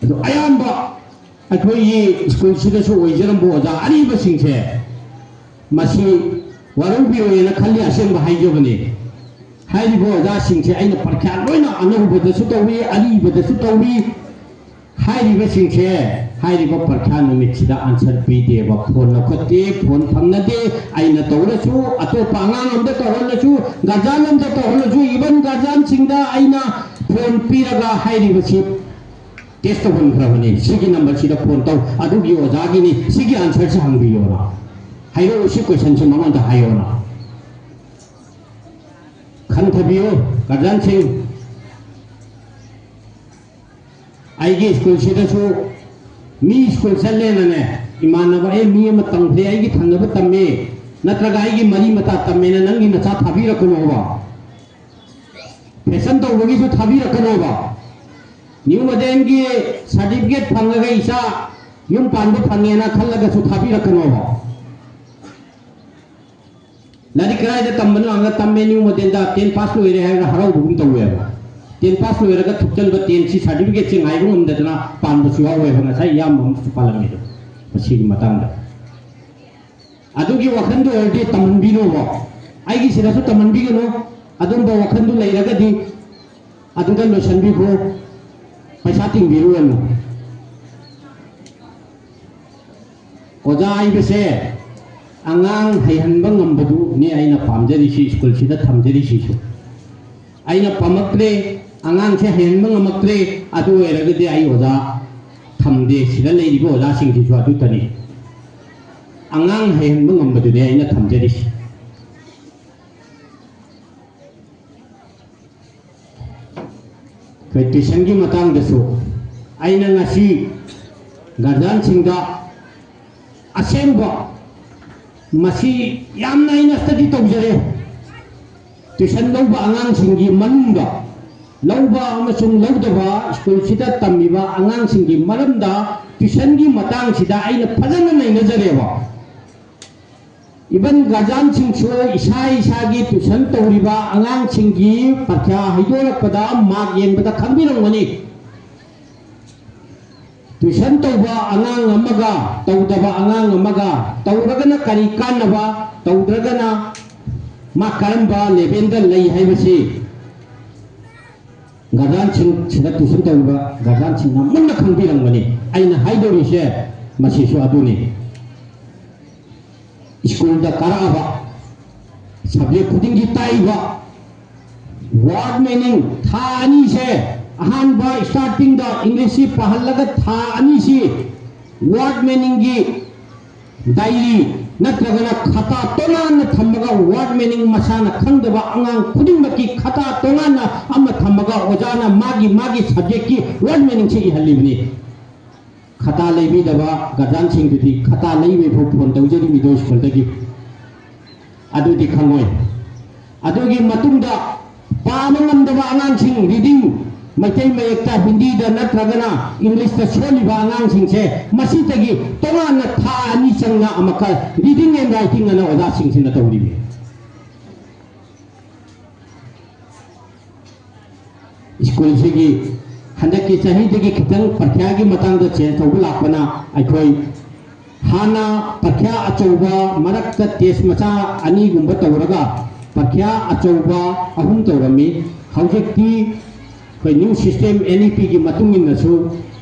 ꯑꯗꯣ ꯑꯌꯥꯝꯕ ꯑꯩꯈꯣꯏꯒꯤ ꯁ꯭ꯀꯨꯜꯁꯤꯗꯁꯨ ꯑꯣꯏꯖꯔꯝꯕ ꯑꯣꯖꯥ ꯑꯔꯤꯕꯁꯤꯡꯁꯦ ꯃꯁꯤ ꯋꯥꯔꯧꯕꯤꯔꯣꯏꯅ ꯈꯜꯂꯤ, ꯑꯁꯦꯡꯕ ꯍꯥꯏꯖꯕꯅꯤ꯫ ꯍꯥꯏꯔꯤꯕ ꯑꯣꯖꯥꯁꯤꯡꯁꯦ ꯑꯩꯅ ꯄꯔꯤꯈ꯭ꯌꯥ ꯂꯣꯏꯅ ꯑꯅꯧꯕꯗꯁꯨ ꯇꯧꯏ, ꯑꯔꯤꯕꯗꯁꯨ ꯇꯧꯏ꯫ ꯍꯥꯏꯔꯤꯕꯁꯤꯡꯁꯦ ꯍꯥꯏꯔꯤꯕ ꯄꯔꯤꯈ꯭ꯌꯥ ꯅꯨꯃꯤꯠꯁꯤꯗ ꯑꯟꯁꯔ ꯄꯤꯗꯦꯕ, ꯐꯣꯟ ꯂꯧꯈꯠꯇꯦ, ꯐꯣꯟ ꯐꯪꯅꯗꯦ꯫ ꯑꯩꯅ ꯇꯧꯔꯁꯨ, ꯑꯇꯣꯞꯄ ꯑꯉꯥꯡ ꯑꯝꯗ ꯇꯧꯍꯜꯂꯁꯨ, ꯒꯥꯔꯖꯤꯌꯥꯟ ꯑꯝꯗ ꯇꯧꯍꯜꯂꯁꯨ, ꯏꯚꯟ ꯒꯥꯔꯖꯤꯌꯥꯟꯁꯤꯡꯗ ꯑꯩꯅ ꯐꯣꯟ ꯄꯤꯔꯒ ꯍꯥꯏꯔꯤꯕꯁꯤ ꯇꯦꯛꯁ ꯇꯧꯍꯟꯈ꯭ꯔꯕꯅꯤ, "ꯁꯤꯒꯤ ꯅꯝꯕꯔꯁꯤꯗ ꯐꯣꯟ ꯇꯧ, ꯑꯗꯨꯒꯤ ꯑꯣꯖꯥꯒꯤꯅꯤ, ꯁꯤꯒꯤ ꯑꯟꯁꯔꯁꯤ ꯍꯪꯕꯤꯌꯣꯅ, ꯍꯥꯏꯔꯛꯎ, ꯁꯤ ꯀꯣꯏꯁꯟꯁꯤ ꯃꯉꯣꯟꯗ ꯍꯥꯏꯌꯣꯅ"꯫ ꯈꯟꯊꯕꯤꯌꯨ ꯒꯥꯔꯖꯤꯌꯥꯟꯁꯤꯡ꯫ ꯑꯩꯒꯤ ꯁ꯭ꯀꯨꯜꯁꯤꯗꯁꯨ ꯃꯤ ꯁ꯭ꯀꯨꯜ ꯆꯠꯂꯦꯅꯅꯦ, ꯏꯃꯥꯟꯅꯕ, "ꯑꯦ, ꯃꯤ ꯑꯃ ꯇꯝꯈ꯭ꯔꯦ, ꯑꯩꯒꯤ ꯊꯪꯅꯕ ꯇꯝꯃꯦ, ꯅꯠꯇ꯭ꯔꯒ ꯑꯩꯒꯤ ꯃꯔꯤ ꯃꯇꯥ ꯇꯝꯃꯦꯅ" ꯅꯪꯒꯤ ꯅꯆꯥ ꯊꯥꯕꯤꯔꯛꯀꯅꯣꯕ꯫ ꯐꯦꯁꯟ ꯇꯧꯕꯒꯤꯁꯨ ꯊꯥꯕꯤꯔꯛꯀꯅꯣꯕ꯫ ꯅ꯭ꯌꯨ ꯃꯣꯗꯦꯜꯒꯤ ꯁꯥꯔꯇꯤꯐꯤꯀꯦꯠ ꯐꯪꯉꯒ ꯏꯆꯥ ꯌꯨꯝ ꯄꯥꯟꯕ ꯐꯪꯉꯦꯅ ꯈꯜꯂꯒꯁꯨ ꯊꯥꯕꯤꯔꯛꯀꯅꯣꯕ꯫ ꯂꯥꯏꯔꯤꯛ ꯀꯗꯥꯏꯗ ꯇꯝꯕꯅꯣ ꯍꯪꯉꯒ, "ꯇꯝꯃꯦ ꯅ꯭ꯌꯨ ꯃꯣꯗꯦꯜꯗ, ꯇꯦꯟ ꯄꯥꯁ ꯂꯣꯏꯔꯦ" ꯍꯥꯏꯔꯒ ꯍꯔꯥꯎꯕꯒꯨꯝ ꯇꯧꯋꯦꯕ꯫ ꯇꯦꯟ ꯄꯥꯁ ꯂꯣꯏꯔꯒ ꯊꯨꯞꯆꯟꯕ ꯇꯦꯟꯁꯤ ꯁꯥꯔꯇꯤꯐꯤꯀꯦꯠꯁꯤ ꯉꯥꯏꯕ ꯉꯝꯗꯗꯅ ꯄꯥꯟꯕꯁꯨ ꯌꯥꯎꯋꯦꯕ꯫ ꯉꯁꯥꯏ ꯏꯌꯥꯝꯕ ꯑꯃꯁꯨ ꯄꯥꯜꯂꯝꯃꯤꯗꯣ ꯃꯁꯤꯒꯤ ꯃꯇꯥꯡꯗ꯫ ꯑꯗꯨꯒꯤ ꯋꯥꯈꯜꯗꯣ ꯑꯣꯏꯔꯗꯤ ꯇꯝꯍꯟꯕꯤꯅꯣꯕ꯫ ꯑꯩꯒꯤ ꯁꯤꯗꯁꯨ ꯇꯝꯍꯟꯕꯤꯒꯅꯨ꯫ ꯑꯗꯨꯝꯕ ꯋꯥꯈꯜꯗꯨ ꯂꯩꯔꯒꯗꯤ ꯑꯗꯨꯗ ꯂꯣꯏꯁꯤꯟꯕꯤꯈꯣ, ꯄꯩꯁꯥ ꯇꯤꯡꯕꯤꯔꯨꯔꯅꯨ꯫ ꯑꯣꯖꯥ ꯍꯥꯏꯕꯁꯦ ꯑꯉꯥꯡ ꯍꯩꯍꯟꯕ ꯉꯝꯕꯗꯨꯅꯤ ꯑꯩꯅ ꯄꯥꯝꯖꯔꯤꯁꯤ, ꯁ꯭ꯀꯨꯜꯁꯤꯗ ꯊꯝꯖꯔꯤꯁꯤꯁꯨ꯫ ꯑꯩꯅ ꯄꯥꯝꯃꯛꯇ꯭ꯔꯦ, ꯑꯉꯥꯡꯁꯦ ꯍꯩꯍꯟꯕ ꯉꯝꯃꯛꯇ꯭ꯔꯦ, ꯑꯗꯨ ꯑꯣꯏꯔꯒꯗꯤ ꯑꯩ ꯑꯣꯖꯥ ꯊꯝꯗꯦ꯫ ꯁꯤꯗ ꯂꯩꯔꯤꯕ ꯑꯣꯖꯥꯁꯤꯡꯁꯤꯁꯨ ꯑꯗꯨꯇꯅꯤ, ꯑꯉꯥꯡ ꯍꯩꯍꯟꯕ ꯉꯝꯕꯗꯨꯅꯤ ꯑꯩꯅ ꯊꯝꯖꯔꯤꯁꯤ꯫ ꯑꯩꯈꯣꯏ ꯇ꯭ꯌꯨꯁꯟꯒꯤ ꯃꯇꯥꯡꯗꯁꯨ ꯑꯩꯅ ꯉꯁꯤ ꯒꯥꯔꯖꯤꯌꯥꯟꯁꯤꯡꯗ ꯑꯁꯦꯡꯕ, ꯃꯁꯤ ꯌꯥꯝꯅ ꯑꯩꯅ ꯁ꯭ꯇꯗꯤ ꯇꯧꯖꯔꯦ꯫ ꯇ꯭ꯌꯨꯁꯟ ꯂꯧꯕ ꯑꯉꯥꯡꯁꯤꯡꯒꯤ ꯃꯅꯨꯡꯗ, ꯂꯧꯕ ꯑꯃꯁꯨꯡ ꯂꯧꯗꯕ, ꯁ꯭ꯀꯨꯜꯁꯤꯗ ꯇꯝꯃꯤꯕ ꯑꯉꯥꯡꯁꯤꯡꯒꯤ ꯃꯔꯝꯗ ꯇ꯭ꯌꯨꯁꯟꯒꯤ ꯃꯇꯥꯡꯁꯤꯗ ꯑꯩꯅ ꯐꯖꯅ ꯅꯩꯅꯖꯔꯦꯕ꯫ ꯏꯚꯟ ꯒꯥꯔꯖꯤꯌꯥꯟꯁꯤꯡꯁꯨ ꯏꯁꯥ ꯏꯁꯥꯒꯤ ꯇ꯭ꯌꯨꯁꯟ ꯇꯧꯔꯤꯕ ꯑꯉꯥꯡꯁꯤꯡꯒꯤ ꯄꯔꯤꯈ꯭ꯌꯥ ꯍꯩꯗꯣꯔꯛꯄꯗ ꯃꯥꯔꯛ ꯌꯦꯡꯕꯗ ꯈꯪꯕꯤꯔꯝꯒꯅꯤ꯫ ꯇ꯭ꯌꯨꯁꯟ ꯇꯧꯕ ꯑꯉꯥꯡ ꯑꯃꯒ ꯇꯧꯗꯕ ꯑꯉꯥꯡ ꯑꯃꯒ, ꯇꯧꯔꯒꯅ ꯀꯔꯤ ꯀꯥꯟꯅꯕ, ꯇꯧꯗ꯭ꯔꯒꯅ ꯃꯥ ꯀꯔꯝꯕ ꯂꯦꯚꯦꯜꯗ ꯂꯩ ꯍꯥꯏꯕꯁꯤ ꯒꯥꯔꯖꯤꯌꯥꯟꯁꯤꯡ, ꯁꯤꯗ ꯇ꯭ꯌꯨꯁꯟ ꯇꯧꯔꯤꯕ ꯒꯥꯔꯖꯤꯌꯥꯟꯁꯤꯡꯅ ꯃꯨꯟꯅ ꯈꯪꯕꯤꯔꯝꯒꯅꯤ꯫ ꯑꯩꯅ ꯍꯥꯏꯗꯧꯔꯤꯁꯦ ꯃꯁꯤꯁꯨ ꯑꯗꯨꯅꯤ꯫ ꯁ꯭ꯀꯨꯜꯗ ꯀꯥꯔꯛꯑꯕ ꯁꯕꯖꯦꯛ ꯈꯨꯗꯤꯡꯒꯤ ꯇꯥꯛꯏꯕ ꯋꯥꯔꯗ ꯃꯤꯅꯤꯡ, ꯊꯥ ꯑꯅꯤꯁꯦ, ꯑꯍꯥꯟꯕ ꯁ꯭ꯇꯥꯔꯇꯤꯡꯗ ꯏꯪꯂꯤꯁꯁꯤ ꯄꯥꯍꯜꯂꯒ ꯊꯥ ꯑꯅꯤꯁꯤ ꯋꯥꯔꯗ ꯃꯤꯅꯤꯡꯒꯤ ꯗꯥꯏꯔꯤ ꯅꯠꯇ꯭ꯔꯒꯅ ꯈꯇꯥ ꯇꯣꯉꯥꯟꯅ ꯊꯝꯃꯒ, ꯋꯥꯔꯗ ꯃꯤꯅꯤꯡ ꯃꯁꯥꯅ ꯈꯪꯗꯕ ꯑꯉꯥꯡ ꯈꯨꯗꯤꯡꯃꯛꯀꯤ ꯈꯇꯥ ꯇꯣꯉꯥꯟꯅ ꯑꯃ ꯊꯝꯃꯒ, ꯑꯣꯖꯥꯅ ꯃꯥꯒꯤ ꯃꯥꯒꯤ ꯁꯕꯖꯦꯛꯀꯤ ꯋꯥꯔꯗ ꯃꯤꯅꯤꯡꯁꯤ ꯏꯍꯜꯂꯤꯕꯅꯤ꯫ ꯈꯇꯥ ꯂꯩꯕꯤꯗꯕ ꯒꯥꯔꯖꯤꯌꯥꯟꯁꯤꯡꯗꯨꯗꯤ ꯈꯇꯥ ꯂꯩꯕꯩ ꯐꯥꯎ ꯐꯣꯟ ꯇꯧꯖꯔꯤꯃꯤꯗꯣ ꯁ꯭ꯀꯨꯜꯗꯒꯤ꯫ ꯑꯗꯨꯗꯤ ꯈꯪꯉꯣꯏ꯫ ꯑꯗꯨꯒꯤ ꯃꯇꯨꯡꯗ ꯄꯥꯕ ꯉꯝꯗꯕ ꯑꯉꯥꯡꯁꯤꯡ, ꯔꯤꯗꯤꯡ, ꯃꯩꯇꯩ ꯃꯌꯦꯛꯇ, ꯍꯤꯟꯗꯤꯗ ꯅꯠꯇ꯭ꯔꯒꯅ ꯏꯪꯂꯤꯁꯇ ꯁꯣꯜꯂꯤꯕ ꯑꯉꯥꯡꯁꯤꯡꯁꯦ ꯃꯁꯤꯗꯒꯤ ꯇꯣꯉꯥꯟꯅ ꯊꯥ ꯑꯅꯤ ꯆꯪꯅ ꯑꯃꯨꯛꯀ reading and writing ꯑꯅ ꯑꯣꯖꯥꯁꯤꯡꯁꯤꯅ ꯇꯧꯔꯤꯃꯤ꯫ ꯁ꯭ꯀꯨꯜꯁꯤꯒꯤ ꯍꯟꯗꯛꯀꯤ ꯆꯍꯤꯗꯒꯤ ꯈꯤꯇꯪ ꯄꯔꯤꯈ꯭ꯌꯥꯒꯤ ꯃꯇꯥꯡꯗ ꯆꯦꯟꯖ ꯇꯧꯕ ꯂꯥꯛꯄꯅ ꯑꯩꯈꯣꯏ ꯍꯥꯟꯅ ꯄꯔꯤꯈ꯭ꯌꯥ ꯑꯆꯧꯕ ꯃꯔꯛꯇ ꯇꯦꯁ ꯃꯆꯥ ꯑꯅꯤꯒꯨꯝꯕ ꯇꯧꯔꯒ ꯄꯔꯤꯈ꯭ꯌꯥ ꯑꯆꯧꯕ ꯑꯍꯨꯝ ꯇꯧꯔꯝꯃꯤ꯫ ꯍꯧꯖꯤꯛꯇꯤ ꯑꯩꯈꯣꯏ ꯅ꯭ꯌꯨ ꯁꯤꯁꯇꯦꯝ ꯑꯦꯟ ꯏ ꯄꯤꯒꯤ ꯃꯇꯨꯡ ꯏꯟꯅꯁꯨ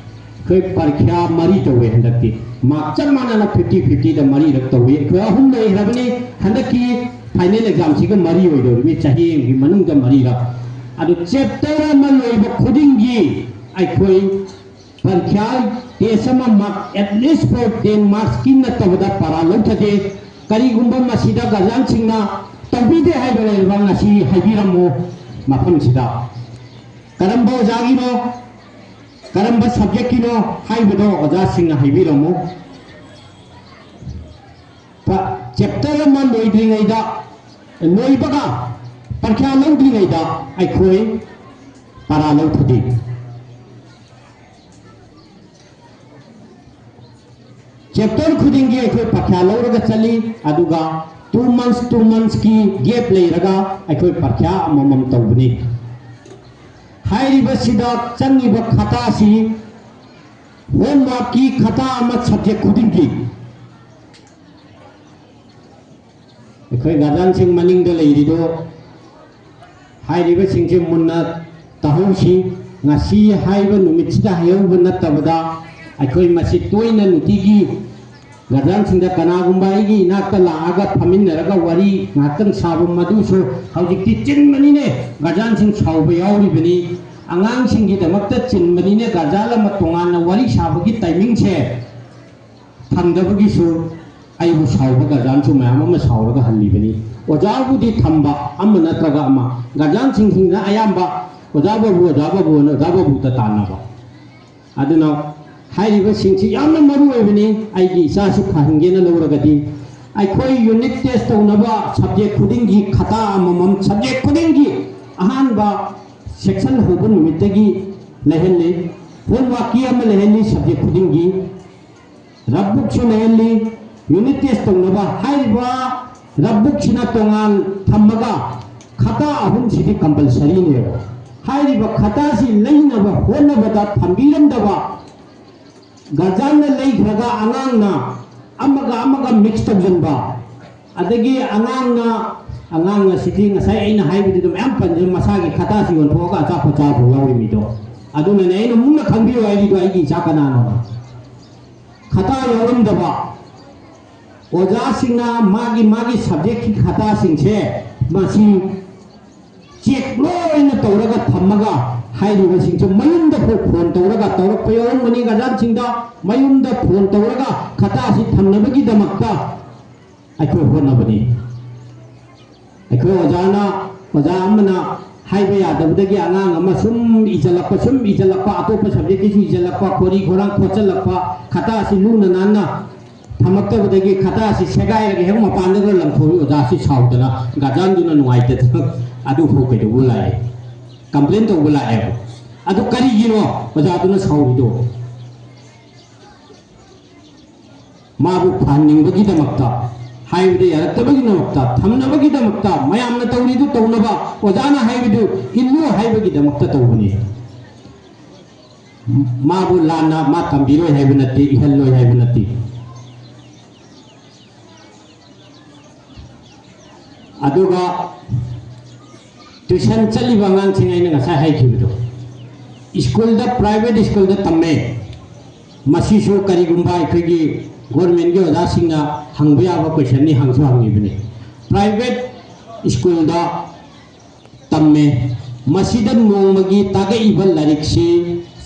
ꯑꯩꯈꯣꯏ ꯄꯔꯤꯈ꯭ꯌꯥ ꯃꯔꯤ ꯇꯧꯋꯦ ꯍꯟꯗꯛꯇꯤ꯫ ꯃꯥꯔꯛ ꯆꯞ ꯃꯥꯟꯅꯅ ꯐꯤꯐꯇꯤ ꯐꯤꯐꯇꯤꯗ ꯃꯔꯤꯔꯛ ꯇꯧꯋꯤ꯫ ꯑꯩꯈꯣꯏ ꯑꯍꯨꯝ ꯂꯩꯈ꯭ꯔꯕꯅꯤ꯫ ꯍꯟꯗꯛꯀꯤ ꯐꯥꯏꯅꯦꯜ ꯑꯦꯛꯖꯥꯝꯁꯤꯒ ꯃꯔꯤ ꯑꯣꯏꯗꯧꯔꯤꯕꯅꯤ, ꯆꯍꯤ ꯑꯃꯒꯤ ꯃꯅꯨꯡꯗ ꯃꯔꯤꯔꯛ꯫ ꯑꯗꯨ ꯆꯦꯞꯇꯔ ꯑꯃ ꯂꯣꯏꯕ ꯈꯨꯗꯤꯡꯒꯤ ꯑꯩꯈꯣꯏ ꯄꯔꯤꯈ꯭ꯌꯥ ꯇꯦꯁ ꯑꯃ mark at least for ten marksꯀꯤ ꯅꯠꯇꯕꯗ ꯄꯔꯥ ꯂꯧꯊꯗꯦ꯫ ꯀꯔꯤꯒꯨꯝꯕ ꯃꯁꯤꯗ ꯒꯥꯔꯖꯤꯌꯥꯟꯁꯤꯡꯅ ꯇꯧꯕꯤꯗꯦ ꯍꯥꯏꯕ ꯂꯩꯔꯕ ꯉꯁꯤ ꯍꯥꯏꯕꯤꯔꯝꯃꯨ ꯃꯐꯝꯁꯤꯗ꯫ ꯀꯔꯝꯕ ꯑꯣꯖꯥꯒꯤꯅꯣ, ꯀꯔꯝꯕ ꯁꯕꯖꯦꯛꯀꯤꯅꯣ ꯍꯥꯏꯕꯗꯣ ꯑꯣꯖꯥꯁꯤꯡꯅ ꯍꯥꯏꯕꯤꯔꯝꯃꯨ꯫ ꯆꯦꯞꯇꯔ ꯑꯃ ꯂꯣꯏꯗ꯭ꯔꯤꯉꯩꯗ, ꯂꯣꯏꯕꯒ ꯄꯔꯤꯈ꯭ꯌꯥ ꯂꯧꯗ꯭ꯔꯤꯉꯩꯗ ꯑꯩꯈꯣꯏ ꯄꯔꯥ ꯂꯧꯊꯗꯦ꯫ ꯆꯦꯞꯇꯔ ꯈꯨꯗꯤꯡꯒꯤ ꯑꯩꯈꯣꯏ ꯄꯔꯤꯈ꯭ꯌꯥ ꯂꯧꯔꯒ ꯆꯠꯂꯤ, ꯑꯗꯨꯒ two months two monthsꯀꯤ gap ꯂꯩꯔꯒ ꯑꯩꯈꯣꯏ ꯄꯔꯤꯈ꯭ꯌꯥ ꯑꯃꯃꯝ ꯇꯧꯕꯅꯤ꯫ ꯍꯥꯏꯔꯤꯕꯁꯤꯗ ꯆꯪꯉꯤꯕ ꯈꯇꯥꯁꯤ homeworkꯀꯤ ꯈꯇꯥ ꯑꯃ subject ꯈꯨꯗꯤꯡꯒꯤ꯫ ꯑꯩꯈꯣꯏ ꯒꯥꯔꯖꯤꯌꯥꯟꯁꯤꯡ ꯃꯅꯤꯡꯗ ꯂꯩꯔꯤꯗꯣ, ꯍꯥꯏꯔꯤꯕꯁꯤꯡꯁꯦ ꯃꯨꯟꯅ ꯇꯥꯍꯧꯁꯤ꯫ ꯉꯁꯤ ꯍꯥꯏꯕ ꯅꯨꯃꯤꯠꯁꯤꯗ ꯍꯥꯏꯍꯧꯕ ꯅꯠꯇꯕꯗ ꯑꯩꯈꯣꯏ ꯃꯁꯤ ꯇꯣꯏꯅ ꯅꯨꯡꯇꯤꯒꯤ ꯒꯥꯔꯖꯤꯌꯥꯟꯁꯤꯡꯗ ꯀꯅꯥꯒꯨꯝꯕ ꯑꯩꯒꯤ ꯏꯅꯥꯛꯇ ꯂꯥꯛꯑꯒ ꯐꯝꯃꯤꯟꯅꯔꯒ ꯋꯥꯔꯤ ꯉꯥꯏꯍꯥꯛꯇꯪ ꯁꯥꯕ ꯃꯗꯨꯁꯨ ꯍꯧꯖꯤꯛꯇꯤ ꯆꯤꯟꯕꯅꯤꯅꯦ꯫ ꯒꯥꯔꯖꯤꯌꯥꯟꯁꯤꯡ ꯁꯥꯎꯕ ꯌꯥꯎꯔꯤꯕꯅꯤ꯫ ꯑꯉꯥꯡꯁꯤꯡꯒꯤꯗꯃꯛꯇ ꯆꯤꯟꯕꯅꯤꯅꯦ꯫ ꯒꯥꯔꯖꯤꯌꯥꯟ ꯑꯃ ꯇꯣꯉꯥꯟꯅ ꯋꯥꯔꯤ ꯁꯥꯕꯒꯤ timingꯁꯦ ꯐꯪꯗꯕꯒꯤꯁꯨ ꯑꯩꯕꯨ ꯁꯥꯎꯕ ꯒꯥꯔꯖꯤꯌꯥꯟꯁꯨ ꯃꯌꯥꯝ ꯑꯃ ꯁꯥꯎꯔꯒ ꯍꯜꯂꯤꯕꯅꯤ꯫ ꯑꯣꯖꯥꯕꯨꯗꯤ ꯊꯝꯕ ꯑꯃ ꯅꯠꯇ꯭ꯔꯒ ꯑꯃ, ꯒꯥꯔꯖꯤꯌꯥꯟꯁꯤꯡꯁꯤꯅ ꯑꯌꯥꯝꯕ "ꯑꯣꯖꯥ ꯕꯥꯕꯨ, ꯑꯣꯖꯥ ꯕꯥꯕꯨ" ꯑꯅ ꯑꯣꯖꯥ ꯕꯥꯕꯨꯗ ꯇꯥꯟꯅꯕ꯫ ꯑꯗꯨꯅ ꯍꯥꯏꯔꯤꯕꯁꯤꯡꯁꯤ ꯌꯥꯝꯅ ꯃꯔꯨ ꯑꯣꯏꯕꯅꯤ꯫ ꯑꯩꯒꯤ ꯏꯆꯥꯁꯨ ꯐꯍꯟꯒꯦꯅ ꯂꯧꯔꯒꯗꯤ ꯑꯩꯈꯣꯏ unit test ꯇꯧꯅꯕ subject ꯈꯨꯗꯤꯡꯒꯤ ꯈꯇꯥ ꯑꯃꯃꯝ, subject ꯈꯨꯗꯤꯡꯒꯤ ꯑꯍꯥꯟꯕ section ꯍꯧꯕ ꯅꯨꯃꯤꯠꯇꯒꯤ ꯂꯩꯍꯜꯂꯤ꯫ Homeworkꯀꯤ ꯑꯃ ꯂꯩꯍꯜꯂꯤ subject ꯈꯨꯗꯤꯡꯒꯤ꯫ Rough bookꯁꯨ ꯂꯩꯍꯜꯂꯤ꯫ Unit test ꯇꯧꯅꯕ ꯍꯥꯏꯔꯤꯕ rough bookꯁꯤꯅ ꯇꯣꯉꯥꯟ ꯊꯝꯃꯒ ꯈꯇꯥ ꯑꯍꯨꯝꯁꯤꯗꯤ compulsoryꯅꯦꯕ꯫ ꯍꯥꯏꯔꯤꯕ ꯈꯇꯥꯁꯤ ꯂꯩꯅꯕ ꯍꯣꯠꯅꯕꯗ ꯊꯝꯕꯤꯔꯝꯗꯕ, ꯒꯥꯔꯖꯤꯌꯥꯟꯅ ꯂꯩꯈ꯭ꯔꯒ ꯑꯉꯥꯡꯅ ꯑꯃꯒ ꯑꯃꯒ ꯃꯤꯛꯁ ꯇꯧꯁꯤꯟꯕ, ꯑꯗꯒꯤ ꯑꯉꯥꯡꯅ, ꯑꯉꯥꯡ ꯑꯁꯤꯗꯤ ꯉꯁꯥꯏ ꯑꯩꯅ ꯍꯥꯏꯕꯗꯨꯗ ꯃꯌꯥꯝ ꯄꯟꯖ, ꯃꯁꯥꯒꯤ ꯈꯇꯥꯁꯤ ꯌꯣꯟꯊꯣꯛꯑꯒ ꯑꯆꯥꯄꯣꯠ ꯆꯥꯕ ꯌꯥꯎꯔꯤ ꯃꯤꯗꯣ꯫ ꯑꯗꯨꯅꯅꯦ ꯑꯩꯅ ꯃꯨꯟꯅ ꯈꯪꯕꯤꯌꯨ ꯍꯥꯏꯔꯤꯗꯣ, ꯑꯩꯒꯤ ꯏꯆꯥ ꯀꯅꯥꯅꯣ? ꯈꯇꯥ ꯌꯥꯎꯔꯝꯗꯕ ꯑꯣꯖꯥꯁꯤꯡꯅ ꯃꯥꯒꯤ ꯃꯥꯒꯤ ꯁꯕꯖꯦꯛꯀꯤ ꯈꯇꯥꯁꯤꯡꯁꯦ ꯃꯁꯤ ꯆꯦꯛ ꯂꯣꯏꯅ ꯇꯧꯔꯒ ꯊꯝꯃꯒ, ꯍꯥꯏꯔꯤꯕꯁꯤꯡꯁꯦ ꯃꯌꯨꯝꯗ ꯐꯣꯟ ꯇꯧꯔꯒ ꯇꯧꯔꯛꯄ ꯌꯥꯎꯔꯝꯒꯅꯤ꯫ ꯒꯥꯔꯖꯤꯌꯥꯟꯁꯤꯡꯗ ꯃꯌꯨꯝꯗ ꯐꯣꯟ ꯇꯧꯔꯒ ꯈꯇꯥꯁꯤ ꯊꯝꯅꯕꯒꯤꯗꯃꯛꯇ ꯑꯩꯈꯣꯏ ꯍꯣꯠꯅꯕꯅꯤ꯫ ꯑꯩꯈꯣꯏ ꯑꯣꯖꯥꯅ, ꯑꯣꯖꯥ ꯑꯃꯅ ꯍꯥꯏꯕ ꯌꯥꯗꯕꯗꯒꯤ ꯑꯉꯥꯡ ꯑꯃ ꯁꯨꯝ ꯏꯖꯜꯂꯛꯄ, ꯁꯨꯝ ꯏꯖꯜꯂꯛꯄ, ꯑꯇꯣꯞꯄ ꯁꯕꯖꯦꯛꯀꯤꯁꯨ ꯏꯖꯜꯂꯛꯄ, ꯈꯣꯔꯤ ꯈꯣꯔꯥꯡ ꯈꯣꯠꯆꯜꯂꯛꯄ, ꯈꯇꯥꯁꯤ ꯂꯨꯅ ꯅꯥꯟꯅ ꯊꯝꯃꯛꯇꯕꯗꯒꯤ ꯈꯇꯥꯁꯤ ꯁꯦꯒꯥꯏꯔꯒ ꯍꯦꯛ ꯃꯄꯥꯟꯗꯒ ꯂꯪꯊꯣꯛꯏ꯫ ꯑꯣꯖꯥꯁꯤ ꯁꯥꯎꯗꯅ, ꯒꯥꯔꯖꯤꯌꯥꯟꯗꯨꯅ ꯅꯨꯡꯉꯥꯏꯇꯗꯅ ꯑꯗꯨꯐꯥꯎ ꯀꯩꯗꯧꯕ ꯂꯥꯛꯑꯦ, ꯀꯝꯄ꯭ꯂꯦꯟ ꯇꯧꯕ ꯂꯥꯛꯑꯦꯕ꯫ ꯑꯗꯨ ꯀꯔꯤꯒꯤꯅꯣ ꯑꯣꯖꯥꯗꯨꯅ ꯁꯥꯎꯔꯤꯗꯣ? ꯃꯥꯕꯨ ꯐꯍꯟꯅꯤꯡꯕꯒꯤꯗꯃꯛꯇ, ꯍꯥꯏꯕꯗ ꯌꯥꯔꯛꯇꯕꯒꯤꯗꯃꯛꯇ, ꯊꯝꯅꯕꯒꯤꯗꯃꯛꯇ, ꯃꯌꯥꯝꯅ ꯇꯧꯔꯤꯗꯨ ꯇꯧꯅꯕ, ꯑꯣꯖꯥꯅ ꯍꯥꯏꯕꯗꯨ ꯏꯜꯂꯨ ꯍꯥꯏꯕꯒꯤꯗꯃꯛꯇ ꯇꯧꯕꯅꯤ꯫ ꯃꯥꯕꯨ ꯂꯥꯟꯅ ꯃꯥ ꯇꯝꯕꯤꯔꯣꯏ ꯍꯥꯏꯕ ꯅꯠꯇꯦ, ꯏꯍꯜꯂꯣꯏ ꯍꯥꯏꯕ ꯅꯠꯇꯦ꯫ ꯑꯗꯨꯒ ꯇ꯭ꯌꯨꯁꯟ ꯆꯠꯂꯤꯕ ꯑꯉꯥꯡꯁꯤꯡ ꯑꯩꯅ ꯉꯁꯥꯏ ꯍꯥꯏꯈꯤꯕꯗꯣ, ꯁ꯭ꯀꯨꯜꯗ, ꯄ꯭ꯔꯥꯏꯚꯦꯠ ꯁ꯭ꯀꯨꯜꯗ ꯇꯝꯃꯦ꯫ ꯃꯁꯤꯁꯨ ꯀꯔꯤꯒꯨꯝꯕ ꯑꯩꯈꯣꯏꯒꯤ ꯒꯣꯔꯃꯦꯟꯒꯤ ꯑꯣꯖꯥꯁꯤꯡꯅ ꯍꯪꯕ ꯌꯥꯕ ꯀꯣꯏꯁꯟꯅꯤ, ꯍꯪꯁꯨ ꯍꯪꯉꯤꯕꯅꯤ꯫ ꯄ꯭ꯔꯥꯏꯚꯦꯠ ꯁ꯭ꯀꯨꯜꯗ ꯇꯝꯃꯦ꯫ ꯃꯁꯤꯗ ꯅꯣꯡꯃꯒꯤ ꯇꯥꯛꯂꯛꯏꯕ ꯂꯥꯏꯔꯤꯛꯁꯤ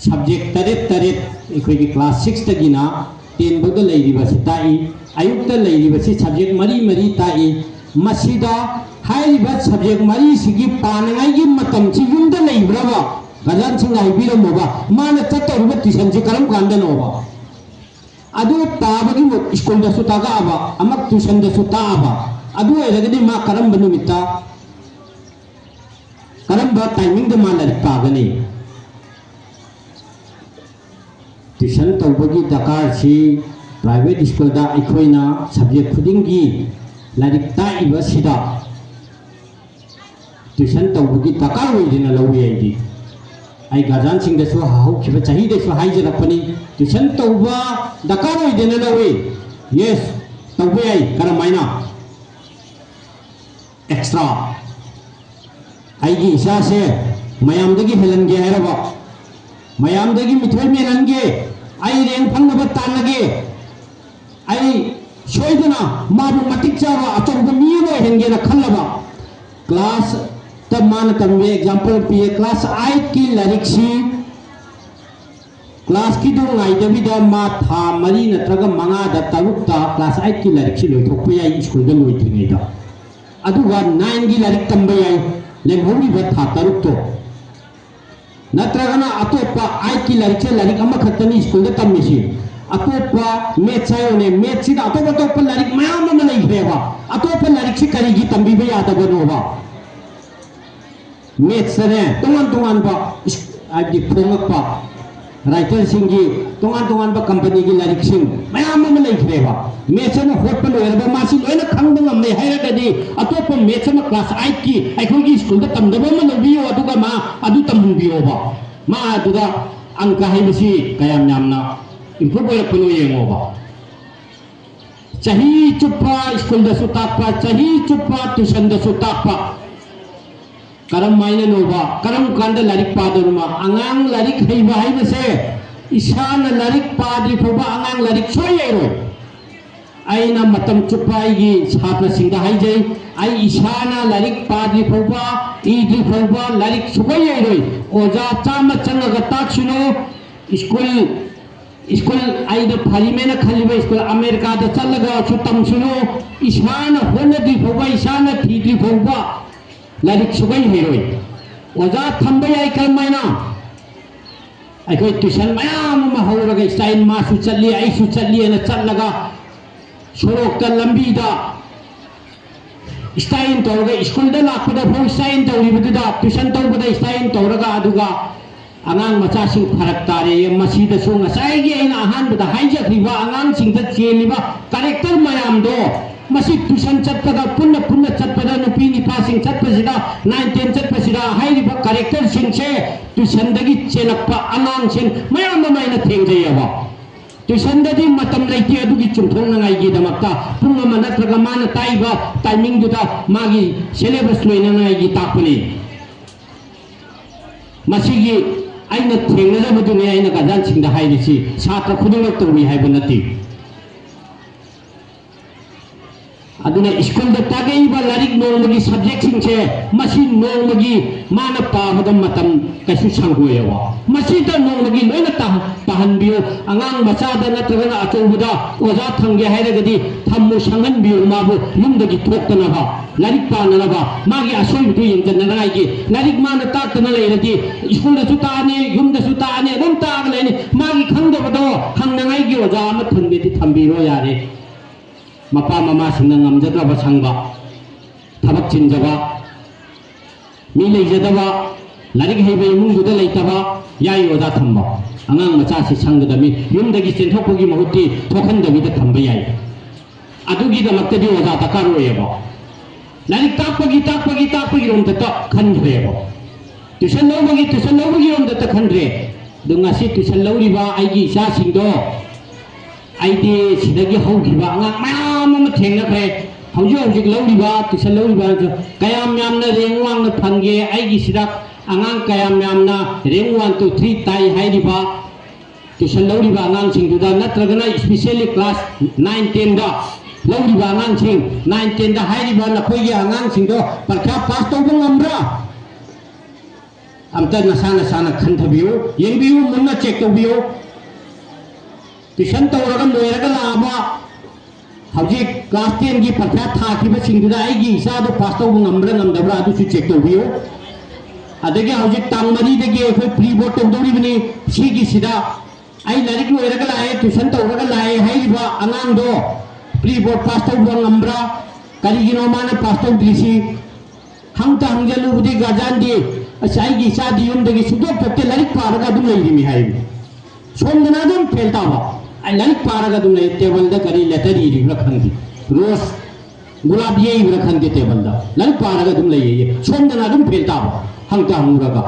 ꯁꯕꯖꯦꯛ ꯇꯔꯦꯠ ꯇꯔꯦꯠ, ꯑꯩꯈꯣꯏꯒꯤ ꯀ꯭ꯂꯥꯁ ꯁꯤꯛꯁꯇꯒꯤꯅ ꯇꯦꯟ ꯐꯥꯎꯗ ꯂꯩꯔꯤꯕꯁꯤ ꯇꯥꯛꯏ꯫ ꯑꯌꯨꯛꯇ ꯂꯩꯔꯤꯕꯁꯤ ꯁꯕꯖꯦꯛ ꯃꯔꯤ ꯃꯔꯤ ꯇꯥꯛꯏ꯫ ꯃꯁꯤꯗ ꯍꯥꯏꯔꯤꯕ ꯁꯕꯖꯦꯛ ꯃꯔꯤꯁꯤꯒꯤ ꯄꯥꯅꯉꯥꯏꯒꯤ ꯃꯇꯝꯁꯤ ꯌꯨꯝꯗ ꯂꯩꯕ꯭ꯔꯕ? ꯒꯥꯔꯖꯤꯌꯥꯟꯁꯤꯡꯅ ꯍꯥꯏꯕꯤꯔꯝꯃꯣꯕ, ꯃꯥꯅ ꯆꯠꯇꯧꯔꯤꯕ ꯇ꯭ꯌꯨꯁꯟꯁꯤ ꯀꯔꯝ ꯀꯥꯟꯗꯅꯣꯕ? ꯑꯗꯨ ꯄꯥꯕꯒꯤ ꯁ꯭ꯀꯨꯜꯗꯁꯨ ꯇꯥꯛꯂꯛꯑꯕ, ꯑꯃꯨꯛ ꯇ꯭ꯌꯨꯁꯟꯗꯁꯨ ꯇꯥꯛꯑꯕ, ꯑꯗꯨ ꯑꯣꯏꯔꯒꯗꯤ ꯃꯥ ꯀꯔꯝꯕ ꯅꯨꯃꯤꯠꯇ, ꯀꯔꯝꯕ ꯇꯥꯏꯃꯤꯡꯗ ꯃꯥ ꯂꯥꯏꯔꯤꯛ ꯄꯥꯒꯅꯤ? ꯇ꯭ꯌꯨꯁꯟ ꯇꯧꯕꯒꯤ ꯗꯔꯀꯥꯔꯁꯤ ꯄ꯭ꯔꯥꯏꯚꯦꯠ ꯁ꯭ꯀꯨꯜꯗ ꯑꯩꯈꯣꯏꯅ ꯁꯕꯖꯦꯛ ꯈꯨꯗꯤꯡꯒꯤ ꯂꯥꯏꯔꯤꯛ ꯇꯥꯛꯏꯕꯁꯤꯗ ꯇ꯭ꯌꯨꯁꯟ ꯇꯧꯕꯒꯤ ꯗꯔꯀꯥꯔ ꯑꯣꯏꯗꯅ ꯂꯧꯏ꯫ ꯑꯩꯗꯤ ꯑꯩ ꯒꯥꯔꯖꯤꯌꯥꯟꯁꯤꯡꯗꯁꯨ ꯍꯧꯈꯤꯕ ꯆꯍꯤꯗꯁꯨ ꯍꯥꯏꯖꯔꯛꯄꯅꯤ, ꯇ꯭ꯌꯨꯁꯟ ꯇꯧꯕ ꯗꯔꯀꯥꯔ ꯑꯣꯏꯗꯅ ꯂꯧꯏ꯫ Yes, ꯇꯧꯕ ꯌꯥꯏ꯫ ꯀꯔꯝꯍꯥꯏꯅ? Extra꯫ ꯑꯩꯒꯤ ꯏꯆꯥꯁꯦ ꯃꯌꯥꯝꯗꯒꯤ ꯍꯦꯜꯍꯟꯒꯦ ꯍꯥꯏꯔꯕ, ꯃꯌꯥꯝꯗꯒꯤ ꯃꯤꯊꯣꯏ ꯃꯦꯜꯍꯟꯒꯦ, ꯑꯩ ꯔꯦꯡ ꯐꯪꯅꯕ ꯇꯥꯟꯅꯒꯦ, ꯑꯩ ꯁꯣꯏꯗꯅ ꯃꯥꯕꯨ ꯃꯇꯤꯛ ꯆꯥꯕ ꯑꯆꯧꯕ ꯃꯤ ꯑꯃ ꯑꯣꯏꯍꯟꯒꯦꯅ ꯈꯜꯂꯕ, ꯀ꯭ꯂꯥꯁꯇ ꯃꯥꯅ ꯇꯝꯕ ꯑꯦꯛꯖꯥꯝꯄꯜ ꯄꯤꯌꯦ, ꯀ꯭ꯂꯥꯁ ꯑꯥꯏꯠꯀꯤ ꯂꯥꯏꯔꯤꯛꯁꯤ ꯀ꯭ꯂꯥꯁꯀꯤꯗꯨ ꯉꯥꯏꯗꯕꯤꯗ ꯃꯥ ꯊꯥ ꯃꯔꯤ ꯅꯠꯇ꯭ꯔꯒ ꯃꯉꯥꯗ ꯇꯔꯨꯛꯇ ꯀ꯭ꯂꯥꯁ ꯑꯥꯏꯠꯀꯤ ꯂꯥꯏꯔꯤꯛꯁꯤ ꯂꯣꯏꯊꯣꯛꯄ ꯌꯥꯏ ꯁ꯭ꯀꯨꯜꯗ ꯂꯣꯏꯗ꯭ꯔꯤꯉꯩꯗ꯫ ꯑꯗꯨꯒ ꯅꯥꯏꯟꯒꯤ ꯂꯥꯏꯔꯤꯛ ꯇꯝꯕ ꯌꯥꯏ ꯂꯦꯝꯍꯧꯔꯤꯕ ꯊꯥ ꯇꯔꯨꯛꯇꯣ꯫ ꯅꯠꯇ꯭ꯔꯒꯅ ꯑꯇꯣꯞꯄ ꯑꯥꯏꯠꯀꯤ ꯂꯥꯏꯔꯤꯛꯁꯦ ꯂꯥꯏꯔꯤꯛ ꯑꯃꯈꯛꯇꯅꯤ ꯁ꯭ꯀꯨꯜꯗ ꯇꯝꯃꯤꯁꯤ꯫ ꯑꯇꯣꯞꯄ ꯃꯦꯠꯁ ꯍꯥꯏꯌꯣꯅꯦ, ꯃꯦꯠꯁꯁꯤꯗ ꯑꯇꯣꯞ ꯑꯇꯣꯞꯄ ꯂꯥꯏꯔꯤꯛ ꯃꯌꯥꯝ ꯑꯃ ꯂꯩꯈ꯭ꯔꯦꯕ꯫ ꯑꯇꯣꯞꯄ ꯂꯥꯏꯔꯤꯛꯁꯤ ꯀꯔꯤꯒꯤ ꯇꯝꯕꯤꯕ ꯌꯥꯗꯕꯅꯣꯕ? ꯃꯦꯠꯁꯇꯅꯦ ꯇꯣꯉꯥꯟ ꯇꯣꯉꯥꯟꯕ ꯏꯁ-, ꯍꯥꯏꯕꯗꯤ ꯐꯣꯡꯉꯛꯄ ꯔꯥꯏꯇꯔꯁꯤꯡꯒꯤ ꯇꯣꯉꯥꯟ ꯇꯣꯉꯥꯟꯕ ꯀꯝꯄꯅꯤꯒꯤ ꯂꯥꯏꯔꯤꯛꯁꯤꯡ ꯃꯌꯥꯝ ꯑꯃ ꯂꯩꯈ꯭ꯔꯦꯕ꯫ ꯃꯦꯠꯁ ꯑꯃ ꯍꯣꯠꯄ ꯂꯣꯏꯔꯕ ꯃꯥꯁꯤ ꯂꯣꯏꯅ ꯈꯪꯕ ꯉꯝꯂꯦ ꯍꯥꯏꯔꯒꯗꯤ ꯑꯇꯣꯞꯄ ꯃꯦꯠꯁ ꯑꯃ ꯀ꯭ꯂꯥꯁ ꯑꯥꯏꯠꯀꯤ ꯑꯩꯈꯣꯏꯒꯤ ꯁ꯭ꯀꯨꯜꯗ ꯇꯝꯗꯕ ꯑꯃ ꯂꯧꯕꯤꯌꯣ, ꯑꯗꯨꯒ ꯃꯥ ꯑꯗꯨ ꯇꯝꯍꯟꯕꯤꯌꯣꯕ꯫ ꯃꯥ ꯑꯗꯨꯗ ꯑꯪꯀ ꯍꯥꯏꯕꯁꯤ ꯀꯌꯥꯝ ꯌꯥꯝꯅ ꯏꯝꯄ꯭ꯔꯨꯞ ꯑꯣꯏꯔꯛꯄꯅꯣ ꯌꯦꯡꯉꯣꯕ꯫ ꯆꯍꯤ ꯆꯨꯞꯄ ꯁ꯭ꯀꯨꯜꯗꯁꯨ ꯇꯥꯛꯄ, ꯆꯍꯤ ꯆꯨꯞꯄ ꯇ꯭ꯌꯨꯁꯟꯗꯁꯨ ꯇꯥꯛꯄ꯫ ꯀꯔꯝ ꯍꯥꯏꯅꯅꯣꯕ? ꯀꯔꯝ ꯀꯥꯟꯗ ꯂꯥꯏꯔꯤꯛ ꯄꯥꯗꯣꯏꯅꯣꯕ? ꯑꯉꯥꯡ ꯂꯥꯏꯔꯤꯛ ꯍꯩꯕ ꯍꯥꯏꯕꯁꯦ ꯏꯁꯥꯅ ꯂꯥꯏꯔꯤꯛ ꯄꯥꯗ꯭ꯔꯤ ꯐꯥꯎꯕ ꯑꯉꯥꯡ ꯂꯥꯏꯔꯤꯛ ꯁꯣꯏ ꯍꯩꯔꯣꯏ꯫ ꯑꯩꯅ ꯃꯇꯝ ꯆꯨꯞꯄ ꯑꯩꯒꯤ ꯁꯥꯇ꯭ꯔꯁꯤꯡꯗ ꯍꯥꯏꯖꯩ, ꯑꯩ ꯏꯁꯥꯅ ꯂꯥꯏꯔꯤꯛ ꯄꯥꯗ꯭ꯔꯤ ꯐꯥꯎꯕ, ꯏꯗ꯭ꯔꯤ ꯐꯥꯎꯕ ꯂꯥꯏꯔꯤꯛ ꯁꯨꯡꯍꯩ ꯍꯩꯔꯣꯏ꯫ ꯑꯣꯖꯥ ꯆꯥꯝꯃ ꯆꯪꯉꯒ ꯇꯥꯛꯁꯅꯨ, ꯁ꯭ꯀꯨꯜ ꯁ꯭ꯀꯨꯜ ꯑꯩꯅ ꯐꯔꯤꯃꯦꯅ ꯈꯜꯂꯤꯕ ꯁ꯭ꯀꯨꯜ ꯑꯃꯦꯔꯤꯀꯥꯗ ꯆꯠꯂꯒꯁꯨ ꯇꯝꯁꯅꯨ, ꯏꯁꯥꯅ ꯍꯣꯠꯅꯗ꯭ꯔꯤ ꯐꯥꯎꯕ, ꯏꯁꯥꯅ ꯊꯤꯗ꯭ꯔꯤ ꯐꯥꯎꯕ ꯂꯥꯏꯔꯤꯛ ꯁꯨꯡꯍꯩ ꯍꯩꯔꯣꯏ꯫ ꯑꯣꯖꯥ ꯊꯝꯕ ꯌꯥꯏ꯫ ꯀꯔꯝꯍꯥꯏꯅ? ꯑꯩꯈꯣꯏ ꯇ꯭ꯌꯨꯁꯟ ꯃꯌꯥꯝ ꯑꯃ ꯍꯧꯔꯒ, ꯏꯁꯇꯥꯏꯟ ꯃꯥꯁꯨ ꯆꯠꯂꯤ, ꯑꯩꯁꯨ ꯆꯠꯂꯤꯅ ꯆꯠꯂꯒ, ꯁꯣꯔꯣꯛꯇ, ꯂꯝꯕꯤꯗ ꯏꯁꯇꯥꯏꯟ ꯇꯧꯔꯒ, ꯁ꯭ꯀꯨꯜꯗ ꯂꯥꯛꯄꯗ ꯐꯥꯎ ꯏꯁꯇꯥꯏꯟ ꯇꯧꯔꯤꯕꯗꯨꯗ, ꯇ꯭ꯌꯨꯁꯟ ꯇꯧꯕꯗ ꯏꯁꯇꯥꯏꯟ ꯇꯧꯔꯒ, ꯑꯗꯨꯒ ꯑꯉꯥꯡ ꯃꯆꯥꯁꯤꯡ ꯐꯔꯛ ꯇꯥꯔꯦꯌꯦ꯫ ꯃꯁꯤꯗꯁꯨ ꯉꯁꯥꯏꯒꯤ ꯑꯩꯅ ꯑꯍꯥꯟꯕꯗ ꯍꯥꯏꯖꯈ꯭ꯔꯤꯕ ꯑꯉꯥꯡꯁꯤꯡꯗ ꯆꯦꯜꯂꯤꯕ ꯀꯦꯔꯦꯛꯇꯔ ꯃꯌꯥꯝꯗꯣ, ꯃꯁꯤ ꯇ꯭ꯌꯨꯁꯟ ꯆꯠꯄꯗ, ꯄꯨꯟꯅ ꯄꯨꯟꯅ ꯆꯠꯄꯗ, ꯅꯨꯄꯤ ꯅꯤꯄꯥꯁꯤꯡ ꯆꯠꯄꯁꯤꯗ, ꯅꯥꯏꯟ ꯇꯦꯟ ꯆꯠꯄꯁꯤꯗ ꯍꯥꯏꯔꯤꯕ ꯀꯦꯔꯦꯛꯇꯔꯁꯤꯡꯁꯦ ꯇ꯭ꯌꯨꯁꯟꯗꯒꯤ ꯆꯦꯜꯂꯛꯄ ꯑꯉꯥꯡꯁꯤꯡ ꯃꯌꯥꯝ ꯑꯃ ꯑꯩꯅ ꯊꯦꯡꯅꯩꯌꯦꯕ꯫ ꯇ꯭ꯌꯨꯁꯟꯗꯗꯤ ꯃꯇꯝ ꯂꯩꯇꯦ ꯑꯗꯨꯒꯤ ꯆꯨꯝꯊꯣꯛꯅꯉꯥꯏꯒꯤꯗꯃꯛꯇ꯫ ꯄꯨꯡ ꯑꯃ ꯅꯠꯇ꯭ꯔꯒ ꯃꯥꯅ ꯇꯥꯛꯏꯕ timingꯗꯨꯗ ꯃꯥꯒꯤ syllabus ꯂꯣꯏꯅꯉꯥꯏꯒꯤ ꯇꯥꯛꯄꯅꯤ꯫ ꯃꯁꯤꯒꯤ ꯑꯩꯅ ꯊꯦꯡꯅꯖꯕꯗꯨꯅꯤ ꯑꯩꯅ guardianꯁꯤꯡꯗ ꯍꯥꯏꯔꯤꯁꯤ, ꯁꯥꯇ꯭ꯔ ꯈꯨꯗꯤꯡꯃꯛ ꯇꯧꯏ ꯍꯥꯏꯕ ꯅꯠꯇꯦ꯫ ꯑꯗꯨꯅ ꯁ꯭ꯀꯨꯜꯗ ꯇꯥꯛꯂꯛꯏꯕ ꯂꯥꯏꯔꯤꯛ ꯅꯣꯡꯃꯒꯤ subjectꯁꯤꯡꯁꯦ, ꯃꯁꯤ ꯅꯣꯡꯃꯒꯤ ꯃꯥꯅ ꯄꯥꯕꯗ ꯃꯇꯝ ꯀꯩꯁꯨ ꯁꯪꯉꯣꯏꯑꯕ꯫ ꯃꯁꯤꯗ ꯅꯣꯡꯃꯒꯤ ꯂꯣꯏꯅ ꯇꯥ-, ꯄꯥꯍꯟꯕꯤꯌꯨ꯫ ꯑꯉꯥꯡ ꯃꯆꯥꯗ ꯅꯠꯇ꯭ꯔꯒꯅ ꯑꯆꯧꯕꯗ ꯑꯣꯖꯥ ꯊꯝꯒꯦ ꯍꯥꯏꯔꯒꯗꯤ ꯊꯝꯃꯨ, ꯁꯪꯍꯟꯕꯤꯌꯨ ꯃꯥꯕꯨ ꯌꯨꯝꯗꯒꯤ ꯊꯣꯛꯇꯅꯕ, ꯂꯥꯏꯔꯤꯛ ꯄꯥꯅꯅꯕ, ꯃꯥꯒꯤ ꯑꯁꯣꯏꯕꯗꯨ ꯌꯦꯡꯁꯤꯟꯅꯉꯥꯏꯒꯤ꯫ ꯂꯥꯏꯔꯤꯛ ꯃꯥꯅ ꯇꯥꯛꯇꯅ ꯂꯩꯔꯗꯤ ꯁ꯭ꯀꯨꯜꯗꯁꯨ ꯇꯥꯛꯑꯅꯤ, ꯌꯨꯝꯗꯁꯨ ꯇꯥꯛꯑꯅꯤ, ꯑꯗꯨꯝ ꯇꯥꯛꯑꯒ ꯂꯩꯅꯤ꯫ ꯃꯥꯒꯤ ꯈꯪꯗꯕꯗꯣ ꯍꯪꯅꯉꯥꯏꯒꯤ ꯑꯣꯖꯥ ꯑꯃ ꯊꯝꯒꯦꯗꯤ ꯊꯝꯕꯤꯔꯣ ꯌꯥꯔꯦ꯫ ꯃꯄꯥ ꯃꯃꯥꯁꯤꯡꯅ ꯉꯝꯖꯗ꯭ꯔꯕ ꯁꯪꯕ, ꯊꯕꯛ ꯆꯤꯟꯖꯕ, ꯃꯤ ꯂꯩꯖꯗꯕ, ꯂꯥꯏꯔꯤꯛ ꯍꯩꯕ ꯏꯃꯨꯡꯗꯨꯗ ꯂꯩꯇꯕ, ꯌꯥꯏ ꯑꯣꯖꯥ ꯊꯝꯕ꯫ ꯑꯉꯥꯡ ꯃꯆꯥꯁꯤ ꯁꯪꯒꯗꯕꯅꯤ꯫ ꯌꯨꯝꯗꯒꯤ ꯆꯦꯟꯊꯣꯛꯄꯒꯤ ꯃꯍꯨꯠꯇꯤ ꯊꯣꯛꯍꯟꯗꯕꯤꯗ ꯊꯝꯕ ꯌꯥꯏ꯫ ꯑꯗꯨꯒꯤꯗꯃꯛꯇꯗꯤ ꯑꯣꯖꯥ ꯗꯔꯀꯥꯔ ꯑꯣꯏꯌꯦꯕ꯫ ꯂꯥꯏꯔꯤꯛ ꯇꯥꯛꯄꯒꯤ, ꯇꯥꯛꯄꯒꯤ, ꯇꯥꯛꯄꯒꯤꯔꯣꯝꯗꯇ ꯈꯟꯈ꯭ꯔꯦꯕ꯫ ꯇ꯭ꯌꯨꯁꯟ ꯂꯧꯕꯒꯤ, ꯇ꯭ꯌꯨꯁꯟ ꯂꯧꯕꯒꯤꯔꯣꯝꯗꯇ ꯈꯟꯈ꯭ꯔꯦ꯫ ꯑꯗꯣ ꯉꯁꯤ ꯇ꯭ꯌꯨꯁꯟ ꯂꯧꯔꯤꯕ ꯑꯩꯒꯤ ꯏꯆꯥꯁꯤꯡꯗꯣ, ꯑꯩꯗꯤ ꯁꯤꯗꯒꯤ ꯍꯧꯈꯤꯕ ꯑꯉꯥꯡ ꯃꯌꯥꯝ ꯑꯃ ꯊꯦꯡꯅꯈ꯭ꯔꯦ꯫ ꯍꯧꯖꯤꯛ ꯍꯧꯖꯤꯛ ꯂꯧꯔꯤꯕ, ꯇ꯭ꯌꯨꯁꯟ ꯂꯧꯔꯤꯕ ꯑꯗꯨ ꯀꯌꯥꯝ ꯌꯥꯝꯅ rank ꯋꯥꯡꯅ ꯐꯪꯒꯦ, ꯑꯩꯒꯤꯁꯤꯗ ꯑꯉꯥꯡ ꯀꯌꯥꯝ ꯌꯥꯝꯅ rank one, two, three ꯇꯥꯏ ꯍꯥꯏꯔꯤꯕ, ꯇ꯭ꯌꯨꯁꯟ ꯂꯧꯔꯤꯕ ꯑꯉꯥꯡꯁꯤꯡꯗꯨꯗ, ꯅꯠꯇ꯭ꯔꯒꯅ specially class nine tenꯗ ꯂꯧꯔꯤꯕ ꯑꯉꯥꯡꯁꯤꯡ, nine tenꯗ ꯍꯥꯏꯔꯤꯕ ꯅꯈꯣꯏꯒꯤ ꯑꯉꯥꯡꯁꯤꯡꯗꯣ ꯄꯔꯤꯈ꯭ꯌꯥ pass ꯇꯧꯕ ꯉꯝꯕ꯭ꯔꯥ? ꯑꯝꯇ ꯅꯁꯥ ꯅꯁꯥꯅ ꯈꯟꯊꯕꯤꯌꯨ, ꯌꯦꯡꯕꯤꯌꯨ, ꯃꯨꯟꯅ check ꯇꯧꯕꯤꯌꯨ꯫ ꯇ꯭ꯌꯨꯁꯟ ꯇꯧꯔꯒ ꯂꯣꯏꯔꯒ ꯂꯥꯛꯑꯕ, ꯍꯧꯖꯤꯛ class tenꯒꯤ ꯄꯔꯤꯈ꯭ꯌꯥ ꯊꯥꯈꯤꯕꯁꯤꯡꯗꯨꯗ ꯑꯩꯒꯤ ꯏꯆꯥꯗꯣ pass ꯇꯧꯕ ꯉꯝꯕ꯭ꯔꯥ ꯉꯝꯗꯕ꯭ꯔꯥ ꯑꯗꯨꯁꯨ check ꯇꯧꯕꯤꯌꯨ꯫ ꯑꯗꯒꯤ ꯍꯧꯖꯤꯛ ꯇꯥꯡ ꯃꯔꯤꯗꯒꯤ ꯑꯩꯈꯣꯏ pre board ꯇꯧꯗꯧꯔꯤꯕꯅꯤ꯫ ꯁꯤꯒꯤꯁꯤꯗ ꯑꯩ ꯂꯥꯏꯔꯤꯛ ꯂꯣꯏꯔꯒ ꯂꯥꯛꯑꯦ, ꯇ꯭ꯌꯨꯁꯟ ꯇꯧꯔꯒ ꯂꯥꯛꯑꯦ ꯍꯥꯏꯔꯤꯕ ꯑꯉꯥꯡꯗꯣ pre board pass ꯇꯧꯕ ꯉꯝꯕ꯭ꯔꯥ? ꯀꯔꯤꯒꯤꯅꯣ ꯃꯥꯅ pass ꯇꯧꯗ꯭ꯔꯤꯁꯤ? ꯍꯪꯇ ꯍꯪꯖꯜꯂꯨꯕꯗꯤ guardianꯗꯤ, "ꯑꯁ, ꯑꯩꯒꯤ ꯏꯆꯥꯗꯤ ꯌꯨꯝꯗꯒꯤ ꯁꯨꯡꯊꯣꯛ ꯊꯣꯛꯇꯦ, ꯂꯥꯏꯔꯤꯛ ꯄꯥꯔꯒ ꯑꯗꯨꯝ ꯂꯩꯔꯤꯃꯤ" ꯍꯥꯏ꯫ ꯁꯣꯝꯗꯅ ꯑꯗꯨꯝ fail ꯇꯥꯕ꯫ ꯑꯩ ꯂꯥꯏꯔꯤꯛ ꯄꯥꯔꯒ ꯑꯗꯨꯝ ꯂꯩ, tableꯗ ꯀꯔꯤ letter ꯏꯔꯤꯕ꯭ꯔꯥ ꯈꯪꯗꯦ, rose, ꯒꯨꯂꯥꯞ ꯌꯦꯛꯏꯕ꯭ꯔꯥ ꯈꯪꯗꯦ tableꯗ, ꯂꯥꯏꯔꯤꯛ ꯄꯥꯔꯒ ꯑꯗꯨꯝ ꯂꯩꯌꯦ꯫ ꯁꯣꯝꯗꯅ ꯑꯗꯨꯝ fail ꯇꯥꯕ, ꯍꯪꯇ ꯍꯪꯉꯨꯔꯒ꯫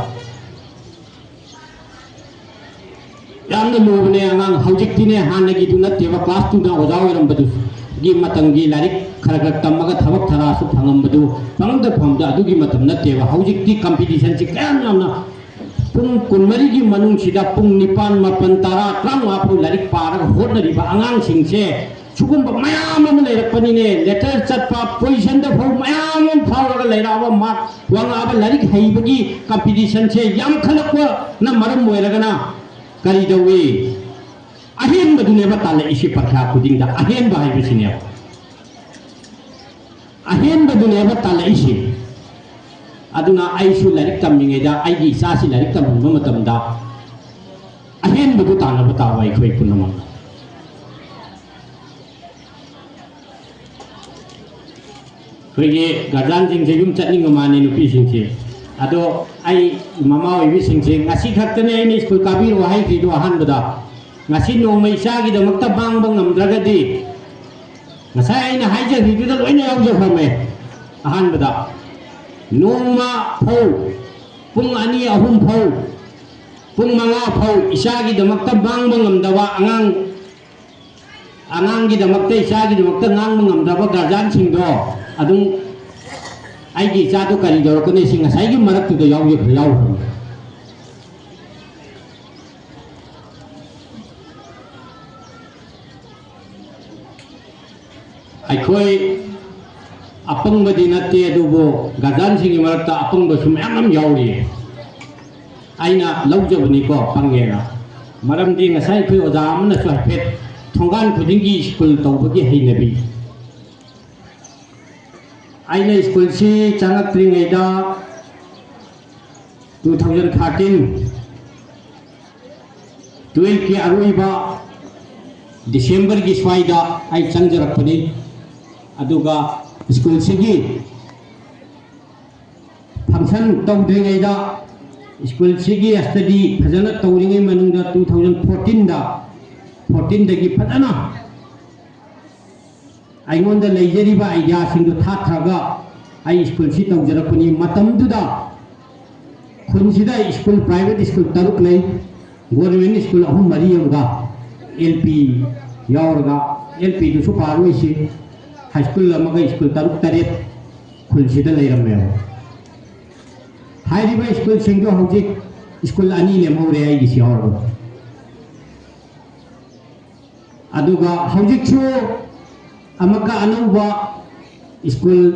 ꯌꯥꯝꯅ ꯂꯨꯕꯅꯦ ꯑꯉꯥꯡ꯫ ꯍꯧꯖꯤꯛꯇꯤꯅꯦ, ꯍꯥꯟꯅꯒꯤꯗꯨ ꯅꯠꯇꯦꯕ, ꯀ꯭ꯂꯥꯁ ꯇꯨꯗ ꯑꯣꯖꯥ ꯑꯣꯏꯔꯝꯕꯗꯨꯒꯤ ꯃꯇꯝꯒꯤ ꯂꯥꯏꯔꯤꯛ ꯈꯔ ꯈꯔ ꯇꯝꯃꯒ ꯊꯕꯛ ꯊꯔꯥꯁꯨ ꯐꯪꯉꯝꯕꯗꯨ, ꯐꯪꯗ ꯐꯪꯗ ꯑꯗꯨꯒꯤ ꯃꯇꯝ ꯅꯠꯇꯦꯕ꯫ ꯍꯧꯖꯤꯛꯇꯤ ꯀꯝꯄꯤꯇꯤꯁꯟꯁꯤ ꯀꯌꯥꯝ ꯌꯥꯝꯅ, ꯄꯨꯡ ꯀꯨꯟꯃꯔꯤꯒꯤ ꯃꯅꯨꯡꯁꯤꯗ ꯄꯨꯡ ꯅꯤꯄꯥꯟ, ꯃꯥꯄꯟ, ꯇꯔꯥ, ꯇꯔꯥꯃꯉꯥ ꯐꯥꯎ ꯂꯥꯏꯔꯤꯛ ꯄꯥꯔꯒ ꯍꯣꯠꯅꯔꯤꯕ ꯑꯉꯥꯡꯁꯤꯡꯁꯦ ꯁꯤꯒꯨꯝꯕ ꯃꯌꯥꯝ ꯑꯃ ꯂꯩꯔꯛꯄꯅꯤꯅꯦ꯫ ꯂꯦꯇꯔ ꯆꯠꯄ, ꯄꯣꯖꯤꯁꯟꯗ ꯐꯥꯎ ꯃꯌꯥꯝ ꯑꯃ ꯐꯥꯎꯔꯒ ꯂꯩꯔꯛꯑꯕ, ꯃꯥꯔꯛ ꯋꯥꯡꯉꯛꯑꯕ, ꯂꯥꯏꯔꯤꯛ ꯍꯩꯕꯒꯤ ꯀꯝꯄꯤꯇꯤꯁꯟꯁꯦ ꯌꯥꯝꯈꯠꯂꯛꯄꯅ ꯃꯔꯝ ꯑꯣꯏꯔꯒꯅ ꯀꯔꯤ ꯇꯧꯏ? ꯑꯍꯦꯟꯕꯗꯨꯅꯦꯕ ꯇꯥꯜꯂꯛꯏꯁꯤ ꯄꯔꯤꯈꯥ ꯈꯨꯗꯤꯡꯗ꯫ ꯑꯍꯦꯟꯕ ꯍꯥꯏꯕꯁꯤꯅꯦꯕ, ꯑꯍꯦꯟꯕꯗꯨꯅꯦꯕ ꯇꯥꯜꯂꯛꯏꯁꯤ꯫ ꯑꯗꯨꯅ ꯑꯩꯁꯨ ꯂꯥꯏꯔꯤꯛ ꯇꯝꯃꯤꯉꯩꯗ, ꯑꯩꯒꯤ ꯏꯆꯥꯁꯤ ꯂꯥꯏꯔꯤꯛ ꯇꯝꯍꯟꯕ ꯃꯇꯝꯗ ꯑꯍꯦꯟꯕꯗꯨ ꯇꯥꯟꯅꯕ ꯇꯥꯕ ꯑꯩꯈꯣꯏ ꯄꯨꯝꯅꯃꯛꯅ꯫ ꯑꯩꯈꯣꯏꯒꯤ ꯒꯥꯔꯖꯤꯌꯥꯟꯁꯤꯡꯁꯦ ꯌꯨꯝ ꯆꯠꯅꯤꯡꯕ ꯃꯥꯅꯤ, ꯅꯨꯄꯤꯁꯤꯡꯁꯦ꯫ ꯑꯗꯣ ꯑꯩ ꯃꯃꯥ ꯑꯣꯏꯕꯤꯁꯤꯡꯁꯦ, ꯉꯁꯤ ꯈꯛꯇꯅꯦ ꯑꯩꯅ ꯁ꯭ꯀꯨꯜ ꯀꯥꯕꯤꯔꯛꯑꯣ ꯍꯥꯏꯈ꯭ꯔꯤꯗꯣ ꯑꯍꯥꯟꯕꯗ꯫ ꯉꯁꯤ ꯅꯣꯡꯃ ꯏꯆꯥꯒꯤꯗꯃꯛꯇ ꯃꯥꯡꯕ ꯉꯝꯗ꯭ꯔꯒꯗꯤ, ꯉꯁꯥꯏ ꯑꯩꯅ ꯍꯥꯏꯖꯈ꯭ꯔꯤꯗꯨꯗ ꯂꯣꯏꯅ ꯌꯥꯎꯖꯈ꯭ꯔꯃꯦ꯫ ꯑꯍꯥꯟꯕꯗ, ꯅꯣꯡꯃ ꯐꯥꯎ, ꯄꯨꯡ ꯑꯅꯤ ꯑꯍꯨꯝ ꯐꯥꯎ, ꯄꯨꯡ ꯃꯉꯥ ꯐꯥꯎ ꯏꯆꯥꯒꯤꯗꯃꯛꯇ ꯃꯥꯡꯕ ꯉꯝꯗꯕ ꯑꯉꯥꯡ, ꯑꯉꯥꯡꯒꯤꯗꯃꯛꯇ, ꯏꯆꯥꯒꯤꯗꯃꯛꯇ ꯉꯥꯡꯕ ꯉꯝꯗ꯭ꯔꯕ ꯒꯥꯔꯖꯤꯌꯥꯟꯁꯤꯡꯗꯣ ꯑꯗꯨꯝ, "ꯑꯩꯒꯤ ꯏꯆꯥꯗꯣ ꯀꯔꯤ ꯇꯧꯔꯛꯀꯅꯤ?" ꯁꯤ ꯉꯁꯥꯏꯒꯤ ꯃꯔꯛꯇꯨꯗ ꯌꯥꯎꯖꯈ꯭ꯔꯦ, ꯌꯥꯎꯈ꯭ꯔꯕꯅꯤ꯫ ꯑꯩꯈꯣꯏ ꯑꯄꯪꯕꯗꯤ ꯅꯠꯇꯦ, ꯑꯗꯨꯕꯨ ꯒꯥꯔꯖꯤꯌꯥꯟꯁꯤꯡꯒꯤ ꯃꯔꯛꯇ ꯑꯄꯪꯕꯁꯨ ꯃꯌꯥꯝ ꯑꯃ ꯌꯥꯎꯔꯤꯌꯦ꯫ ꯑꯩꯅ ꯂꯧꯖꯕꯅꯤꯀꯣ, ꯄꯪꯉꯦꯅ꯫ ꯃꯔꯝꯗꯤ ꯉꯁꯥꯏ ꯑꯩꯈꯣꯏ ꯑꯣꯖꯥ ꯑꯃꯅꯁꯨ ꯍꯥꯏꯐꯦꯠ ꯊꯣꯡꯒꯥꯟ ꯈꯨꯗꯤꯡꯒꯤ ꯁ꯭ꯀꯨꯜ ꯇꯧꯕꯒꯤ ꯍꯩꯅꯕꯤ꯫ ꯑꯩꯅ ꯁ꯭ꯀꯨꯜꯁꯤ ꯆꯪꯉꯛꯇ꯭ꯔꯤꯉꯩꯗ two thousand thirteen, twelfthꯀꯤ ꯑꯔꯣꯏꯕ Decemberꯒꯤ ꯁ꯭ꯋꯥꯏꯗ ꯑꯩ ꯆꯪꯖꯔꯛꯄꯅꯤ꯫ ꯑꯗꯨꯒ ꯁ꯭ꯀꯨꯜꯁꯤꯒꯤ function ꯇꯧꯗ꯭ꯔꯤꯉꯩꯗ, ꯁ꯭ꯀꯨꯜꯁꯤꯒꯤ study ꯐꯖꯅ ꯇꯧꯔꯤꯉꯩ ꯃꯅꯨꯡꯗ two thousand fourteenꯗ, fourteenꯗꯒꯤ ꯐꯖꯅ ꯑꯩꯉꯣꯟꯗ ꯂꯩꯖꯔꯤꯕ ideaꯁꯤꯡꯗꯨ ꯊꯥꯊꯔꯒ ꯑꯩ ꯁ꯭ꯀꯨꯜꯁꯤ ꯇꯧꯖꯔꯛꯄꯅꯤ꯫ ꯃꯇꯝꯗꯨꯗ ꯈꯨꯟꯁꯤꯗ ꯁ꯭ꯀꯨꯜ, private ꯁ꯭ꯀꯨꯜ ꯇꯔꯨꯛ ꯂꯩ꯫ ꯒꯣꯔꯃꯦꯟ ꯁ꯭ꯀꯨꯜ ꯑꯍꯨꯝ ꯃꯔꯤ ꯑꯃꯒ, ꯑꯦꯜ ꯄꯤ ꯌꯥꯎꯔꯒ, ꯑꯦꯜ ꯄꯤꯗꯨꯁꯨ ꯄꯥꯔꯣꯏꯁꯤ, ꯍꯥꯏ ꯁ꯭ꯀꯨꯜ ꯑꯃꯒ ꯁ꯭ꯀꯨꯜ ꯇꯔꯨꯛ ꯇꯔꯦꯠ ꯈꯨꯜꯁꯤꯗ ꯂꯩꯔꯝꯃꯦꯕ꯫ ꯍꯥꯏꯔꯤꯕ ꯁ꯭ꯀꯨꯜꯁꯤꯡꯗꯣ ꯍꯧꯖꯤꯛ ꯁ꯭ꯀꯨꯜ ꯑꯅꯤ ꯂꯦꯝꯍꯧꯔꯦ ꯑꯩꯒꯤꯁꯤ ꯌꯥꯎꯔꯒ꯫ ꯑꯗꯨꯒ ꯍꯧꯖꯤꯛꯁꯨ ꯑꯃꯨꯛꯀ ꯑꯅꯧꯕ ꯁ꯭ꯀꯨꯜ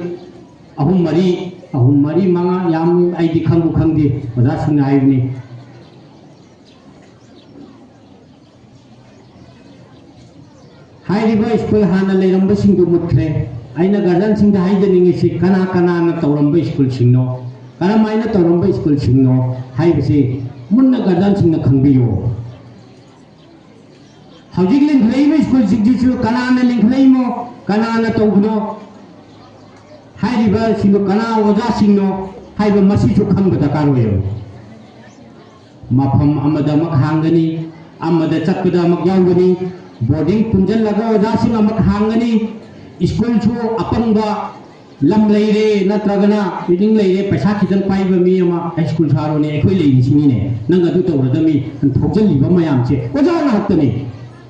ꯑꯍꯨꯝ ꯃꯔꯤ, ꯑꯍꯨꯝ ꯃꯔꯤ ꯃꯉꯥ, ꯌꯥꯝ ꯑꯩꯗꯤ ꯈꯪꯕꯨ ꯈꯪꯗꯦ, ꯑꯣꯖꯥꯁꯤꯡꯅ ꯍꯥꯏꯕꯅꯤ꯫ ꯍꯥꯏꯔꯤꯕ ꯁ꯭ꯀꯨꯜ ꯍꯥꯟꯅ ꯂꯩꯔꯝꯕꯁꯤꯡꯗꯨ ꯃꯨꯠꯈ꯭ꯔꯦ꯫ ꯑꯩꯅ ꯒꯥꯔꯖꯤꯌꯟꯁꯤꯡꯗ ꯍꯥꯏꯖꯅꯤꯡꯉꯤꯁꯤ, ꯀꯅꯥ ꯀꯅꯥꯅ ꯇꯧꯔꯝꯕ ꯁ꯭ꯀꯨꯜꯁꯤꯡꯅꯣ, ꯀꯔꯝꯍꯥꯏꯅ ꯇꯧꯔꯝꯕ ꯁ꯭ꯀꯨꯜꯁꯤꯡꯅꯣ ꯍꯥꯏꯕꯁꯤ ꯃꯨꯟꯅ ꯒꯥꯔꯖꯤꯌꯟꯁꯤꯡꯅ ꯈꯪꯕꯤꯌꯨ꯫ ꯍꯧꯖꯤꯛ ꯂꯤꯡꯈꯠꯂꯛꯏꯕ ꯁ꯭ꯀꯨꯜꯁꯤꯡꯁꯤꯁꯨ ꯀꯅꯥꯅ ꯂꯤꯡꯈꯠꯂꯛꯏꯃꯣ, ꯀꯅꯥꯅ ꯇꯧꯕꯅꯣ, ꯍꯥꯏꯔꯤꯕꯁꯤꯡꯗꯨ ꯀꯅꯥ ꯑꯣꯖꯥꯁꯤꯡꯅꯣ ꯍꯥꯏꯕ ꯃꯁꯤꯁꯨ ꯈꯪꯕ ꯗꯔꯀꯥꯔ ꯑꯣꯏꯌꯦꯕ꯫ ꯃꯐꯝ ꯑꯃꯗ ꯑꯃꯨꯛ ꯍꯥꯡꯒꯅꯤ, ꯑꯃꯗ ꯆꯠꯄꯗ ꯑꯃꯨꯛ ꯌꯥꯎꯒꯅꯤ, ꯕꯣꯔꯗꯤꯡ ꯄꯨꯟꯁꯤꯜꯂꯒ ꯑꯣꯖꯥꯁꯤꯡ ꯑꯃꯨꯛ ꯍꯥꯡꯒꯅꯤ, ꯁ꯭ꯀꯨꯜꯁꯨ ꯑꯄꯪꯕ ꯂꯝ ꯂꯩꯔꯦ, ꯅꯠꯇ꯭ꯔꯒꯅ ꯕꯤꯜꯗꯤꯡ ꯂꯩꯔꯦ, ꯄꯩꯁꯥ ꯈꯤꯇꯪ ꯄꯥꯏꯕ ꯃꯤ ꯑꯃ ꯍꯥꯏ ꯁ꯭ꯀꯨꯜ ꯁꯥꯔꯣꯅꯦ, ꯑꯩꯈꯣꯏ ꯂꯩꯔꯤꯁꯤꯅꯤꯅꯦ, ꯅꯪ ꯑꯗꯨ ꯇꯧꯔꯗꯕꯅꯤ꯫ ꯊꯣꯛꯆꯜꯂꯤꯕ ꯃꯌꯥꯝꯁꯦ ꯑꯣꯖꯥ ꯉꯥꯛꯇꯅꯤ,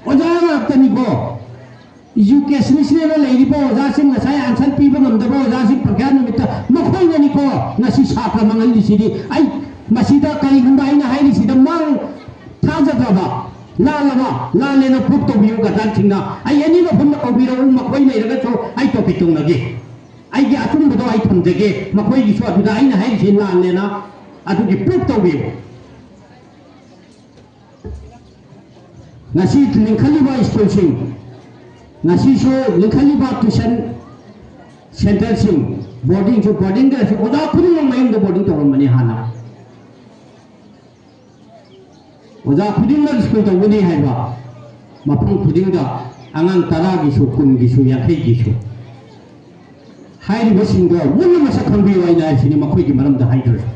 ꯑꯣꯖꯥ ꯉꯥꯛꯇꯅꯤꯀꯣ꯫ ꯏꯖꯨꯀꯦꯁꯟꯁꯤꯗ ꯂꯩꯔꯤꯕ ꯑꯣꯖꯥꯁꯤꯡ, ꯉꯁꯥꯏ ꯑꯟꯁꯔ ꯄꯤꯕ ꯉꯝꯗꯕ ꯑꯣꯖꯥꯁꯤꯡ ꯄ꯭ꯔꯒ꯭ꯌꯥ ꯅꯨꯃꯤꯠꯇ ꯃꯈꯣꯏꯅꯅꯤꯀꯣ ꯉꯁꯤ ꯁꯥꯇ꯭ꯔ ꯃꯥꯡꯍꯜꯂꯤꯁꯤꯗꯤ꯫ ꯑꯩ ꯃꯁꯤꯗ ꯀꯔꯤꯒꯨꯝꯕ ꯑꯩꯅ ꯍꯥꯏꯔꯤꯁꯤꯗ ꯃꯥꯡ ꯊꯥꯖꯗ꯭ꯔꯕ, ꯂꯥꯜꯂꯕ, ꯂꯥꯜꯂꯦꯅ ꯄ꯭ꯔꯨꯞ ꯇꯧꯕꯤꯌꯨ ꯒꯥꯔꯖꯤꯌꯟꯁꯤꯡꯅ꯫ ꯑꯩ ꯑꯦꯅꯤ ꯃꯐꯝꯗ ꯀꯧꯕꯤꯔꯛꯎ, ꯃꯈꯣꯏ ꯂꯩꯔꯒꯁꯨ ꯑꯩ ꯇꯣꯄꯤꯛ ꯇꯧꯅꯒꯦ꯫ ꯑꯩꯒꯤ ꯑꯆꯨꯝꯕꯗꯣ ꯑꯩ ꯊꯝꯖꯒꯦ, ꯃꯈꯣꯏꯒꯤꯁꯨ ꯑꯗꯨꯗ ꯑꯩꯅ ꯍꯥꯏꯔꯤꯁꯤ ꯂꯥꯜꯂꯦꯅ ꯑꯗꯨꯒꯤ ꯄ꯭ꯔꯨꯞ ꯇꯧꯕꯤꯌꯨ꯫ ꯉꯁꯤ ꯂꯤꯡꯈꯠꯂꯤꯕ ꯁ꯭ꯀꯨꯜꯁꯤꯡ, ꯉꯁꯤꯁꯨ ꯂꯤꯡꯈꯠꯂꯤꯕ ꯇ꯭ꯌꯨꯁꯟ ꯁꯦꯟꯇꯔꯁꯤꯡ, ꯕꯣꯔꯗꯤꯡꯁꯨ, ꯕꯣꯔꯗꯤꯡꯗꯁꯨ ꯑꯣꯖꯥ ꯈꯨꯗꯤꯡꯃꯛ ꯃꯌꯨꯝꯗ ꯕꯣꯔꯗꯤꯡ ꯇꯧꯔꯝꯕꯅꯤ ꯍꯥꯟꯅ꯫ ꯑꯣꯖꯥ ꯈꯨꯗꯤꯡꯃꯛ ꯁ꯭ꯀꯨꯜ ꯇꯧꯒꯅꯤ ꯍꯥꯏꯕ, ꯃꯐꯝ ꯈꯨꯗꯤꯡꯗ ꯑꯉꯥꯡ ꯇꯔꯥꯒꯤꯁꯨ, ꯀꯨꯟꯒꯤꯁꯨ, ꯌꯥꯡꯈꯩꯒꯤꯁꯨ꯫ ꯍꯥꯏꯔꯤꯕꯁꯤꯡꯗꯣ ꯃꯨꯟꯅ ꯃꯁꯛ ꯈꯪꯕꯤꯌꯨ ꯍꯥꯏꯅ ꯍꯥꯏꯔꯤꯁꯤꯅꯤ, ꯃꯈꯣꯏꯒꯤ ꯃꯔꯝꯗ ꯍꯥꯏꯗ꯭ꯔꯁꯨ꯫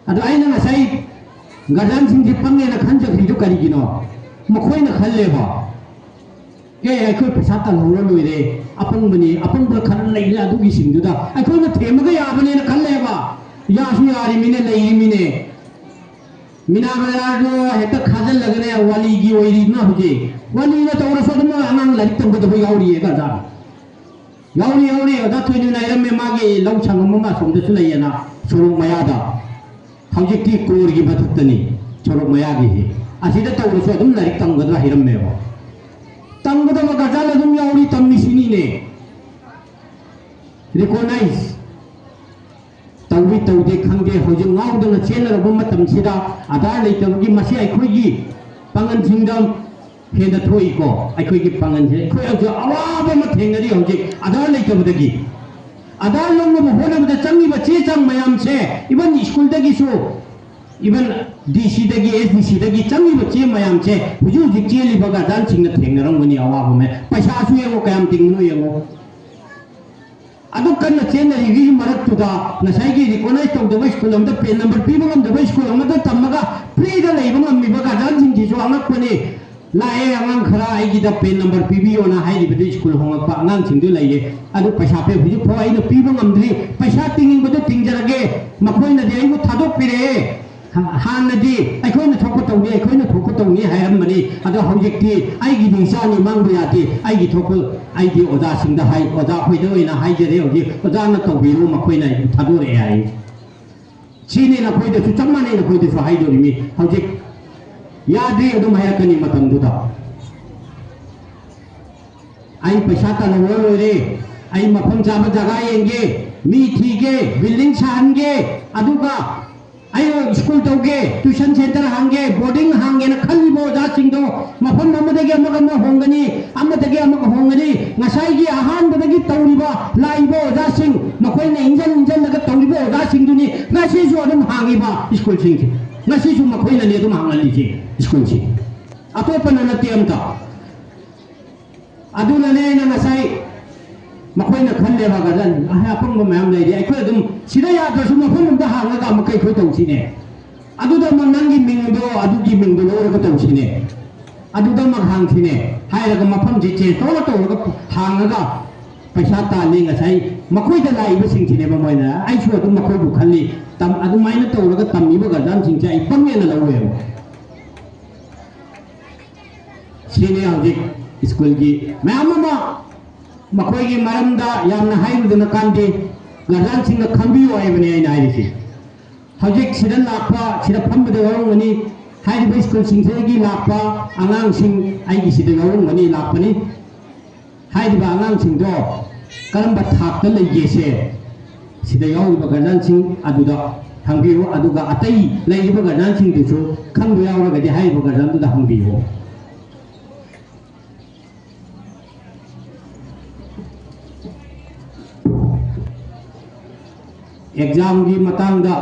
ꯑꯗꯣ ꯑꯩꯅ ꯉꯁꯥꯏ ꯒꯥꯔꯖꯤꯌꯟꯁꯤꯡꯁꯦ ꯄꯪꯉꯦꯅ ꯈꯟꯖꯈ꯭ꯔꯤꯗꯨ ꯀꯔꯤꯒꯤꯅꯣ? ꯃꯈꯣꯏꯅ ꯈꯜꯂꯦꯕ, "ꯑꯦ, ꯑꯩꯈꯣꯏ ꯄꯩꯁꯥ ꯇꯥꯜꯍꯧꯔ ꯂꯣꯏꯔꯦ, ꯑꯄꯪꯕꯅꯤ, ꯑꯄꯪꯕ ꯈꯔ ꯂꯩꯔꯦ ꯑꯗꯨꯒꯤꯁꯤꯡꯗꯨꯗ ꯑꯩꯈꯣꯏꯅ ꯊꯦꯝꯃꯒ ꯌꯥꯕꯅꯦꯅ" ꯈꯜꯂꯦꯕ꯫ ꯌꯥꯁꯨ ꯌꯥꯔꯤꯃꯤꯅꯦ, ꯂꯩꯔꯤꯃꯤꯅꯦ꯫ ꯃꯤꯅꯥ ꯕꯖꯥꯔꯗꯣ ꯍꯦꯛꯇ ꯈꯥꯖꯤꯜꯂꯒꯅꯦ, ꯋꯥꯂꯤꯒꯤ ꯑꯣꯏꯔꯤꯗꯨꯅ ꯍꯧꯖꯤꯛ꯫ ꯋꯥꯂꯤꯅ ꯇꯧꯔꯁꯨ ꯑꯗꯨꯝ ꯑꯉꯥꯡ ꯂꯥꯏꯔꯤꯛ ꯇꯝꯒꯗꯕ ꯌꯥꯎꯔꯤꯌꯦ, ꯑꯣꯖꯥ꯫ ꯌꯥꯎꯔꯤ, ꯌꯥꯎꯔꯤ꯫ ꯑꯣꯖꯥ ꯊꯣꯏꯅꯨꯅ ꯍꯥꯏꯔꯝꯃꯦ, ꯃꯥꯒꯤ ꯂꯧ ꯁꯪꯉꯝ ꯑꯃ ꯑꯁꯣꯝꯗꯁꯨ ꯂꯩꯌꯦꯅ, ꯁꯣꯔꯣꯛ ꯃꯌꯥꯗ꯫ ꯍꯧꯖꯤꯛꯇꯤ ꯀꯣꯔꯒꯤ ꯃꯊꯛꯇꯅꯤ, ꯁꯣꯔꯣꯛ ꯃꯌꯥꯒꯤꯁꯤ꯫ ꯑꯁꯤꯗ ꯇꯧꯔꯁꯨ ꯑꯗꯨꯝ ꯂꯥꯏꯔꯤꯛ ꯇꯝꯒꯗ꯭ꯔꯥ ꯍꯥꯏꯔꯝꯃꯦꯕ꯫ ꯇꯝꯒꯗꯕ ꯒꯥꯔꯖꯤꯌꯥꯟ ꯑꯗꯨꯝ ꯌꯥꯎꯔꯤ, ꯇꯝꯃꯤꯁꯤꯅꯤꯅꯦ꯫ ꯔꯤꯀꯣꯅꯥꯏꯖ ꯇꯧꯏ ꯇꯧꯗꯦ ꯈꯪꯗꯦ, ꯍꯧꯖꯤꯛ ꯉꯥꯎꯗꯅ ꯆꯦꯟꯅꯔꯕ ꯃꯇꯝꯁꯤꯗ ꯑꯙꯥꯔ ꯂꯩꯇꯕꯒꯤ ꯃꯁꯤ ꯑꯩꯈꯣꯏꯒꯤ ꯄꯥꯡꯒꯜꯁꯤꯡꯗ ꯍꯦꯟꯅ ꯊꯣꯛꯏꯀꯣ꯫ ꯑꯩꯈꯣꯏꯒꯤ ꯄꯥꯡꯒꯜꯁꯦ ꯑꯩꯈꯣꯏ ꯍꯧꯖꯤꯛ ꯑꯋꯥꯕ ꯑꯃ ꯊꯦꯡꯅꯔꯤ ꯍꯧꯖꯤꯛ ꯑꯙꯥꯔ ꯂꯩꯇꯕꯗꯒꯤ꯫ ꯑꯙꯥꯔ ꯂꯧꯅꯕ ꯍꯣꯠꯅꯕꯗ ꯆꯪꯉꯤꯕ ꯆꯦ ꯆꯥꯡ ꯃꯌꯥꯝꯁꯦ, ꯏꯚꯟ ꯁ꯭ꯀꯨꯜꯗꯒꯤꯁꯨ, ꯏꯚꯟ ꯗꯤ ꯁꯤꯗꯒꯤ, ꯑꯦꯁ ꯗꯤ ꯁꯤꯗꯒꯤ ꯆꯪꯉꯤꯕ ꯆꯦ ꯃꯌꯥꯝꯁꯦ ꯍꯧꯖꯤꯛ ꯍꯧꯖꯤꯛ ꯆꯦꯜꯂꯤꯕ ꯒꯥꯔꯖꯤꯌꯥꯟꯁꯤꯡꯅ ꯊꯦꯡꯅꯔꯝꯒꯅꯤ ꯑꯋꯥꯕ ꯃꯌꯥꯝ꯫ ꯄꯩꯁꯥꯁꯨ ꯌꯦꯡꯉꯣ ꯀꯌꯥꯝ ꯇꯤꯡꯕꯅꯣ ꯌꯦꯡꯉꯣ꯫ ꯑꯗꯨ ꯀꯟꯅ ꯆꯦꯟꯅꯔꯤꯕꯒꯤ ꯃꯔꯛꯇꯨꯗ ꯉꯁꯥꯏꯒꯤ ꯔꯤꯀꯣꯅꯥꯏꯖ ꯇꯧꯗꯕ ꯁ꯭ꯀꯨꯜ ꯑꯃꯗ ꯄꯦꯟ ꯅꯝꯕꯔ ꯄꯤꯕ ꯉꯝꯗꯕ ꯁ꯭ꯀꯨꯜ ꯑꯃꯗ ꯇꯝꯃꯒ ꯐ꯭ꯔꯤꯗ ꯂꯩꯕ ꯉꯝꯃꯤꯕ ꯒꯥꯔꯖꯤꯌꯥꯟꯁꯤꯡꯁꯤꯁꯨ ꯑꯉꯛꯄꯅꯤ꯫ ꯂꯥꯛꯑꯦ ꯑꯉꯥꯡ ꯈꯔ ꯑꯩꯒꯤꯗ ꯄꯦꯟ ꯅꯝꯕꯔ ꯄꯤꯕꯤꯌꯣꯅ ꯍꯥꯏꯔꯤꯕꯗꯨ ꯁ꯭ꯀꯨꯜ ꯍꯣꯡꯂꯛꯄ ꯑꯉꯥꯡꯁꯤꯡꯗꯨ ꯂꯩꯌꯦ꯫ ꯑꯗꯨ ꯄꯩꯁꯥ ꯄꯦ ꯍꯧꯖꯤꯛ ꯐꯥꯎ ꯑꯩꯅ ꯄꯤꯕ ꯉꯝꯗ꯭ꯔꯤ꯫ ꯄꯩꯁꯥ ꯇꯤꯡꯅꯤꯡꯕꯗꯨ ꯇꯤꯡꯖꯔꯒꯦ꯫ ꯃꯈꯣꯏꯅꯗꯤ ꯑꯩꯕꯨ ꯊꯥꯗꯣꯛꯄꯤꯔꯛꯑꯦ꯫ ꯍꯥ-, ꯍꯥꯟꯅꯗꯤ ꯑꯩꯈꯣꯏꯅ ꯊꯣꯛꯄ ꯇꯧꯅꯤ, ꯑꯩꯈꯣꯏꯅ ꯊꯣꯛꯄ ꯇꯧꯅꯤ ꯍꯥꯏꯔꯝꯕꯅꯤ꯫ ꯑꯗꯣ ꯍꯧꯖꯤꯛꯇꯤ ꯑꯩꯒꯤꯗꯤ ꯏꯆꯥꯅꯤ, ꯃꯥꯡꯕ ꯌꯥꯗꯦ꯫ ꯑꯩꯒꯤ ꯊꯣꯛꯄ ꯑꯩꯗꯤ ꯑꯣꯖꯥꯁꯤꯡꯗ ꯍꯥꯏ, ꯑꯣꯖꯥ ꯍꯣꯏꯗ ꯑꯣꯏꯅ ꯍꯥꯏꯖꯔꯦ꯫ ꯍꯧꯖꯤꯛ ꯑꯣꯖꯥꯅ ꯇꯧꯕꯤꯔꯣ, ꯃꯈꯣꯏꯅ ꯑꯩꯕꯨ ꯊꯥꯗꯣꯔꯛꯑꯦ ꯍꯥꯏ꯫ ꯁꯤꯅꯤ ꯅꯈꯣꯏꯗꯁꯨ ꯆꯞ ꯃꯥꯟꯅꯩ, ꯅꯈꯣꯏꯗꯁꯨ ꯍꯥꯏꯗꯣꯔꯤꯃꯤ꯫ ꯍꯧꯖꯤꯛ ꯌꯥꯗ꯭ꯔꯤ ꯑꯗꯨꯝ ꯍꯥꯏꯔꯛꯀꯅꯤ ꯃꯇꯝꯗꯨꯗ꯫ ꯑꯩ ꯄꯩꯁꯥ ꯇꯥꯜꯍꯧꯔ ꯂꯣꯏꯔꯦ, ꯑꯩ ꯃꯐꯝ ꯆꯥꯕ ꯖꯒꯥ ꯌꯦꯡꯒꯦ, ꯃꯤ ꯊꯤꯒꯦ, ꯕꯤꯜꯗꯤꯡ ꯁꯥꯍꯟꯒꯦ, ꯑꯗꯨꯒ ꯑꯩ ꯁ꯭ꯀꯨꯜ ꯇꯧꯒꯦ, ꯇ꯭ꯌꯨꯁꯟ ꯁꯦꯟꯇꯔ ꯍꯥꯡꯒꯦ, ꯕꯣꯔꯗꯤꯡ ꯍꯥꯡꯒꯦꯅ ꯈꯜꯂꯤꯕ ꯑꯣꯖꯥꯁꯤꯡꯗꯣ ꯃꯐꯝ ꯑꯃꯗꯒꯤ ꯑꯃꯒ ꯑꯃ ꯍꯣꯡꯒꯅꯤ, ꯑꯃꯗꯒꯤ ꯑꯃꯒ ꯍꯣꯡꯒꯅꯤ꯫ ꯉꯁꯥꯏꯒꯤ ꯑꯍꯥꯟꯕꯗꯒꯤ ꯇꯧꯔꯤꯕ, ꯂꯥꯛꯏꯕ ꯑꯣꯖꯥꯁꯤꯡ, ꯃꯈꯣꯏꯅ ꯏꯟꯖꯟ ꯏꯟꯖꯜꯂꯒ ꯇꯧꯔꯤꯕ ꯑꯣꯖꯥꯁꯤꯡꯗꯨꯅꯤ ꯉꯁꯤꯁꯨ ꯑꯗꯨꯝ ꯍꯥꯡꯉꯤꯕ ꯁ꯭ꯀꯨꯜꯁꯤꯡꯁꯦ꯫ ꯉꯁꯤꯁꯨ ꯃꯈꯣꯏꯅꯅꯤ ꯑꯗꯨꯝ ꯍꯥꯡꯍꯜꯂꯤꯁꯦ ꯁ꯭ꯀꯨꯜꯁꯦ, ꯑꯇꯣꯞꯄꯅ ꯅꯠꯇꯦ ꯑꯝꯇ꯫ ꯑꯗꯨꯅꯅꯦ ꯑꯩꯅ ꯉꯁꯥꯏ ꯃꯈꯣꯏꯅ ꯈꯜꯂꯦꯕ, ꯒꯥꯔꯖꯤꯌꯥꯟ, "ꯑꯍꯦ, ꯑꯄꯪꯕ ꯃꯌꯥꯝ ꯂꯩꯔꯤ, ꯑꯩꯈꯣꯏ ꯑꯗꯨꯝ ꯁꯤꯗ ꯌꯥꯗ꯭ꯔꯁꯨ ꯃꯐꯝ ꯑꯃꯗ ꯍꯥꯡꯉꯒ ꯑꯃꯨꯛ ꯑꯩꯈꯣꯏ ꯇꯧꯁꯤꯅꯦ, ꯑꯗꯨꯗ ꯑꯃꯨꯛ ꯅꯪꯒꯤ ꯃꯤꯡꯗꯣ, ꯑꯗꯨꯒꯤ ꯃꯤꯡꯗꯣ ꯂꯧꯔꯒ ꯇꯧꯁꯤꯅꯦ, ꯑꯗꯨꯗ ꯑꯃꯨꯛ ꯍꯥꯡꯁꯤꯅꯦ" ꯍꯥꯏꯔꯒ ꯃꯐꯝꯁꯦ ꯆꯦꯟꯖ ꯇꯧꯔ ꯇꯧꯔꯒ ꯍꯥꯡꯉꯒ ꯄꯩꯁꯥ ꯇꯥꯜꯂꯤ꯫ ꯉꯁꯥꯏ ꯃꯈꯣꯏꯗ ꯂꯥꯛꯏꯕꯁꯤꯡꯁꯤꯅꯦꯕ ꯃꯣꯏꯅ, ꯑꯩꯁꯨ ꯑꯗꯨꯝ ꯃꯈꯣꯏꯕꯨ ꯈꯜꯂꯤ꯫ ꯇꯝ-, ꯑꯗꯨꯃꯥꯏꯅ ꯇꯧꯔꯒ ꯇꯝꯃꯤꯕ ꯒꯥꯔꯖꯤꯌꯥꯟꯁꯤꯡꯁꯦ ꯑꯩ ꯄꯪꯉꯦꯅ ꯂꯧꯋꯦꯕ꯫ ꯁꯤꯅꯤ ꯍꯧꯖꯤꯛ ꯁ꯭ꯀꯨꯜꯒꯤ ꯃꯌꯥꯝ ꯑꯃ ꯃꯈꯣꯏꯒꯤ ꯃꯔꯝꯗ ꯌꯥꯝꯅ ꯍꯥꯏꯔꯨꯗꯅ ꯀꯥꯟꯗꯦ꯫ ꯒꯥꯔꯖꯤꯌꯥꯟꯁꯤꯡꯅ ꯈꯪꯕꯤꯌꯨ ꯍꯥꯏꯕꯅꯤ ꯑꯩꯅ ꯍꯥꯏꯔꯤꯁꯤ꯫ ꯍꯧꯖꯤꯛ ꯁꯤꯗ ꯂꯥꯛꯄ, ꯁꯤꯗ ꯐꯝꯕꯗ ꯌꯥꯎꯔꯝꯒꯅꯤ꯫ ꯍꯥꯏꯔꯤꯕ ꯁ꯭ꯀꯨꯜꯁꯤꯡꯁꯤꯗꯒꯤ ꯂꯥꯛꯄ ꯑꯉꯥꯡꯁꯤꯡ ꯑꯩꯒꯤ ꯁꯤꯗ ꯌꯥꯎꯔꯝꯒꯅꯤ, ꯂꯥꯛꯄꯅꯤ꯫ ꯍꯥꯏꯔꯤꯕ ꯑꯉꯥꯡꯁꯤꯡꯗꯣ ꯀꯔꯝꯕ ꯊꯥꯛꯇ ꯂꯩꯒꯦꯁꯦ ꯁꯤꯗ ꯌꯥꯎꯔꯤꯕ ꯒꯥꯔꯖꯤꯌꯥꯟꯁꯤꯡ ꯑꯗꯨꯗ ꯍꯪꯕꯤꯌꯨ, ꯑꯗꯨꯒ ꯑꯇꯩ ꯂꯩꯔꯤꯕ ꯒꯥꯔꯖꯤꯌꯥꯟꯁꯤꯡꯗꯨꯁꯨ ꯈꯪꯕ ꯌꯥꯎꯔꯒꯗꯤ ꯍꯥꯏꯔꯤꯕ ꯒꯥꯔꯖꯤꯌꯥꯟꯗꯨꯗ ꯍꯪꯕꯤꯌꯨ꯫ ꯑꯦꯛꯖꯥꯝꯒꯤ ꯃꯇꯥꯡꯗ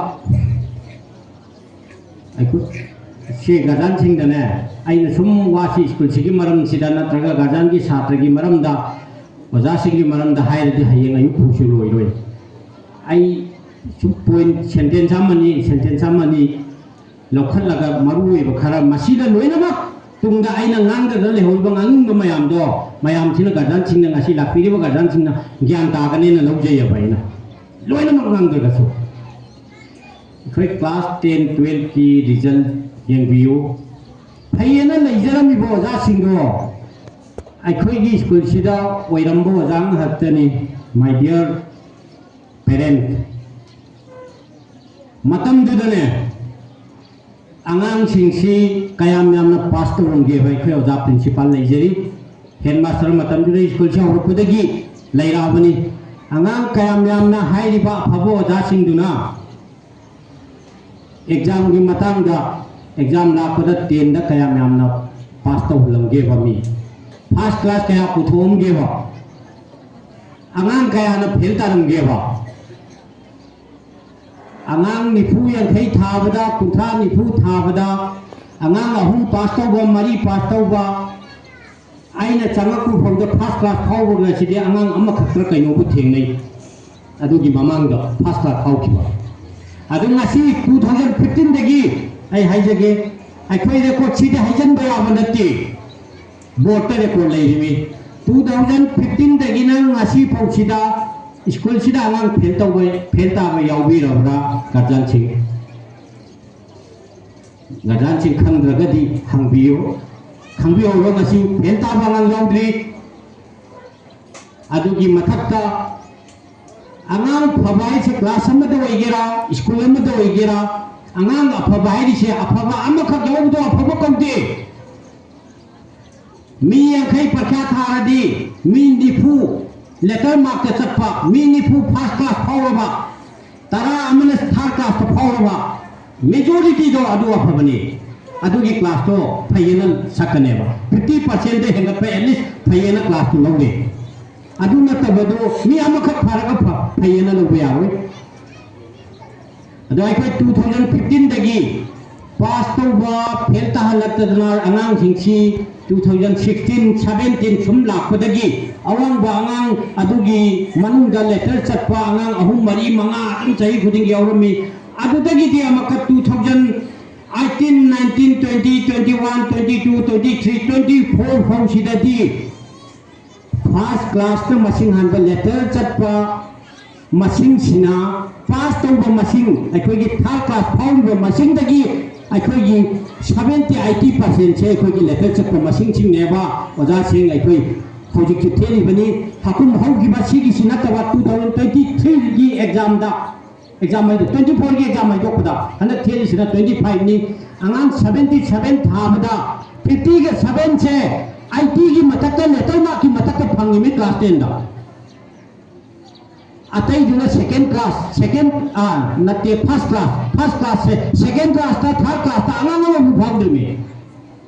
ꯑꯩꯈꯣꯏ ꯁꯤ ꯒꯥꯔꯖꯤꯌꯥꯟꯁꯤꯡꯗꯅꯦ, ꯑꯩꯅ ꯁꯨꯝ ꯋꯥꯁꯤ ꯁ꯭ꯀꯨꯜꯁꯤꯒꯤ ꯃꯔꯝꯁꯤꯗ ꯅꯠꯇ꯭ꯔꯒ ꯒꯥꯔꯖꯤꯌꯥꯟꯒꯤ ꯁꯥꯇ꯭ꯔꯒꯤ ꯃꯔꯝꯗ, ꯑꯣꯖꯥꯁꯤꯡꯒꯤ ꯃꯔꯝꯗ ꯍꯥꯏꯔꯗꯤ ꯍꯌꯦꯡ ꯑꯌꯨꯛ ꯐꯥꯎꯁꯨ ꯂꯣꯏꯔꯣꯏ꯫ ꯑꯩ ꯁꯨꯝ ꯄꯣꯏꯟ ꯁꯦꯟꯇꯦꯟꯁ ꯑꯃꯅꯤ, ꯁꯦꯟꯇꯦꯟꯁ ꯑꯃꯅꯤ ꯂꯧꯈꯠꯂꯒ ꯃꯔꯨ ꯑꯣꯏꯕ ꯈꯔ, ꯃꯁꯤꯗ ꯂꯣꯏꯅꯃꯛ ꯇꯨꯡꯗ ꯑꯩꯅ ꯉꯥꯡꯗꯅ ꯂꯩꯍꯧꯔꯤꯕ ꯉꯥꯡꯅꯤꯡꯕ ꯃꯌꯥꯝꯗꯣ, ꯃꯌꯥꯝꯁꯤꯅ ꯒꯥꯔꯖꯤꯌꯥꯟꯁꯤꯡꯅ, ꯉꯁꯤ ꯂꯥꯛꯄꯤꯔꯤꯕ ꯒꯥꯔꯖꯤꯌꯥꯟꯁꯤꯡꯅ ꯒ꯭ꯌꯥꯟ ꯇꯥꯒꯅꯦꯅ ꯂꯧꯖꯩꯑꯕ ꯑꯩꯅ꯫ ꯂꯣꯏꯅꯃꯛ ꯉꯥꯡꯗ꯭ꯔꯒꯁꯨ ꯑꯩꯈꯣꯏ ꯀ꯭ꯂꯥꯁ ꯇꯦꯟ, ꯇꯨꯌꯦꯜꯐꯀꯤ ꯔꯤꯖꯜ ꯌꯦꯡꯕꯤꯌꯨ꯫ ꯐꯩꯌꯦꯅ ꯂꯩꯖꯔꯝꯃꯤꯕ ꯑꯣꯖꯥꯁꯤꯡꯗꯣ ꯑꯩꯈꯣꯏꯒꯤ ꯁ꯭ꯀꯨꯜꯁꯤꯗ ꯑꯣꯏꯔꯝꯕ ꯑꯣꯖꯥ ꯉꯥꯛꯇꯅꯤ꯫ My dear parent, ꯃꯇꯝꯗꯨꯗꯅꯦ ꯑꯉꯥꯡꯁꯤꯡꯁꯤ ꯀꯌꯥꯝ ꯌꯥꯝꯅ ꯄꯥꯁ ꯇꯧꯔꯝꯒꯦꯕ ꯑꯩꯈꯣꯏ ꯑꯣꯖꯥ ꯄ꯭ꯔꯤꯟꯁꯤꯄꯥꯜ ꯂꯩꯖꯔꯤ꯫ ꯍꯦꯗꯃꯥꯁꯇꯔ ꯃꯇꯝꯗꯨꯗ ꯁ꯭ꯀꯨꯜꯁꯤ ꯍꯧꯔꯛꯄꯗꯒꯤ ꯂꯩꯔꯛꯑꯕꯅꯤ꯫ ꯑꯉꯥꯡ ꯀꯌꯥꯝ ꯌꯥꯝꯅ ꯍꯥꯏꯔꯤꯕ ꯑꯐꯕ ꯑꯣꯖꯥꯁꯤꯡꯗꯨꯅ ꯑꯦꯛꯖꯥꯝꯒꯤ ꯃꯇꯥꯡꯗ, ꯑꯦꯛꯖꯥꯝ ꯂꯥꯛꯄꯗ ꯇꯦꯟꯗ ꯀꯌꯥꯝ ꯌꯥꯝꯅ ꯄꯥꯁ ꯇꯧꯍꯜꯂꯝꯒꯦꯕ ꯃꯤ? ꯐꯥꯔꯁ ꯀ꯭ꯂꯥꯁ ꯀꯌꯥ ꯄꯨꯊꯣꯛꯑꯝꯒꯦꯕ? ꯑꯉꯥꯡ ꯀꯌꯥꯅ ꯐꯦꯜ ꯇꯥꯔꯝꯒꯦꯕ? ꯑꯉꯥꯡ ꯅꯤꯐꯨ ꯌꯥꯡꯈꯩ ꯊꯥꯕꯗ, ꯀꯨꯟꯊ꯭ꯔꯥ ꯅꯤꯐꯨ ꯊꯥꯕꯗ, ꯑꯉꯥꯡ ꯑꯍꯨꯝ ꯄꯥꯁ ꯇꯧꯕ, ꯃꯔꯤ ꯄꯥꯁ ꯇꯧꯕ, ꯑꯩꯅ ꯆꯪꯉꯛꯄ ꯐꯥꯎꯗ ꯐꯥꯔꯁ ꯀ꯭ꯂꯥꯁ ꯐꯥꯎꯕ ꯉꯁꯤꯗꯤ ꯑꯉꯥꯡ ꯑꯃꯈꯛꯇ ꯀꯩꯅꯣꯕꯨ ꯊꯦꯡꯅꯩ꯫ ꯑꯗꯨꯒꯤ ꯃꯃꯥꯡꯗ ꯐꯥꯔꯁ ꯀ꯭ꯂꯥꯁ ꯐꯥꯎꯈꯤꯕ꯫ ꯑꯗꯨ ꯉꯁꯤ two thousand fifteen ꯗꯒꯤ ꯑꯩ ꯍꯥꯏꯖꯒꯦ, ꯑꯩꯈꯣꯏ ꯔꯦꯀꯣꯔꯠꯁꯤꯗꯤ ꯍꯩꯖꯤꯟꯕ ꯌꯥꯕ ꯅꯠꯇꯦ꯫ ꯕꯣꯔꯗꯇ ꯔꯦꯀꯣꯔꯠ ꯂꯩꯔꯤꯃꯤ꯫ ꯇꯨ ꯊꯥꯎꯖꯟ ꯐꯤꯐꯇꯤꯟꯗꯒꯤꯅ ꯉꯁꯤ ꯐꯥꯎꯁꯤꯗ ꯁ꯭ꯀꯨꯜꯁꯤꯗ ꯑꯉꯥꯡ ꯐꯦꯜ ꯇꯧꯕ, ꯐꯦꯜ ꯇꯥꯕ ꯌꯥꯎꯕꯤꯔꯕ꯭ꯔꯥ? ꯒꯥꯔꯖꯤꯌꯥꯟꯁꯤꯡ, ꯒꯥꯔꯖꯤꯌꯥꯟꯁꯤꯡ ꯈꯪꯗ꯭ꯔꯒꯗꯤ ꯍꯪꯕꯤꯌꯨ꯫ ꯈꯪꯕꯤꯍꯧꯔꯣ, ꯉꯁꯤ ꯐꯦꯜ ꯇꯥꯕ ꯑꯉꯥꯡ ꯌꯥꯎꯗ꯭ꯔꯤ꯫ ꯑꯗꯨꯒꯤ ꯃꯊꯛꯇ ꯑꯉꯥꯡ ꯐꯕ ꯍꯥꯏꯁꯦ ꯀ꯭ꯂꯥꯁ ꯑꯃꯗ ꯑꯣꯏꯒꯦꯔꯥ, ꯁ꯭ꯀꯨꯜ ꯑꯃꯗ ꯑꯣꯏꯒꯦꯔꯥ, ꯑꯉꯥꯡ ꯑꯐꯕ ꯍꯥꯏꯔꯤꯁꯦ ꯑꯐꯕ ꯑꯃꯈꯛ ꯌꯥꯎꯕꯗꯣ ꯑꯐꯕ ꯀꯧꯗꯦ꯫ ꯃꯤ ꯌꯥꯡꯈꯩ ꯄꯔꯤꯈ꯭ꯌꯥ ꯊꯥꯔꯗꯤ ꯃꯤ ꯅꯤꯐꯨ ꯂꯦꯇꯔ ꯃꯥꯔꯛꯇ ꯆꯠꯄ, ꯃꯤ ꯅꯤꯐꯨ ꯐꯥꯔꯁ ꯀ꯭ꯂꯥꯁ ꯐꯥꯎꯔꯕ, ꯇꯔꯥ ꯑꯃꯅ ꯊꯥꯔꯠ ꯀ꯭ꯂꯥꯁꯇ ꯐꯥꯎꯔꯕ, ꯃꯦꯖꯣꯔꯤꯇꯤꯗꯣ ꯑꯗꯨ ꯑꯐꯕꯅꯤ꯫ ꯑꯗꯨꯒꯤ ꯀ꯭ꯂꯥꯁꯇꯣ ꯐꯩꯌꯦꯅ ꯁꯛꯀꯅꯦꯕ꯫ ꯐꯤꯐꯇꯤ ꯄꯥꯔꯁꯦꯟꯗ ꯍꯦꯟꯒꯠꯄ ꯑꯦꯠꯂꯤꯁ ꯐꯩꯌꯦꯅ ꯀ꯭ꯂꯥꯁꯇꯣ ꯂꯧꯔꯦ꯫ ꯑꯗꯨ ꯅꯠꯇꯕꯗꯣ ꯃꯤ ꯑꯃꯈꯛ ꯐꯔꯒ ꯐ-, ꯐꯩꯌꯦꯅ ꯂꯧꯕ ꯌꯥꯔꯣꯏ꯫ ꯑꯗꯣ ꯑꯩꯈꯣꯏ ꯇꯨ ꯊꯥꯎꯖꯟ ꯐꯤꯐꯇꯤꯟꯗꯒꯤ ꯄꯥꯁ ꯇꯧꯕ, ꯐꯦꯜ ꯇꯥꯍꯜꯂꯛꯇꯗꯅ ꯑꯉꯥꯡꯁꯤꯡꯁꯤ ꯇꯨ ꯊꯥꯎꯖꯟ ꯁꯤꯛꯁꯇꯤꯟ, ꯁꯕꯦꯟꯇꯤꯟ ꯁꯨꯝ ꯂꯥꯛꯄꯗꯒꯤ ꯑꯋꯥꯡꯕ ꯑꯉꯥꯡ ꯑꯗꯨꯒꯤ ꯃꯅꯨꯡꯗ ꯂꯦꯇꯔ ꯆꯠꯄ ꯑꯉꯥꯡ ꯑꯍꯨꯝ, ꯃꯔꯤ, ꯃꯉꯥ ꯑꯗꯨꯝ ꯆꯍꯤ ꯈꯨꯗꯤꯡꯒꯤ ꯌꯥꯎꯔꯝꯃꯤ꯫ ꯑꯗꯨꯗꯒꯤꯗꯤ ꯑꯃꯨꯛꯀ two thousand eighteen, nineteen, twenty, twenty one, twenty two, twenty three, twenty four ꯐꯥꯎꯁꯤꯗꯗꯤ ꯐꯥꯔꯁ ꯀ꯭ꯂꯥꯁꯇ ꯃꯁꯤꯡ ꯍꯟꯕ ꯂꯦꯇꯔ ꯆꯠꯄ ꯃꯁꯤꯡꯁꯤꯅ ꯄꯥꯁ ꯇꯧꯕ ꯃꯁꯤꯡ, ꯑꯩꯈꯣꯏꯒꯤ ꯊꯥꯔꯠ ꯀ꯭ꯂꯥꯁ ꯐꯥꯎꯔꯤꯕ ꯃꯁꯤꯡꯗꯒꯤ ꯑꯩꯈꯣꯏꯒꯤ ꯁꯕꯦꯟꯇꯤ ꯑꯩꯠꯇꯤ ꯄꯥꯔꯁꯦꯟꯁꯦ ꯑꯩꯈꯣꯏꯒꯤ ꯂꯦꯇꯔ ꯆꯠꯄ ꯃꯁꯤꯡꯁꯤꯡꯅꯦꯕ꯫ ꯑꯣꯖꯥꯁꯤꯡ, ꯑꯩꯈꯣꯏ ꯍꯧꯖꯤꯛꯁꯨ ꯊꯦꯠꯂꯤꯕꯅꯤ꯫ ꯍꯥꯀꯨꯝ ꯍꯧꯈꯤꯕ ꯁꯤꯒꯤꯁꯤ ꯅꯠꯇꯕ ꯇꯨ ꯊꯥꯎꯖꯟ ꯇ꯭ꯋꯦꯟꯇꯤ ꯊ꯭ꯔꯤꯒꯤ ꯑꯦꯛꯖꯥꯝꯗ, ꯑꯦꯛꯖꯥꯝ ꯍꯥꯏꯗꯣ ꯇ꯭ꯋꯦꯟꯇꯤ ꯐꯣꯔꯒꯤ ꯑꯦꯛꯖꯥꯝ ꯍꯥꯏꯗꯣꯛꯄꯗ ꯍꯟꯗꯛ ꯊꯦꯠꯂꯤꯁꯤꯅ ꯇ꯭ꯋꯦꯟꯇꯤ ꯐꯥꯏꯚꯅꯤ꯫ ꯑꯉꯥꯡ ꯁꯕꯦꯟꯇꯤ ꯁꯕꯦꯟ ꯊꯥꯕꯗ ꯐꯤꯐꯇꯤꯒ ꯁꯕꯦꯟꯁꯦ ꯑꯩꯠꯇꯤꯒꯤ ꯃꯊꯛꯇ, ꯂꯦꯇꯔ ꯃꯥꯔꯛꯀꯤ ꯃꯊꯛꯇ ꯐꯪꯉꯤꯃꯤ ꯀ꯭ꯂꯥꯁ ꯇꯦꯟꯗ꯫ ꯑꯇꯩꯗꯨꯅ ꯁꯦꯀꯦꯟ ꯀ꯭ꯂꯥꯁ, ꯁꯦꯀꯦꯟ, ꯑꯥ, ꯅꯠꯇꯦ, ꯐꯥꯔꯁ ꯀ꯭ꯂꯥꯁ, ꯐꯥꯔꯁ ꯀ꯭ꯂꯥꯁꯁꯦ, ꯁꯦꯀꯦꯟ ꯀ꯭ꯂꯥꯁꯇ, ꯊꯥꯔꯠ ꯀ꯭ꯂꯥꯁꯇ ꯑꯉꯥꯡ ꯑꯃꯕꯨ ꯐꯥꯎꯗ꯭ꯔꯤꯃꯤ꯫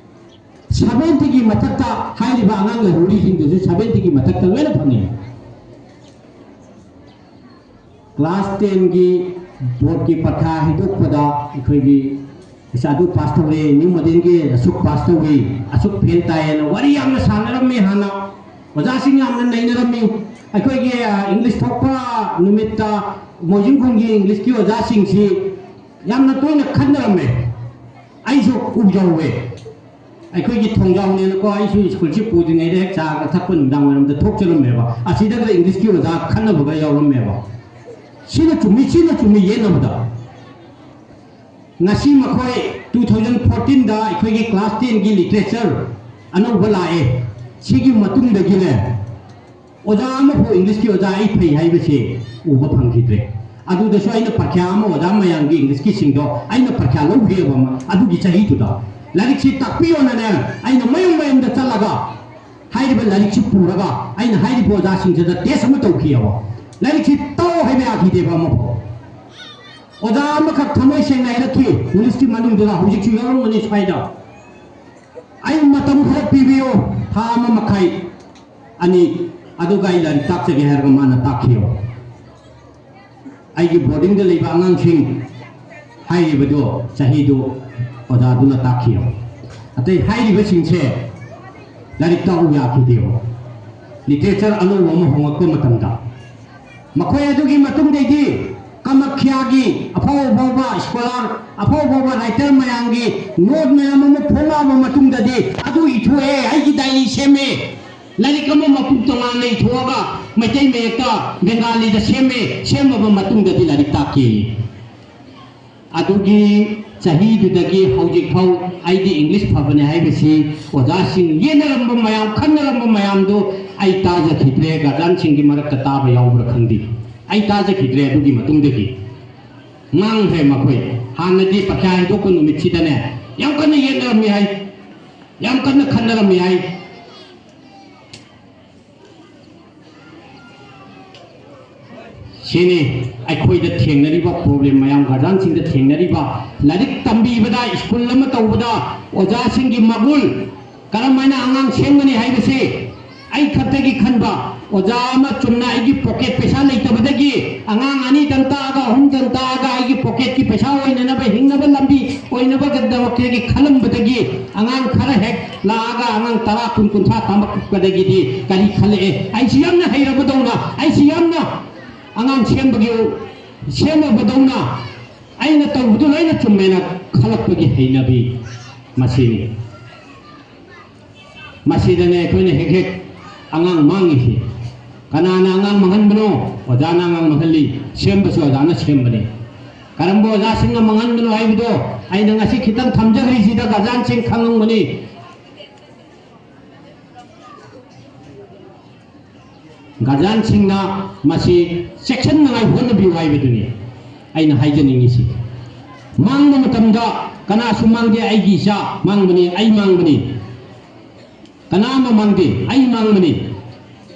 ꯁꯕꯦꯟꯇꯤꯒꯤ ꯃꯊꯛꯇ ꯍꯥꯏꯔꯤꯕ ꯑꯉꯥꯡ ꯂꯩꯍꯧꯔꯤꯁꯤꯡꯗꯨꯁꯨ ꯁꯕꯦꯟꯇꯤꯒꯤ ꯃꯊꯛꯇ ꯂꯣꯏꯅ ꯐꯪꯉꯤ꯫ ꯀ꯭ꯂꯥꯁ ꯇꯦꯟꯒꯤ ꯕꯣꯔꯗꯀꯤ ꯄꯔꯤꯈꯥ ꯍꯥꯏꯗꯣꯛꯄꯗ ꯑꯩꯈꯣꯏꯒꯤ ꯏꯆꯥꯗꯨ ꯄꯥꯁ ꯇꯧꯔꯦ, ꯅ꯭ꯌꯨ ꯃꯣꯗꯦꯜꯒꯤ ꯑꯁꯨꯛ ꯄꯥꯁ ꯇꯧꯏ, ꯑꯁꯨꯛ ꯐꯦꯜ ꯇꯥꯏꯌꯦꯅ ꯋꯥꯔꯤ ꯌꯥꯝꯅ ꯁꯥꯟꯅꯔꯝꯃꯤ꯫ ꯍꯥꯟꯅ ꯑꯣꯖꯥꯁꯤꯡ ꯌꯥꯝꯅ ꯅꯩꯅꯔꯝꯃꯤ꯫ ꯑꯩꯈꯣꯏꯒꯤ, ꯑ, ꯏꯪꯂꯤꯁ ꯊꯣꯛꯄ ꯅꯨꯃꯤꯠꯇ ꯃꯣꯏꯖꯤꯡ ꯈꯨꯟꯒꯤ ꯏꯪꯂꯤꯁꯀꯤ ꯑꯣꯖꯥꯁꯤꯡꯁꯤ ꯌꯥꯝꯅ ꯇꯣꯏꯅ ꯈꯠꯅꯔꯝꯃꯦ꯫ ꯑꯩꯁꯨ ꯎꯖꯍꯧꯋꯦ꯫ ꯑꯩꯈꯣꯏꯒꯤ ꯊꯣꯡꯖꯥꯎꯅꯦꯅꯀꯣ, ꯑꯩꯁꯨ ꯁ꯭ꯀꯨꯜꯁꯤ ꯄꯨꯗ꯭ꯔꯤꯉꯩꯗ ꯍꯦꯛ ꯆꯥꯒ ꯊꯛꯄ ꯅꯨꯡꯗꯥꯡ ꯋꯥꯏꯔꯝꯗ ꯊꯣꯛꯆꯔꯝꯃꯦꯕ꯫ ꯑꯁꯤꯗꯒ ꯏꯪꯂꯤꯁꯀꯤ ꯑꯣꯖꯥ ꯈꯠꯅꯕꯒ ꯌꯥꯎꯔꯝꯃꯦꯕ꯫ ꯁꯤꯅ ꯆꯨꯝꯃꯤ, ꯁꯤꯅ ꯆꯨꯝꯃꯤ ꯌꯦꯠꯅꯕꯗ꯫ ꯉꯁꯤ ꯃꯈꯣꯏ two thousand fourteen ꯗ ꯑꯩꯈꯣꯏꯒꯤ class ten ꯒꯤ literature ꯑꯅꯧꯕ ꯂꯥꯛꯑꯦ꯫ ꯁꯤꯒꯤ ꯃꯇꯨꯡꯗꯒꯤꯅꯦ, ꯑꯣꯖꯥ ꯑꯃꯐꯥꯎ ꯏꯪꯂꯤꯁꯀꯤ ꯑꯣꯖꯥ ꯑꯩ ꯐꯩ ꯍꯥꯏꯕꯁꯤ ꯎꯕ ꯐꯪꯈꯤꯗ꯭ꯔꯦ꯫ ꯑꯗꯨꯗꯁꯨ ꯑꯩꯅ ꯄꯔꯤꯈ꯭ꯌꯥ ꯑꯃ, ꯑꯣꯖꯥ ꯃꯌꯥꯝꯒꯤ ꯏꯪꯂꯤꯁꯀꯤꯁꯤꯡꯗꯣ ꯑꯩꯅ ꯄꯔꯤꯈ꯭ꯌꯥ ꯂꯧꯈꯤꯑꯕ ꯑꯃ, ꯑꯗꯨꯒꯤ ꯆꯍꯤꯗꯨꯗ꯫ "ꯂꯥꯏꯔꯤꯛꯁꯤ ꯇꯥꯛꯄꯤꯌꯣꯅꯅꯦ" ꯑꯩꯅ ꯃꯌꯨꯝ ꯃꯌꯨꯝꯗ ꯆꯠꯂꯒ ꯍꯥꯏꯔꯤꯕ ꯂꯥꯏꯔꯤꯛꯁꯤ ꯄꯨꯔꯒ ꯑꯩꯅ ꯍꯥꯏꯔꯤꯕ ꯑꯣꯖꯥꯁꯤꯡꯁꯤꯗ test ꯑꯃ ꯇꯧꯈꯤꯑꯕ꯫ "ꯂꯥꯏꯔꯤꯛꯁꯤ ꯇꯥꯛꯑꯣ" ꯍꯥꯏꯕ ꯌꯥꯈꯤꯗꯦꯕ ꯑꯃꯐꯥꯎ꯫ ꯑꯣꯖꯥ ꯑꯃꯈꯛ ꯊꯃꯣꯏ ꯁꯦꯡꯅ ꯍꯥꯏꯔꯛꯈꯤ ꯏꯪꯂꯤꯁꯀꯤ ꯃꯅꯨꯡꯗꯨꯗ, ꯍꯧꯖꯤꯛꯁꯨ ꯌꯥꯎꯔꯝꯒꯅꯤ ꯁ꯭ꯋꯥꯏꯗ, "ꯑꯩ ꯃꯇꯝ ꯈꯔ ꯄꯤꯕꯤꯌꯨ, ꯊꯥ ꯑꯃ ꯃꯈꯥꯏ, ꯑꯅꯤ, ꯑꯗꯨꯒ ꯑꯩ ꯂꯥꯏꯔꯤꯛ ꯇꯥꯛꯆꯒꯦ" ꯍꯥꯏꯔꯒ ꯃꯥꯅ ꯇꯥꯛꯈꯤꯑꯕ꯫ ꯑꯩꯒꯤ boarding ꯗ ꯂꯩꯕ ꯑꯉꯥꯡꯁꯤꯡ ꯍꯥꯏꯔꯤꯕꯗꯣ ꯆꯍꯤꯗꯨ ꯑꯣꯖꯥꯗꯨꯅ ꯇꯥꯛꯈꯤꯑꯕ꯫ ꯑꯇꯩ ꯍꯥꯏꯔꯤꯕꯁꯤꯡꯁꯦ ꯂꯥꯏꯔꯤꯛ ꯇꯥꯛꯎ ꯌꯥꯈꯤꯗꯦꯕ꯫ Literature ꯑꯅꯧꯕ ꯑꯃ ꯍꯣꯡꯂꯛꯄ ꯃꯇꯝꯗ ꯃꯈꯣꯏ ꯑꯗꯨꯒꯤ ꯃꯇꯨꯡꯗꯩꯗꯤ ꯀꯃꯈ꯭ꯌꯥꯒꯤ ꯑꯐꯥꯎ ꯑꯐꯥꯎꯕ scholar, ꯑꯐꯥꯎ ꯑꯐꯥꯎꯕ writer ꯃꯌꯥꯝꯒꯤ note ꯃꯌꯥꯝ ꯑꯃ ꯐꯣꯡꯂꯛꯑꯕ ꯃꯇꯨꯡꯗꯗꯤ ꯑꯗꯨ ꯏꯊꯣꯛꯑꯦ, ꯑꯩꯒꯤ diary ꯁꯦꯝꯃꯦ꯫ ꯂꯥꯏꯔꯤꯛ ꯑꯃ ꯃꯄꯨꯝ ꯇꯣꯉꯥꯟꯅ ꯏꯊꯣꯛꯑꯒ ꯃꯩꯇꯩ ꯃꯌꯦꯛꯇ ꯕꯦꯡꯒꯥꯂꯤꯗ ꯁꯦꯝꯃꯦ, ꯁꯦꯝꯃꯕ ꯃꯇꯨꯡꯗꯗꯤ ꯂꯥꯏꯔꯤꯛ ꯇꯥꯛꯀꯦ꯫ ꯑꯗꯨꯒꯤ ꯆꯍꯤꯗꯨꯗꯒꯤ ꯍꯧꯖꯤꯛ ꯐꯥꯎ ꯑꯩꯗꯤ ꯏꯪꯂꯤꯁ ꯐꯕꯅꯦ ꯍꯥꯏꯕꯁꯤ ꯑꯣꯖꯥꯁꯤꯡ ꯌꯦꯠꯅꯔꯝꯕ ꯃꯌꯥꯝ, ꯈꯟꯅꯔꯝꯕ ꯃꯌꯥꯝꯗꯣ ꯑꯩ ꯇꯥꯖꯈꯤꯗ꯭ꯔꯦ꯫ Guardian ꯁꯤꯡꯒꯤ ꯃꯔꯛꯇ ꯇꯥꯕ ꯌꯥꯎꯕ꯭ꯔꯥ ꯈꯪꯗꯦ, ꯑꯩ ꯇꯥꯖꯈꯤꯗ꯭ꯔꯦ ꯑꯗꯨꯒꯤ ꯃꯇꯨꯡꯗꯒꯤ꯫ ꯉꯥꯡꯈ꯭ꯔꯦ ꯃꯈꯣꯏ꯫ ꯍꯥꯟꯅꯗꯤ ꯄꯔꯤꯈ꯭ꯌꯥ ꯍꯥꯏꯗꯣꯛꯄ ꯅꯨꯃꯤꯠꯁꯤꯗꯅꯦ ꯌꯥꯝ ꯀꯟꯅ ꯌꯦꯠꯅꯔꯝꯃꯤ ꯍꯥꯏ, ꯌꯥꯝ ꯀꯟꯅ ꯈꯟꯅꯔꯝꯃꯤ ꯍꯥꯏ꯫ ꯁꯤꯅꯤ ꯑꯩꯈꯣꯏꯗ ꯊꯦꯡꯅꯔꯤꯕ problem ꯃꯌꯥꯝ, guardian ꯁꯤꯡꯗ ꯊꯦꯡꯅꯔꯤꯕ꯫ ꯂꯥꯏꯔꯤꯛ ꯇꯝꯕꯤꯕꯗ, ꯁ꯭ꯀꯨꯜ ꯑꯃ ꯇꯧꯕꯗ ꯑꯣꯖꯥꯁꯤꯡꯒꯤ ꯃꯒꯨꯟ, ꯀꯔꯝ ꯍꯥꯏꯅ ꯑꯉꯥꯡ ꯁꯦꯝꯒꯅꯤ ꯍꯥꯏꯕꯁꯤ ꯑꯩ ꯈꯛꯇꯒꯤ ꯈꯟꯕ꯫ ꯑꯣꯖꯥ ꯑꯃ ꯆꯨꯝꯅ ꯑꯩꯒꯤ pocket ꯄꯩꯁꯥ ꯂꯩꯇꯕꯗꯒꯤ ꯑꯉꯥꯡ ꯑꯅꯤꯗꯪ ꯇꯥꯛꯑꯒ, ꯑꯍꯨꯝꯗꯪ ꯇꯥꯛꯑꯒ ꯑꯩꯒꯤ pocket ꯀꯤ ꯄꯩꯁꯥ ꯑꯣꯏꯅꯅꯕ, ꯍꯤꯡꯅꯕ ꯂꯝꯕꯤ ꯑꯣꯏꯅꯕꯒꯤꯗꯃꯛꯇꯒꯤ ꯈꯜꯂꯝꯕꯗꯒꯤ ꯑꯉꯥꯡ ꯈꯔ ꯍꯦꯛ ꯂꯥꯛꯑꯒ ꯑꯉꯥꯡ ꯇꯔꯥ, ꯀꯨꯟ, ꯀꯨꯟꯊ꯭ꯔꯥ ꯇꯝꯃꯛꯄꯗꯒꯤꯗꯤ ꯀꯔꯤ ꯈꯜꯂꯛꯑꯦ? ꯑꯩꯁꯤ ꯌꯥꯝꯅ ꯍꯩꯔꯕꯗꯧꯅ, ꯑꯩꯁꯤ ꯌꯥꯝꯅ ꯑꯉꯥꯡ ꯁꯦꯝꯕꯒꯤ, ꯁꯦꯝꯃꯕꯗꯧꯅ ꯑꯩꯅ ꯇꯧꯕꯗꯨ ꯂꯣꯏꯅ ꯆꯨꯝꯃꯦꯅ ꯈꯜꯂꯛꯄꯒꯤ ꯍꯩꯅꯕꯤ ꯃꯁꯤꯅꯤ꯫ ꯃꯁꯤꯗꯅꯦ ꯑꯩꯈꯣꯏꯅ ꯍꯦꯛ ꯍꯦꯛ ꯑꯉꯥꯡ ꯃꯥꯡꯉꯤꯁꯤ꯫ ꯀꯅꯥꯅ ꯑꯉꯥꯡ ꯃꯥꯡꯍꯟꯕꯅꯣ? ꯑꯣꯖꯥꯅ ꯑꯉꯥꯡ ꯃꯥꯡꯍꯜꯂꯤ, ꯁꯦꯝꯕꯁꯨ ꯑꯣꯖꯥꯅ ꯁꯦꯝꯕꯅꯤ꯫ ꯀꯔꯝꯕ ꯑꯣꯖꯥꯁꯤꯡꯅ ꯃꯥꯡꯍꯟꯕꯅꯣ ꯍꯥꯏꯕꯗꯣ ꯑꯩꯅ ꯉꯁꯤ ꯈꯤꯇꯪ ꯊꯝꯖꯈ꯭ꯔꯤꯁꯤꯗ ꯒꯥꯔꯖꯤꯌꯥꯟꯁꯤꯡ ꯈꯪꯉꯝꯒꯅꯤ꯫ ꯒꯥꯔꯖꯤꯌꯥꯟꯁꯤꯡꯅ ꯃꯁꯤ ꯆꯦꯛꯁꯤꯟꯅꯉꯥꯏ ꯍꯣꯠꯅꯕꯤꯌꯨ ꯍꯥꯏꯕꯗꯨꯅꯤ ꯑꯩꯅ ꯍꯥꯏꯖꯅꯤꯡꯉꯤꯁꯤ꯫ ꯃꯥꯡꯕ ꯃꯇꯝꯗ ꯀꯅꯥꯁꯨ ꯃꯥꯡꯗꯦ, ꯑꯩꯒꯤ ꯏꯆꯥ ꯃꯥꯡꯕꯅꯤ, ꯑꯩ ꯃꯥꯡꯕꯅꯤ꯫ ꯀꯅꯥ ꯑꯃ ꯃꯥꯡꯗꯦ, ꯑꯩ ꯃꯥꯡꯕꯅꯤ꯫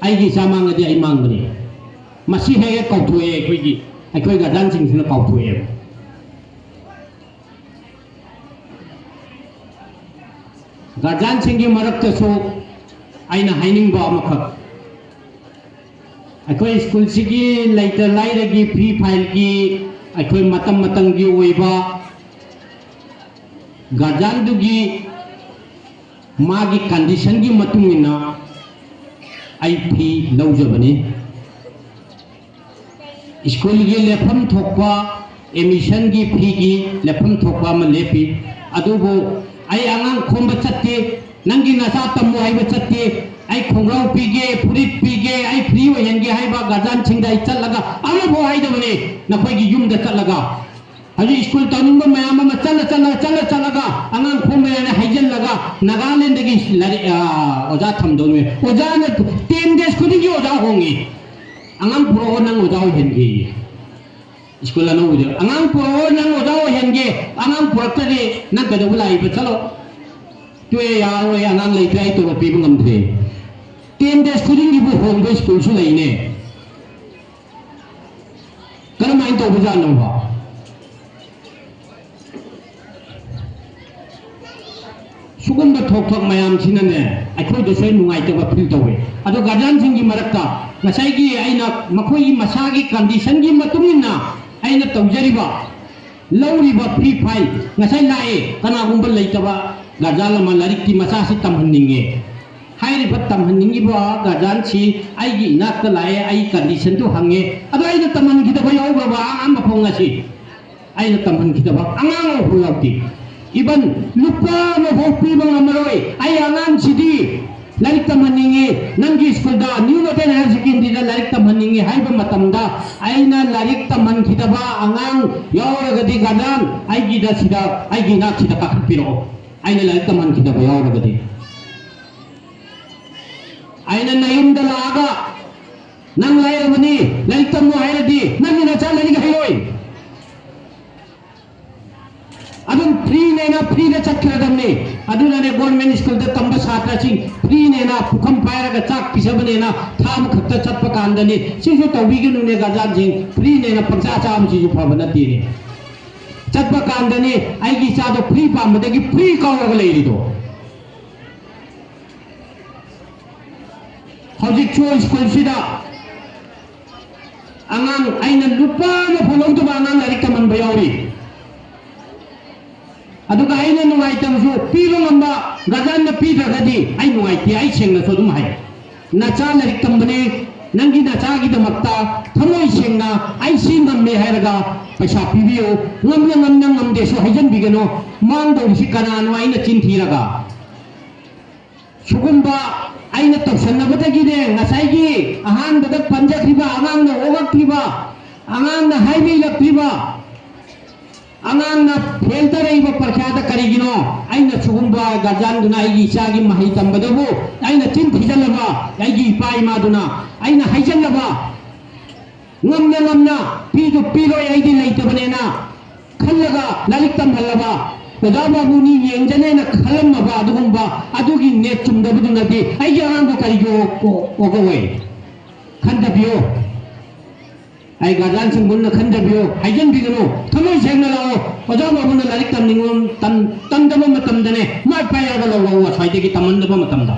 ꯑꯩꯒꯤ ꯏꯆꯥ ꯃꯥꯡꯉꯗꯤ ꯑꯩ ꯃꯥꯡꯕꯅꯤ꯫ ꯃꯁꯤ ꯍꯦꯛ ꯍꯦꯛ ꯀꯥꯎꯊꯣꯛꯑꯦ ꯑꯩꯈꯣꯏꯒꯤ, ꯑꯩꯈꯣꯏ ꯒꯥꯔꯖꯤꯌꯥꯟꯁꯤꯡꯁꯤꯅ ꯀꯥꯎꯊꯣꯛꯑꯦꯕ꯫ ꯒꯥꯔꯖꯤꯌꯥꯟꯁꯤꯡꯒꯤ ꯃꯔꯛꯇꯁꯨ ꯑꯩꯅ ꯍꯥꯏꯅꯤꯡꯕ ꯑꯃꯈꯛ, ꯑꯩꯈꯣꯏ ꯁ꯭ꯀꯨꯜꯁꯤꯒꯤ ꯂꯩꯇ ꯂꯥꯏꯔꯒꯤ ꯐꯤ ꯐꯥꯏꯜꯒꯤ ꯑꯩꯈꯣꯏ ꯃꯇꯝ ꯃꯇꯝꯒꯤ ꯑꯣꯏꯕ ꯒꯥꯔꯖꯤꯌꯥꯟꯗꯨꯒꯤ ꯃꯥꯒꯤ ꯀꯟꯗꯤꯁꯟꯒꯤ ꯃꯇꯨꯡ ꯏꯟꯅ ꯑꯩ ꯐꯤ ꯂꯧꯖꯕꯅꯤ꯫ ꯁ꯭ꯀꯨꯜꯒꯤ ꯂꯦꯞꯐꯝ ꯊꯣꯛꯄ, ꯑꯦꯗꯃꯤꯁꯟꯒꯤ ꯐꯤꯒꯤ ꯂꯦꯞꯐꯝ ꯊꯣꯛꯄ ꯑꯃ ꯂꯦꯞꯄꯤ꯫ ꯑꯗꯨꯕꯨ ꯑꯩ ꯑꯉꯥꯡ ꯈꯣꯝꯕ ꯆꯠꯇꯦ, ꯅꯪꯒꯤ ꯅꯆꯥ ꯇꯝꯃꯨ ꯍꯥꯏꯕ ꯆꯠꯇꯦ, ꯑꯩ ꯈꯣꯡꯒ꯭ꯔꯥꯎ ꯄꯤꯒꯦ, ꯐꯨꯔꯤꯠ ꯄꯤꯒꯦ, ꯑꯩ ꯐ꯭ꯔꯤ ꯑꯣꯏꯍꯟꯒꯦ ꯍꯥꯏꯕ ꯒꯥꯔꯖꯤꯌꯥꯟꯁꯤꯡꯗ ꯑꯩ ꯆꯠꯂꯒ ꯑꯃꯐꯥꯎ ꯍꯥꯏꯗꯕꯅꯤ꯫ ꯅꯈꯣꯏꯒꯤ ꯌꯨꯝꯗ ꯆꯠꯂꯒ ꯍꯧꯖꯤꯛ ꯁ꯭ꯀꯨꯜ ꯇꯧꯅꯤꯡꯕ ꯃꯌꯥꯝ ꯑꯃ ꯆꯠꯂ, ꯆꯠꯂ, ꯆꯠꯂ, ꯆꯠꯂꯒ ꯑꯉꯥꯡ ꯈꯣꯝꯕ ꯌꯥꯅ ꯍꯩꯖꯤꯜꯂꯒ ꯅꯥꯒꯥꯂꯦꯟꯗꯒꯤ ꯂꯥꯏꯔꯤꯛ, ꯑ, ꯑꯣꯖꯥ ꯊꯝꯗꯧꯅꯤ꯫ ꯑꯣꯖꯥꯅ ten days ꯈꯨꯗꯤꯡꯒꯤ ꯑꯣꯖꯥ ꯍꯣꯡꯉꯤ꯫ "ꯑꯉꯥꯡ ꯄꯨꯔꯛꯑꯣ, ꯅꯪ ꯑꯣꯖꯥ ꯑꯣꯏꯍꯟꯒꯦ"꯫ ꯁ꯭ꯀꯨꯜ ꯑꯅꯧꯕꯗ, "ꯑꯉꯥꯡ ꯄꯨꯔꯛꯑꯣ, ꯅꯪ ꯑꯣꯖꯥ ꯑꯣꯏꯍꯟꯒꯦ꯫ ꯑꯉꯥꯡ ꯄꯨꯔꯛꯇ꯭ꯔꯗꯤ ꯅꯪ ꯀꯩꯗꯧꯕ ꯂꯥꯛꯏꯕ? ꯆꯠꯂꯣ"꯫ "ꯇꯣꯛꯑꯦ, ꯌꯥꯔꯣꯏ, ꯑꯉꯥꯡ ꯂꯩꯇ꯭ꯔꯦ, ꯑꯩ ꯇꯣꯂꯣꯞ ꯄꯤꯕ ꯉꯝꯗ꯭ꯔꯦ"꯫ Ten days ꯈꯨꯗꯤꯡꯒꯤꯕꯨ ꯍꯣꯡꯕ ꯁ꯭ꯀꯨꯜꯁꯨ ꯂꯩꯅꯦ꯫ ꯀꯔꯝꯍꯥꯏꯅ ꯇꯧꯕꯖꯥꯠꯅꯣꯕ? ꯁꯤꯒꯨꯝꯕ ꯊꯣꯛ ꯊꯣꯛ ꯃꯌꯥꯝꯁꯤꯅꯅꯦ, ꯑꯩꯈꯣꯏꯗꯁꯨ ꯍꯦꯛ ꯅꯨꯡꯉꯥꯏꯇꯕ ꯐꯤꯜ ꯇꯧꯋꯦ꯫ ꯑꯗꯣ ꯒꯥꯔꯖꯤꯌꯥꯟꯁꯤꯡꯒꯤ ꯃꯔꯛꯇ ꯉꯁꯥꯏꯒꯤ ꯑꯩꯅ ꯃꯈꯣꯏꯒꯤ ꯃꯁꯥꯒꯤ ꯀꯟꯗꯤꯁꯟꯒꯤ ꯃꯇꯨꯡ ꯏꯟꯅ ꯑꯩꯅ ꯇꯧꯖꯔꯤꯕ, ꯂꯧꯔꯤꯕ ꯐꯤ ꯐꯥꯏꯜ, ꯉꯁꯥꯏ ꯂꯥꯛꯑꯦ, ꯀꯅꯥꯒꯨꯝꯕ ꯂꯩꯇꯕ ꯒꯥꯔꯖꯤꯌꯥꯟ ꯑꯃ ꯂꯥꯏꯔꯤꯛꯀꯤ ꯃꯆꯥꯁꯤ ꯇꯝꯍꯟꯅꯤꯡꯉꯦ꯫ ꯍꯥꯏꯔꯤꯕ ꯇꯝꯍꯟꯅꯤꯡꯉꯤꯕ ꯒꯥꯔꯖꯤꯌꯥꯟꯁꯤ ꯑꯩꯒꯤ ꯏꯅꯥꯛꯇ ꯂꯥꯛꯑꯦ, ꯑꯩ ꯀꯟꯗꯤꯁꯟꯗꯨ ꯍꯪꯉꯦ, ꯑꯗꯣ ꯑꯩꯅ ꯇꯝꯍꯟꯈꯤꯗꯕ ꯌꯥꯎꯈ꯭ꯔꯕ ꯑꯉꯥꯡ ꯃꯈꯣꯡ ꯑꯁꯤ? ꯑꯩꯅ ꯇꯝꯍꯟꯈꯤꯗꯕ ꯑꯉꯥꯡ ꯑꯃꯐꯥꯎ ꯌꯥꯎꯗꯦ꯫ Even ꯂꯨꯄꯥ ꯑꯃꯐꯥꯎ ꯄꯤꯕ ꯉꯝꯃꯔꯣꯏ꯫ ꯑꯩ ꯑꯉꯥꯡꯁꯤꯗꯤ ꯂꯥꯏꯔꯤꯛ ꯇꯝꯍꯟꯅꯤꯡꯉꯤ, ꯅꯪꯒꯤ ꯁ꯭ꯀꯨꯜꯗ, ꯅ꯭ꯌꯨ ꯃꯣꯗꯦꯜ ꯍꯥꯌꯔ ꯁꯦꯀꯦꯟꯗꯔꯤꯗ ꯂꯥꯏꯔꯤꯛ ꯇꯝꯍꯟꯅꯤꯡꯉꯤ ꯍꯥꯏꯕ ꯃꯇꯝꯗ, ꯑꯩꯅ ꯂꯥꯏꯔꯤꯛ ꯇꯝꯍꯟꯈꯤꯗꯕ ꯑꯉꯥꯡ ꯌꯥꯎꯔꯒꯗꯤ, ꯒꯥꯔꯖꯤꯌꯥꯟ, ꯑꯩꯒꯤꯗ ꯁꯤꯗ, ꯑꯩꯒꯤ ꯏꯅꯥꯛꯁꯤꯗ ꯀꯥꯈꯠꯄꯤꯔꯛꯑꯣ, ꯑꯩꯅ ꯂꯥꯏꯔꯤꯛ ꯇꯝꯍꯟꯈꯤꯗꯕ ꯌꯥꯎꯔꯒꯗꯤ꯫ ꯑꯩꯅ ꯅꯌꯨꯝꯗ ꯂꯥꯛꯑꯒ, "ꯅꯪ ꯂꯥꯏꯔꯕꯅꯤ, ꯂꯥꯏꯔꯤꯛ ꯇꯝꯃꯣ" ꯍꯥꯏꯔꯗꯤ, ꯅꯪꯒꯤ ꯅꯆꯥ ꯂꯥꯏꯔꯤꯛ ꯍꯩꯔꯣꯏ꯫ ꯑꯗꯨꯝ ꯐ꯭ꯔꯤꯅꯦꯅ ꯐ꯭ꯔꯤꯗ ꯆꯠꯈ꯭ꯔꯗꯕꯅꯤ꯫ ꯑꯗꯨꯅꯅꯦ ꯒꯣꯔꯃꯦꯟ ꯁ꯭ꯀꯨꯜꯗ ꯇꯝꯕ ꯁꯥꯇ꯭ꯔꯁꯤꯡ ꯐ꯭ꯔꯤꯅꯦꯅ, ꯄꯨꯈꯝ ꯄꯥꯏꯔꯒ ꯆꯥꯛ ꯄꯤꯖꯕꯅꯦꯅ ꯊꯥ ꯑꯃꯈꯛꯇ ꯆꯠꯄ ꯀꯥꯟꯗꯅꯤ꯫ ꯁꯤꯁꯨ ꯇꯧꯕꯤꯒꯅꯨꯅꯦ ꯒꯥꯔꯖꯤꯌꯥꯟꯁꯤꯡ, ꯐ꯭ꯔꯤꯅꯦꯅ ꯄꯪꯆꯥ ꯆꯥꯕꯁꯤꯁꯨ ꯐꯕ ꯅꯠꯇꯦꯅꯦ꯫ ꯆꯠꯄ ꯀꯥꯟꯗꯅꯤ ꯑꯩꯒꯤ ꯏꯆꯥꯗꯣ ꯐ꯭ꯔꯤ ꯄꯥꯝꯕꯗꯒꯤ ꯐ꯭ꯔꯤ ꯀꯥꯎꯔꯒ ꯂꯩꯔꯤꯗꯣ꯫ ꯍꯧꯖꯤꯛꯁꯨ ꯁ꯭ꯀꯨꯜꯁꯤꯗ ꯑꯉꯥꯡ, ꯑꯩꯅ ꯂꯨꯄꯥ ꯑꯃ ꯐꯥꯎ ꯂꯧꯗꯕ ꯑꯉꯥꯡ ꯂꯥꯏꯔꯤꯛ ꯇꯝꯍꯟꯕ ꯌꯥꯎꯔꯤ꯫ ꯑꯗꯨꯒ ꯑꯩꯅ ꯅꯨꯡꯉꯥꯏꯇꯕꯁꯨ, ꯄꯤꯕ ꯉꯝꯕ ꯒꯥꯔꯖꯤꯌꯥꯟꯅ ꯄꯤꯗ꯭ꯔꯒꯗꯤ ꯑꯩ ꯅꯨꯡꯉꯥꯏꯇꯦ, ꯑꯩ ꯁꯦꯡꯅꯁꯨ ꯑꯗꯨꯝ ꯍꯥꯏ꯫ ꯅꯆꯥ ꯂꯥꯏꯔꯤꯛ ꯇꯝꯕꯅꯤ, ꯅꯪꯒꯤ ꯅꯆꯥꯒꯤꯗꯃꯛꯇ ꯊꯃꯣꯏ ꯁꯦꯡꯅ ꯑꯩ ꯁꯤ ꯉꯝꯃꯦ ꯍꯥꯏꯔꯒ ꯄꯩꯁꯥ ꯄꯤꯕꯤꯌꯨ, ꯉꯝꯅ ꯉꯝꯅ, ꯉꯝꯗꯦꯁꯨ ꯍꯥꯏꯖꯟꯕꯤꯒꯅꯨ꯫ ꯃꯥꯡꯗꯧꯔꯤꯁꯤ ꯀꯅꯥꯅꯣ ꯑꯩꯅ ꯆꯤꯟ ꯊꯤꯔꯒ? ꯁꯤꯒꯨꯝꯕ ꯑꯩꯅ ꯇꯧꯁꯟꯅꯕꯗꯒꯤꯅꯦ ꯉꯁꯥꯏꯒꯤ ꯑꯍꯥꯟꯕꯗ ꯄꯟꯖꯈ꯭ꯔꯤꯕ, ꯑꯉꯥꯡꯅ ꯑꯣꯛꯂꯛꯇ꯭ꯔꯤꯕ, ꯑꯉꯥꯡꯅ ꯍꯥꯏꯕ ꯏꯜꯂꯛꯇ꯭ꯔꯤꯕ, ꯑꯉꯥꯡꯅ ꯐꯦꯜ ꯇꯥꯔꯛꯏꯕ ꯄꯔꯤꯈ꯭ꯌꯥꯗ ꯀꯔꯤꯒꯤꯅꯣ? ꯑꯩꯅ ꯁꯤꯒꯨꯝꯕ ꯒꯥꯔꯖꯤꯌꯥꯟꯗꯨꯅ ꯑꯩꯒꯤ ꯏꯆꯥꯒꯤ ꯃꯍꯩ ꯇꯝꯕꯗꯕꯨ ꯑꯩꯅ ꯆꯤꯟ ꯊꯤꯖꯜꯂꯕ, ꯑꯩꯒꯤ ꯏꯄꯥ ꯏꯃꯥꯗꯨꯅ ꯑꯩꯅ ꯍꯥꯏꯖꯜꯂꯕ, ꯉꯝꯅ ꯉꯝꯅ ꯄꯤꯗꯨ ꯄꯤꯔꯣꯏ, ꯑꯩꯗꯤ ꯂꯩꯇꯕꯅꯦꯅ ꯈꯜꯂꯒ ꯂꯥꯏꯔꯤꯛ ꯇꯝꯍꯜꯂꯕ, ꯑꯣꯖꯥ ꯕꯥꯕꯨꯅꯤ ꯌꯦꯡꯖꯅꯦꯅ ꯈꯜꯂꯝꯃꯕ ꯑꯗꯨꯒꯨꯝꯕ ꯑꯗꯨꯒꯤ ꯅꯦꯠ ꯆꯨꯝꯗꯕꯗꯨꯅꯗꯤ ꯑꯩꯒꯤ ꯑꯉꯥꯡꯗꯣ ꯀꯔꯤꯒꯤ ꯑꯣ-, ꯑꯣ-, ꯑꯣꯒꯧꯋꯦ? ꯈꯟꯊꯕꯤꯌꯨ꯫ ꯑꯩ ꯒꯥꯔꯖꯤꯌꯥꯟꯁꯤꯡ ꯃꯨꯟꯅ ꯈꯟꯊꯕꯤꯌꯨ, ꯍꯥꯏꯖꯟꯕꯤꯒꯅꯨ꯫ ꯊꯃꯣꯏ ꯁꯦꯡꯅ ꯂꯥꯛꯑꯣ꯫ ꯑꯣꯖꯥ ꯕꯥꯕꯨꯅ ꯂꯥꯏꯔꯤꯛ ꯇꯝꯅꯤꯡꯉꯣ, ꯇꯝ-, ꯇꯝꯗꯕ ꯃꯇꯝꯗꯅꯦ ꯃꯥꯏ ꯄꯥꯏꯔꯒ ꯂꯧꯔꯛꯑꯣ ꯑꯁ꯭ꯋꯥꯏꯗꯒꯤ ꯇꯝꯍꯟꯗꯕ ꯃꯇꯝꯗ꯫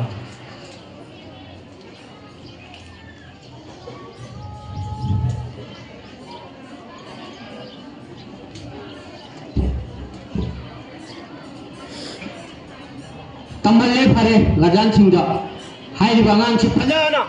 ꯇꯝꯍꯜꯂꯦ, ꯐꯔꯦ, ꯒꯥꯔꯖꯤꯌꯥꯟꯁꯤꯡꯗ ꯍꯥꯏꯔꯤꯕ ꯑꯉꯥꯡꯁꯤ ꯐꯖꯅ